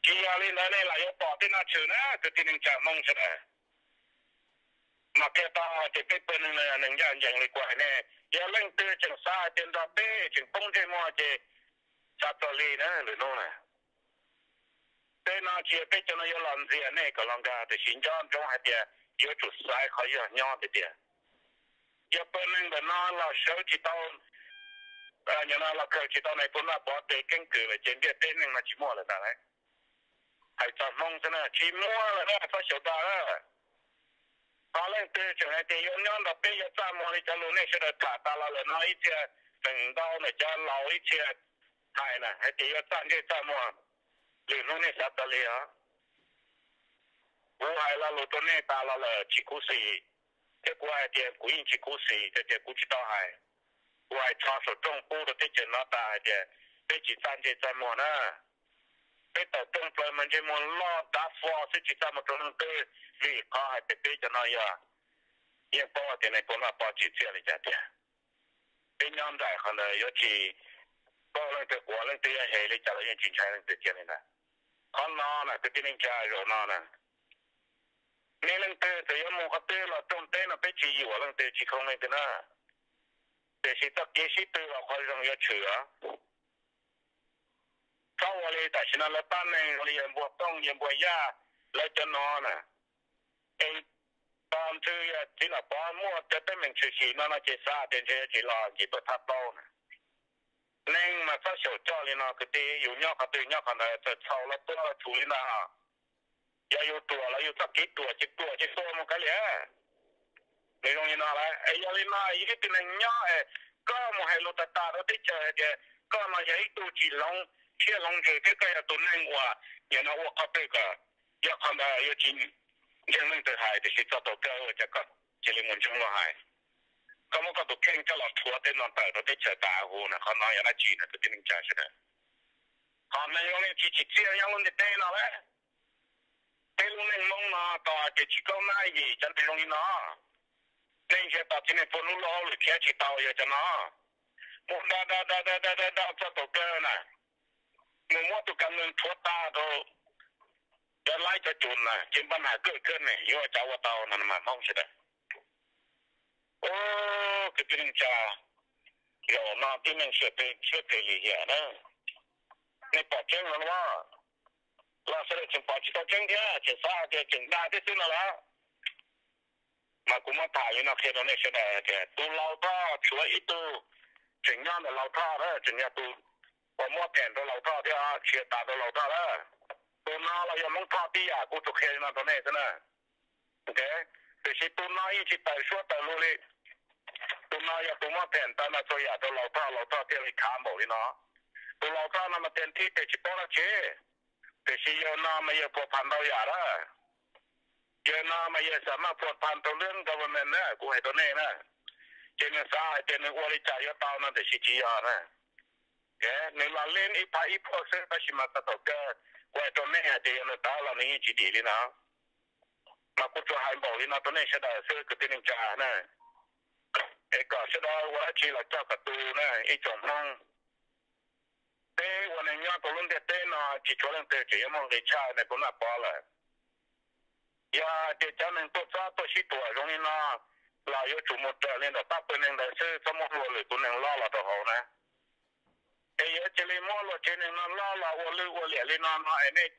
Tsis yog li ntawd nej lam yuav pom tej no tshwm na kwv tij neej tsa Hmoob sawv daws. Mas qhia tau hais tias peb pawg neeg no yog neeg ncaj ncees li kuv hais nej, yog leej twg tseem xav hais tias nrog peb tseem poob ntsej muag ces xav txog li na lwm hnub na. Tej no tsis yog peb cov no yuav los ntxias nej kom los nkag, tiam sis nco ntsoov hais tias yuav tsum xaiv qhov yog nyob tiag tiag. Yog pawg neeg ntawm no los sawv tsis tau, nyob no los khaws tsis tau nais phoo Naj Pov tes keeb kwm lawm ces ntiaj teb neeg no tsis muaj lawm ntag lauj. Hais txog Hmoob xwb na tsis muaj lawm na, txhob xyaum dag na. Ho leej twg tseem hais tias yuav nyob nrog peb yuav txaj muag li cov lus nej sawv daws tham tas los lawm no, ib txhia feem ntau ntawm cov laus ib txhia hais na hais tias yuav txaj ntsej txaj muag, lwm hnub nej xav txog li os. Kuv hais lo lus rau nej tas los lawm tsis khuv xim, thiab kuv hais tias kuv yeej tsis khuv xim, tias kuv tsis tau hais. Kuv hais tso saum rooj pub rau teb chaws no tas hais tias peb tsis txaj ntsej txaj muag na. Peb tawm rooj plaws mas ntsej muag loj dav fo xwb, tsis txaj muag rau leej twg, vim qhov hais tias peb cov no yog yeej paub tias nais phoo Naj Pov tsim txiaj li cas tiag. Peb nyob nraim qhov ntawd yuav tsis paub leej twg quav, leej twg yog hem li cas los yeej tsis ntshai leej twg kiag li ntag. Qhov no na kwv tij neej tsa zaum no na, nej leej twg txawm yuav mus qhov twg los rooj teb no peb tsis yuam leej twg tsis khoo leej twg na. Tiam sis txoj kev sib tw los qhov zoo yuav tshwm. Txhob ua li tam sim no lawv pab neeg zoo li yawg Npuag Tooj, yawg Npuag Yaj, lawv cov no na. Es tos ntshe yog txiv Nom Pov muaj cov teeb meem tshwm sim no no ces xav tias ntshe yuav tsis los nkim tuaj thab plaub na. Neeg mas txhob xyaum coj li no kwv tij, yus nyob qhov twg nyob qhov ntawd, txawm txhaum los tuag los tshum li ntawd. Yog yus ruam los yus txoj kev ruam ces ruam ces tua mus kav liam. Nws zoo li no lawm es yog li no yus ib tug neeg nyob es koj mus hais lus tag tas rau teb chaws hais tias koj no yog ib tug tsis hloov siab hloov ntsws thiab koj yog tus neeg uas nim no ua qhov twg kom yog qhov ntawd yuav tsis ntseeg leej twg hais, tiam sis txog thaum kawg ua cas koj cia li mus ntseeg luag hais. Koj muab koj tus kheej coj los rhuav tej no tawm rau teb chaws tas huv na, qhov no yog dab tsi na kwv tij neej tsa sawv daws? Qhov neeg zoo li tsis tsim txiaj nyob lub ntiaj teb no lawm. Peb lub neej Hmoob no tos hais tias tsis kaub nab yim cov neeg zoo li no. Nej ntsia tos txiv neej pua lub lub hauj lwm khiav tsis tau yog cov no. Mus da da da da da da da txog thaum kawg na, mus muab tus kas nws rhuav tag rau cov laib cov cum na, ces npaj hais kawg kawg ne yuav ua cas ua tau no mas Hmoob sawv daws. Kwv tij neej tsa, zaum no tib neeg siab phem li hiam na. Nej pom tseeb no los, los sawv daws tseem pom tsis tau tseeb thiab tseem xav hais tias tseem dag thiab xwb no lawm. Mas kuv muab tham li no qhia rau nej sawv daws tias tus Laus Thoj tshuav ib tug tseem nyob ntawm Laus Thoj na, tseem yog tus uas muab phem rau Laus Thoj thiab tsis yog tas rau Laus Thoj lawm. Tus no los yog Hmoob Thoj tib yam, kuv tsuas qhia li no rau nej xwb na. Tiam sis tus no yeej tsis tawm suab tawm lus li. Tus no yog tus muab phem tawm no txhua yam rau Laus Thoj, Laus Thoj thiaj li khav npaum li no. Tus Laus Thoj no mas tiag nthi tes tsis paub dab tsi, tiam sis yawg no mas yawg phuam phas ntau yam lawm. Yawg no mas yawg xam maj phuam phas rau lub government na, kuv hais rau nej na. Ces nws xav hais tias nws ua li cas yuav tau no tiam sis tsis yog na. Nws los li ib phav ib phuaj xwb tab sis mas txog thaum kawg kuv hais rau nej hais tias yog nws tawv los nws yeej tsis dim li no. Mas kuv tsuas hais npaum li no rau nej sawv daws xwb kwv tij neej tsa na, es kom sawv daws ua dab tsi los coj kom tu na ib tsoom Hmoob. Peb ua neeg nyob rau lub ntiaj teb no tsis tshuav leej twg tseem yuav muaj nqis tshaj Nais Phoo Naj Pov lawm. Yog hais tias cov neeg tuaj txob tuaj sib tuam zoo li no los yuav tsum mus raws li ntawm pab pawg neeg ntawd xwb, txhob muab ua lwm tus neeg loj los rau hauv na. Es yuav cia li muab luag tsev neeg no loj los ua lwj ua liam li no no es nej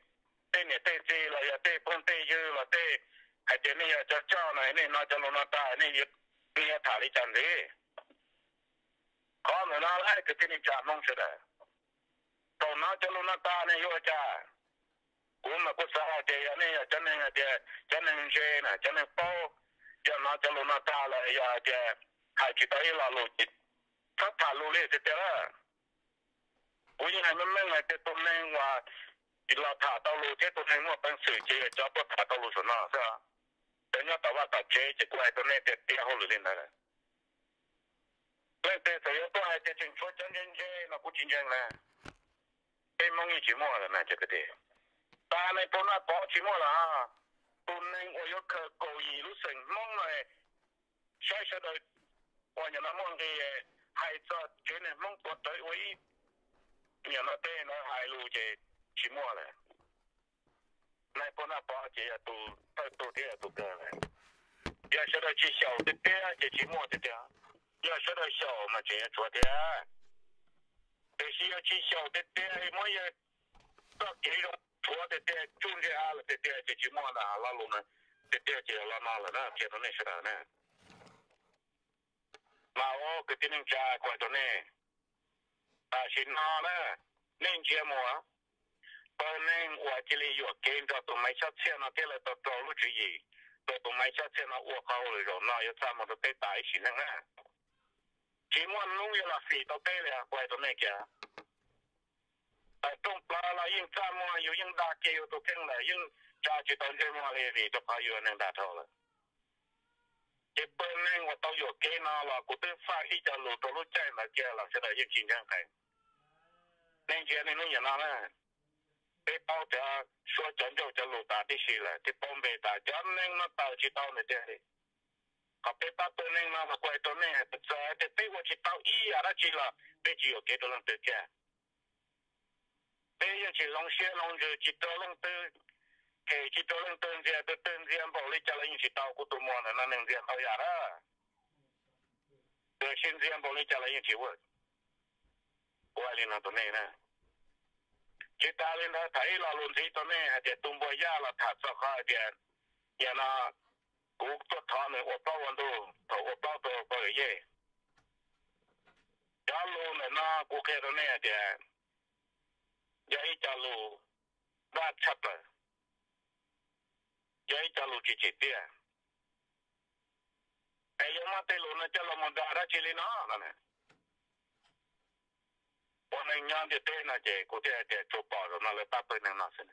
tej niam tej txiv los yog tej phooj tej ywg los tej hais tias nej yog cov coj no es nej hnov cov lus no tag nej yuav tham li cas ntxiv? Qhov ntawm no lawm kwv tij neej tsa Hmoob sawv daws, thaum hnov cov lus no tag nej yuav ua cas? Kuv mas kuv xav hais tias yog nej yog cov neeg hais tias cov neeg ntse na, cov neeg paub, yog hnov cov lus no tag lawm yog hais tias hais tsis tau ib lo lus ces txhob tham lus li tiag tiag lawm. Kuv yeej hais meej meej hais tias tus neeg uas los tham tau lus thiab tus neeg muaj peev xwm ces yog cov tuaj tham tau lus saum no xwb. Cov nyob tom vaj tom tsev ces kuv hais rau nej tias tiav hauj lwm li ntawd. Leej twg txawm yuav tuaj hais tias tseem tshuav cov ntse ntse no kuv tsis ntseeg na. Peb Hmoob yeej tsis muaj lawm na cov kwv tij. Tag Nais Phoo Naj Pov tsis muaj lawm. Tus neeg uas yuav khaws kaum yim lub xeem Hmoob no saib sawv daws uas nim no muaj nqis hais txog tsev neeg Hmoob tuav rawv ua ib, nim no tej no hais lus ces tsis muaj lawm. Nais Phoo Naj Pov ces yog tus thawj tug thiab yog tus kawg lawm. Yog sawv daws tsis xyaum tiag tiag ces tsis muaj tiag tiag. Yog sawv daws xyaum mas tseem yuav tshuav thiab. Tiam sis yog tsis xyaum tiag tiag muab yawg txoj kev zoo rhuav tiag tiag tsuj ntse av lawm tiag tiag ces tsis muaj ntawm lo lus no tiag tiag ces yog lo no lawm na qhia rau nej sawv daws na. Mas ua kwv tij neej tsa kuv hais rau nej, tam sim no na, nej ntsia mus, pawg neeg uas cia li yuam kev nrog tus Maiv Xyob Txhiaj no thiab lawv tau raug lub tswv yim rau tus Maiv Xyob Txhiaj no ua qhov hauj lwm zaum no yuav txaj muag rau peb tas ib sim neej na. Tsis muaj hnub yuav los fim tau peb li kuv hais rau nej kiag. Tawm rooj plaws los yeej txaj muag, yus yeej dag kiag yus tus kheej lawm, yeej tsa tsis tau ntsej muag li vim rau qhov yus neeg dag dhau lawm. Ces pawg neeg uas tau yuam kev no los kuv twb faj ib co lus rau lub caij ntawd kiag los sawv daws yeej tsis ntseeg qees. Nej ntsia niaj hnub nim no na, peb paub cov suab cov ncauj cov lus tas tib si lawm, twb paub npe tas cov neeg no tawm tsis tau ntawd tiag li. Qhov peb pab pawg neeg no mas kuv hais rau nej, txawm hais tias peb ua tsis tau ib yam dab tsi los peb tsis yuam kev rau leej twg kiag. Peb yeej tsis hloov siab hloov ntsws, tsis rau leej twg them, tsis rau leej twg ntxias, tus twg ntxias npaum li cas los yeej tsis tau. Kuv tus muam ntawm no neeg ntxias ntau yam na, tiam sis ntxias npaum li cas los yeej tsis ua. Kuv hais li no rau nej na. Tsis tas li ntawd tham ib lo lus ntxiv rau nej hais tias tus npua yaj los tham txog qhov hais tias, yam no kuv tuaj thov nws ua plaub ua ntug thaum ua plaub rau pog yawm yej. Cov lus ntawm no kuv qhia rau nej hais tias yog ib co lus vaj tshaj plaws, yog ib co lus tsis tsim txiaj. Es yuav muab tej lus no coj los mus dag dab tsi li no no? Ua neeg nyob ntiaj teb no ces kuv thiaj hais tias tsuas pom zaum no lawv pab pawg neeg no xwb.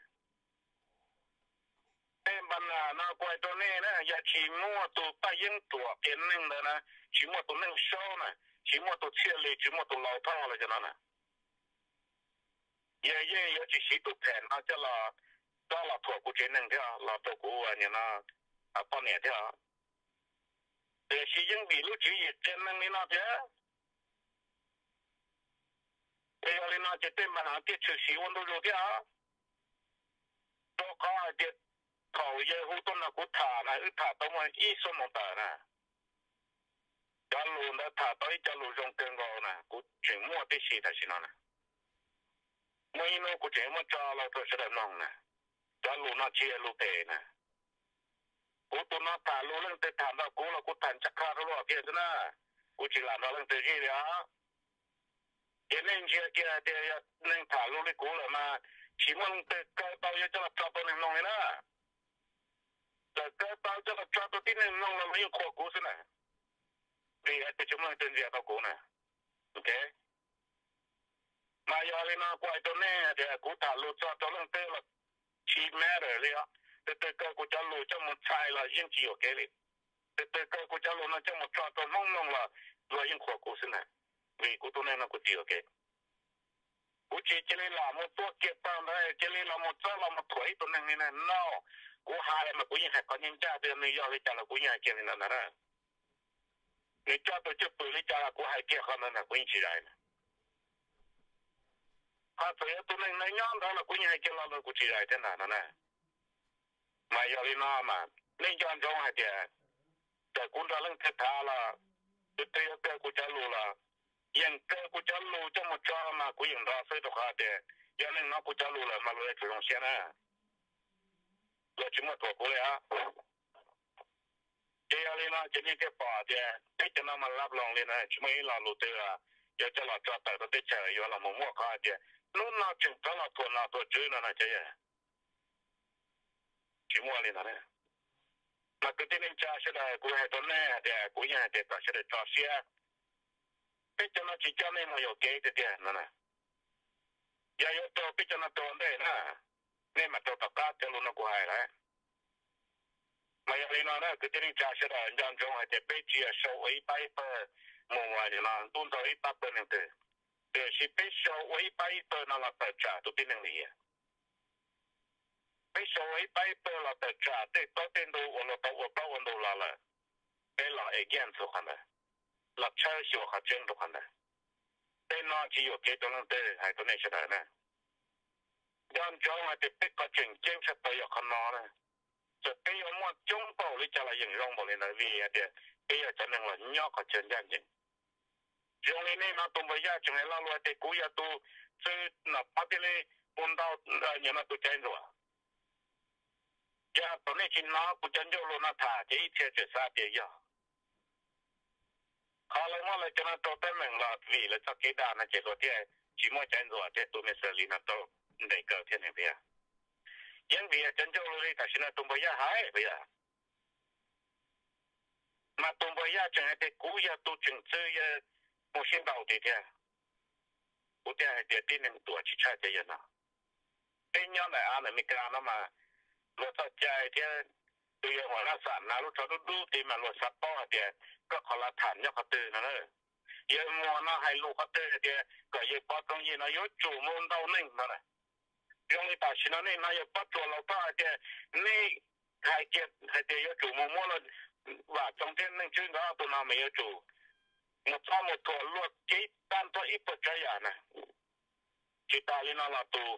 Tej npa nas no kuv hais rau nej na, yog tsis muaj tus Paj Yeeb Ruam qias neeg ntawd na, tsis muaj tus Neej Saub na, tsis muaj tus Txhiaj Lis, tsis muaj tus Laus Thoj los cov no na, yawg yeej yuav tsis siv tus phem no coj los, coj los thuam kuv tsev neeg thiab los rau kuv nim no poj niam thiab. Tiam sis yeej vim lub tswv yim qias neeg li no thiab. Ces yog li no ces tej npab no thiaj tshwm sim ua ntu zus thiab. Rau qhov hais tias thaum yawg hu tuaj no kuv tham na, wb tham tau muaj ib xuab moos tawm na. Cov lus ntawd tham tau ib co lus zoo kawg nkaus na, kuv tseem muaj tib si tam sim no na. Muaj ib hnub kuv tseem muab tso los rau sawv daws mloog na. Cov lus no tsis yog lus phem na. Kuv tus no tham lus leej twg tham nrog kuv los kuv tham ntshaj qha rau luag thiab xwb na. Kuv tsis lam nrog leej twg zij li os. Ces nej ntsia kiag hais tias yog neeg tham lus li kuv lawm mas tsis muaj leej twg kaw tau yuav coj los tso rau neeg mloog li na. Txawm kaw tau coj los tso rau tib neeg mloog los luag yeej qhuas kuv xwb na. Vim hais tias tsis muaj leej twg ntxias tau kuv na. Mas yog li no kuv hais rau nej tias kuv tham lus txog rau leej twg los tsis matter li os. Tus twg kaw kuv cov lus coj mus txhais los yeej tsis yuam kev li. Tus twg kaw kuv cov lus no coj mus tso rau Hmoob mloog los luag yeej qhuas kuv xwb na. Vim kuv tus neeg no kuv tsis yuam kev. Kuv tsis cia li lam mus tua kiag tag ntawd cia li los mus txawb los mus thuam ib tug neeg li na no. Kuv hais mas kuv yeej hais qhov ncaj ncaj tias nws yog li cas los kuv yeej hais kiag li ntawd ntag na. Nws coj tus cwj pwm li cas los kuv hais kiag qhov ntawd ntag, kuv yeej tsis zais na. Ho txawm yog tus neeg ntawd nyob ntawd los kuv yeej hais kiag lo lus, kuv tsis zais thiab ntag no na. Mas yog li no mas nej nco ntsoov hais tias txawm kuv nrog leej twg tham los, tus twg yuav kaw kuv cov lus los yeej kaw kuv cov lus coj mus tso mas kuv yeej nrog xwb, rau qhov tias yog neeg hnov kuv cov lus lawm mas luag yuav tsum zoo siab na. Luag tsis muaj thuam kuv li os. Ces yog li no ces nej thiaj pom tias teb chaws no mas lab loos li na, tsis muaj ib lo lus twg yuav coj los tso tawm rau teb chaws yuav los mus muaj qhov hais tias hnub no tseem rov los thuam nom thuam tswv no na cov yawg. Tsis muaj li ntawd. Mas kwv tij neej tsa sawv daws, kuv hais rau nej hais tias kuv yeej hais tias kom sawv daws tso siab. Peb cov no tsis coj nej mus yuam kev tiag tiag no na. Yog yuav raug peb cov no raug ua ntej na, nej mam raug tom qab cov lus no kuv hais lawm. Mas yog li no na kwv tij neej tsa sawv daws, nco ntsoov hais tias peb tsis yog sau ua ib pab ib pawg mus ua ntuj ntxaug ib pab pawg neeg twg, tiam sis peb sau ua ib pab ib pawg no los tawm tsam tus tib neeg Lis Hiam. Peb sau ua ib pab ib pawg los tawm tsam tej plaub tej ntug uas luag tau ua plaub ua ntug los lawm. Peb los against rau qhov ntawd, los tshawb xyuas qhov tseeb rau qhov ntawd. Tej no tsis yuam kev rau leej twg, hais rau nej sawv daws na. Nco ntsoov hais tias peb qhov tseem ceeb tshaj plaws yog qhov no na. Txawm peb yuav muaj coob npaum li cas los yeej zoo npaum li ntawd vim hais tias peb yog cov neeg los nyob qhov chaw ncaj ncees. Zoo li nej no tus npawg Yaj tseem hais lo lus hais tias kuv yog tus txwv no, pab thiaj li ua ntau, nyiam no tus Caiv Ntxuam. Yog thaum nej tsis hnov kuv cov ncauj lus no tham ces ib txhia tseem xav tias yog. Qhov lawv muab lawv cov no rau teeb meem los vim lawv txoj kev dag no ces luag thiaj tsis muab Caiv Ntxuam thiab tus Mr. Lis no rau ntes kaw thiab ne tiag. Yeej vim cov ncauj lus li tam sim no tus npawg Yaj hais puas yog? Mas tus npawg Yaj tseem hais tias kuv yog tus tseem txwv yawg mus sib ntaus tid thiab. Kuv thiaj hais tias tib neeg tuam tsis tshaj cov yawg no. Peb nyob ntawm Amelikas no mas luag txoj cai thiab, tus yawg Huam Laj Xam hnav lub tsho dub dub tid mas luag xav paub hais tias koj qhov lav tham nyob qhov twg no na. Yawg Muas no hais lus qhov twg hais tias kom yawg Pov Txoov Yig no yuav tsum mus ntaus neeg no na. Zoo li tam sim no nej hnov yawg Pov Tsuas Laus Thoj hais tias nej hais kiag hais tias yuav tsum mus muab Vam Txoov thiab Neej Tswb nkawd ob tug no mas yuav tsum mus txhob mus thuam luag kev tag nrho ib puas tsav yam na. Tsis tas li no los tus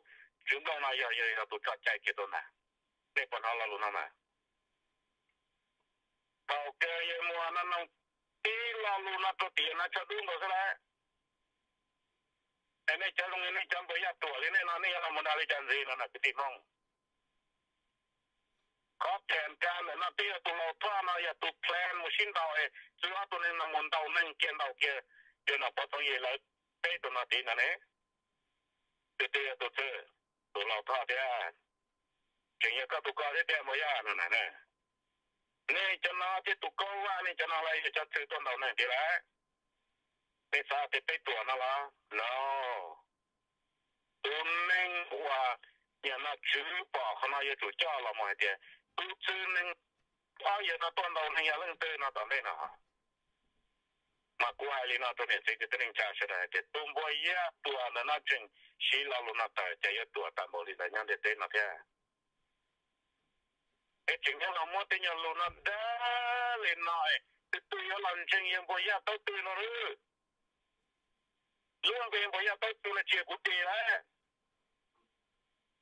tswv nplooj no yog, yog, yog tus tso cai kiag rau ntag. Nej puas hnov lo lus no mas? Thaum kawg yawg Muas no noog tib lo lus no rau tim yawg hnav tsho dub nkaus xwb lawm. Es nej cov zoo li nej cov npawg Yaj Tuam li nej no nej yuav los mus dag li cas ntxiv no na kwv tij Hmoob? Qhov phem kawg ntawm no twb yog tus Laus Thoj no yog tus plan mus sib ntaus es txwv ob tug neeg no mus ntaus neeg kiag ntaus kiag yawg no Pov Txoov Yig lawv peb tus no tid no ne. Tus twg yog tus txwv? Tus Laus Thoj thiab. Tseem yog koj tus ko thiab tiag npawg Yaj no na. Nej cov no thiab tus Kaub Vaj nej cov no los yog cov txwv tuaj ntaus neeg tiag lawm. Nej xav tias peb ruam no los? No. Tus neeg uas niam no tswv pom qhov no yuav tsum coj los mus hais tias tus txwv neeg ob yawg no tuaj ntaus neeg yog leej twg no tom ntej no. Mas kuv hais li no rau niam txiv kwv tij neej tsa sawv daws hais tias tus npawg Yaj Tuam ntawm no tseem siv lo lus no tawm ces yuav ruam tag npaum li ntawd nyob ntiaj teb no thiab. Es tseem nyob los muab tej nyuag lus no dag li no, tus twg yuav los ntseeg yawg npawg Yaj Taub Twg no lawm? Lub npe Npuas Yaj Taub Tw no tsis yog kuv tis lawm.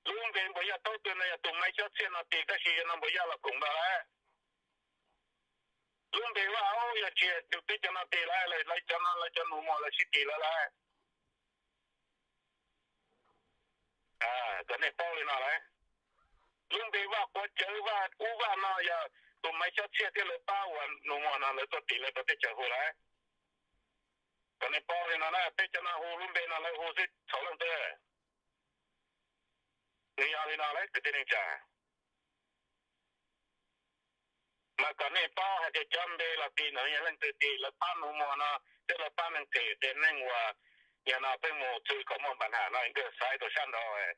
Lub npe Npuas Yaj Taub Tw no yog tus Maiv Xyob Txhiaj no tis, tab sis yog no Npuas Yaj los koom ntag lawm. Lub npe Vaj Aub yog tsis yog tus teb chaws no tis lawm, lawv cov no lawv cov nus muag lawv sib tis lawm lawm. Kom nej paub li no lawm. Lub npe Vaj Quav Cawv, Vaj Ub Vaj no yog tus Maiv Xyob Txhiaj thiab lawv pab uas nus muag no lawv tuaj tis lawv rau teb chaws hu lawm. Kom nej paub li no na, peb cov no hu lub npe no lawv hu xwb txhaum leej twg. Nws yog li no lawm kwv tij neej tsa. Mas kom nej paub hais tias cov npe los tis no yog leej twg tis, lawv pab nus muag no thiab lawv pab neeg them, tias neeg uas yog no pheej mus txwv kom muaj npa nham no nkawd xaiv rau sab nraud.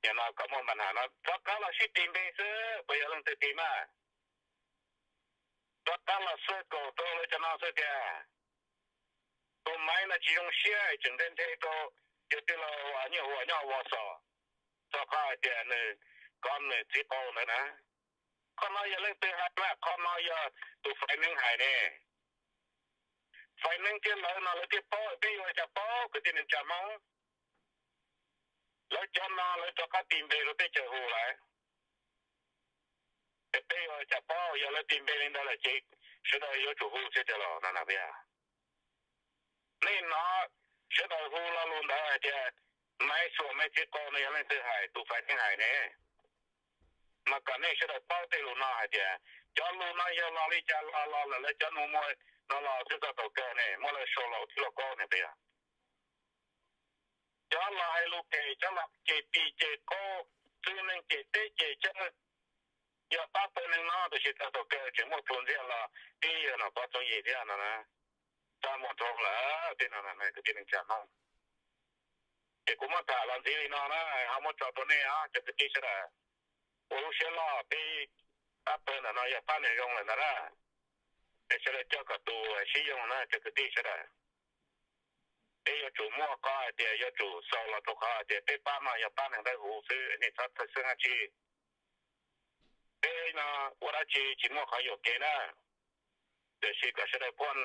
Yog no kom muaj npa nham no rov qab los sib tis npe xwb, puas yog leej twg tis mas? Rov qab los xwb, kaum rau lawv cov no xwb tiag. Tus Maiv no tsis zoo siab tseem nte nte rau yus tij laug Nyiaj Huas nyob Vos Xos, rau qhov hais tias nws kov nws txiv qau ntawd na. Qhov no yog leej twg hais mas? Qhov no yog tus Faiv Neeb hais ne. Faiv Neeb thiab lawv no lawv thiaj paub, peb yuav ua cas paub kwv tij neej tsa Hmoob? Lawv cov no lawv rov qab tis npe rau teb chaws hu lawm. Es peb yuav ua cas paub? Yog lawv tis npe li ntawd lawm ces sawv daws yuav tsum hu xwb tiag los no na. Nej hnov sawv daws hu lo lus ntawd hais tias Maiv Xuas Maiv txiv qau no yog leej twg hais? Tus Faiv Neeb hais ne. Mas kom nej sawv daws paub tej lus no hais tias cov lus no yog los li cas los los lawm lawv cov nus muag no los twb txog thaum kawg ne, muab lawv sau los thib lauj kaub ne puas yog? Cov los hais lus phem, cov los cem tis cem qau, txwv neeg cem teb cem chaw, yog pab pawg neeg no tiam sis txog thaum kawg tseem muaj plhus ntxiag los tib yog Nom Pov Txoov Yim thiab no na. Txaj muag dhau lawm tej no kwv tij neej tsa Hmoob. Ces kuv muab tham los ntxiv li no na, ho muab tso rau nej os cov kwv tij sawv daws. Ua lub siab loj, peb pab pawg ntawm no yog pab neeg zoo lawm ntag na. Es sawv daws coj kom tus sib yoog na cov kwv tij sawv daws. Peb yuav tsum muaj qhov hais tias yuav tsum xaus los rau qhov hais tias peb pab no yog pab neeg dawb huv xwb, nej txhob txhawj xeeb dab tsi. Peb no ua dab tsi tsis muaj qhov yuam kev na, tiam sis kom sawv daws puaj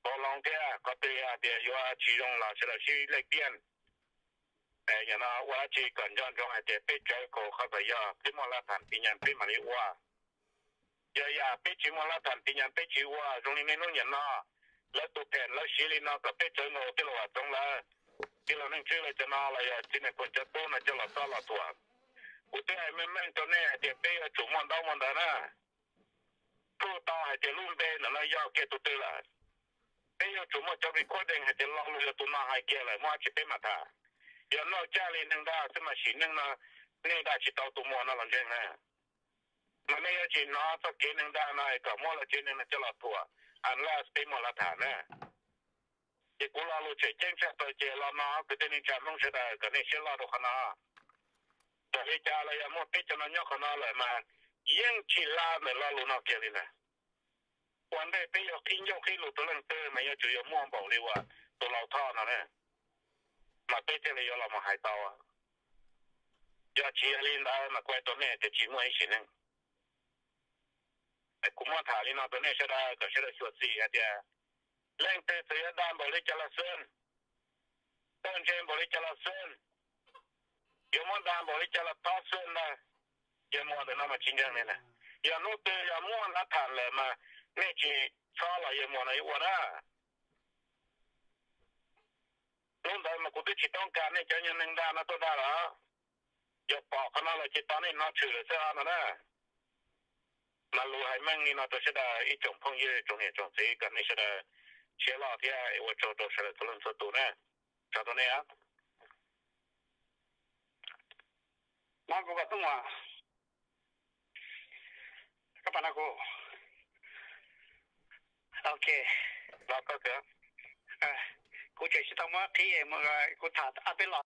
pauv loo thiab qhov twg hais tias yuav tsis zoo los sawv daws sib lej tiaj. Yog no ua dab tsi kom nco ntsoov hais tias peb tsawv kaum qhov kom yog peb muaj lab tham tiv nyas peb mam li ua. Yog yam peb tsis muaj lab tham tiv nyas peb tsis ua, zoo li niaj hnub niam no lawv tus phem lawv siv li no kom peb tsawv nkaus tij laug Vam Txoov lawv, tij laug Neej Tswb lawv cov no los yog txiv Neej Phuam cov tub no coj los txob los thuam. Kuv twb hais meej meej rau nej hais tias peb yuav tsum muaj ntaub muaj ntawv na. Proof tau hais tias lub npe ntawm no yog kiag tus twg lawm. Peb yuav tsum muaj cov recording hais tias lo lus yog tus no hais kiag lawm, muaj dab tsi peb mam tham. Yog noj caj li neeg dag xwb mas sim neej no nej dag tsis tau tus muam no los ntseeg na. Mas nej yuav tsis hnov txoj kev neeg dag no kom muab lawv tsev neeg no coj los thuam, unless peb muaj lab tham na. Ces kuv lo lus tseem ceeb tshaj plaws ces los no kwv tij neej tsa Hmoob sawv daws kom nej siab loj rau qhov no. Txawm li cas los yog muaj peb cov no nyob qhov no lawm mas yeej tsis hla ntawm lo lus no kiag li ntag. Ua ntej peb yuav qhib ncauj qhib lus rau leej twg mas yuav tsum yuav muaj npaum li uas tus laus Thoj no na, mas peb thiaj li yuav los mus hais tau. Yog tsis yog li ntawd mas kuv hais rau nej tias tsis muaj ib sim neej. Kuv muab tham li no rau nej sawv daws kom sawv daws xyuam xim hais tias leej twg txawm yuav dag npaum li cas los xwb, txawj ntse npaum li cas los xwb, yuav muab dag npaum li cas los txhob xwb ntag, yawg muam ntawm no mas tsis ntseeg li na. Yog hnub twg yog muaj lab tham lawm mas nej tsis txhob los yawg muam no yuav ua na. Hnub ntawd mas kuv twb tsis toob kas nej cov nyuag neeg dag no tuaj dag lawm. Yog pom qhov no lawm ces tau nej hnov tshwm lawm xwb no na. Mas lus hais meej li no rau sawv daws ib tsoom phooj ywg tsoom niam tsoom txiv kom nej sawv daws siab loj thiab ua tsaug rau sawv daws txhua leej txhua tus na. Tsaug rau nej. Ok, kuv tseem tsis tau muab qhib, kuv tham ob peb lo.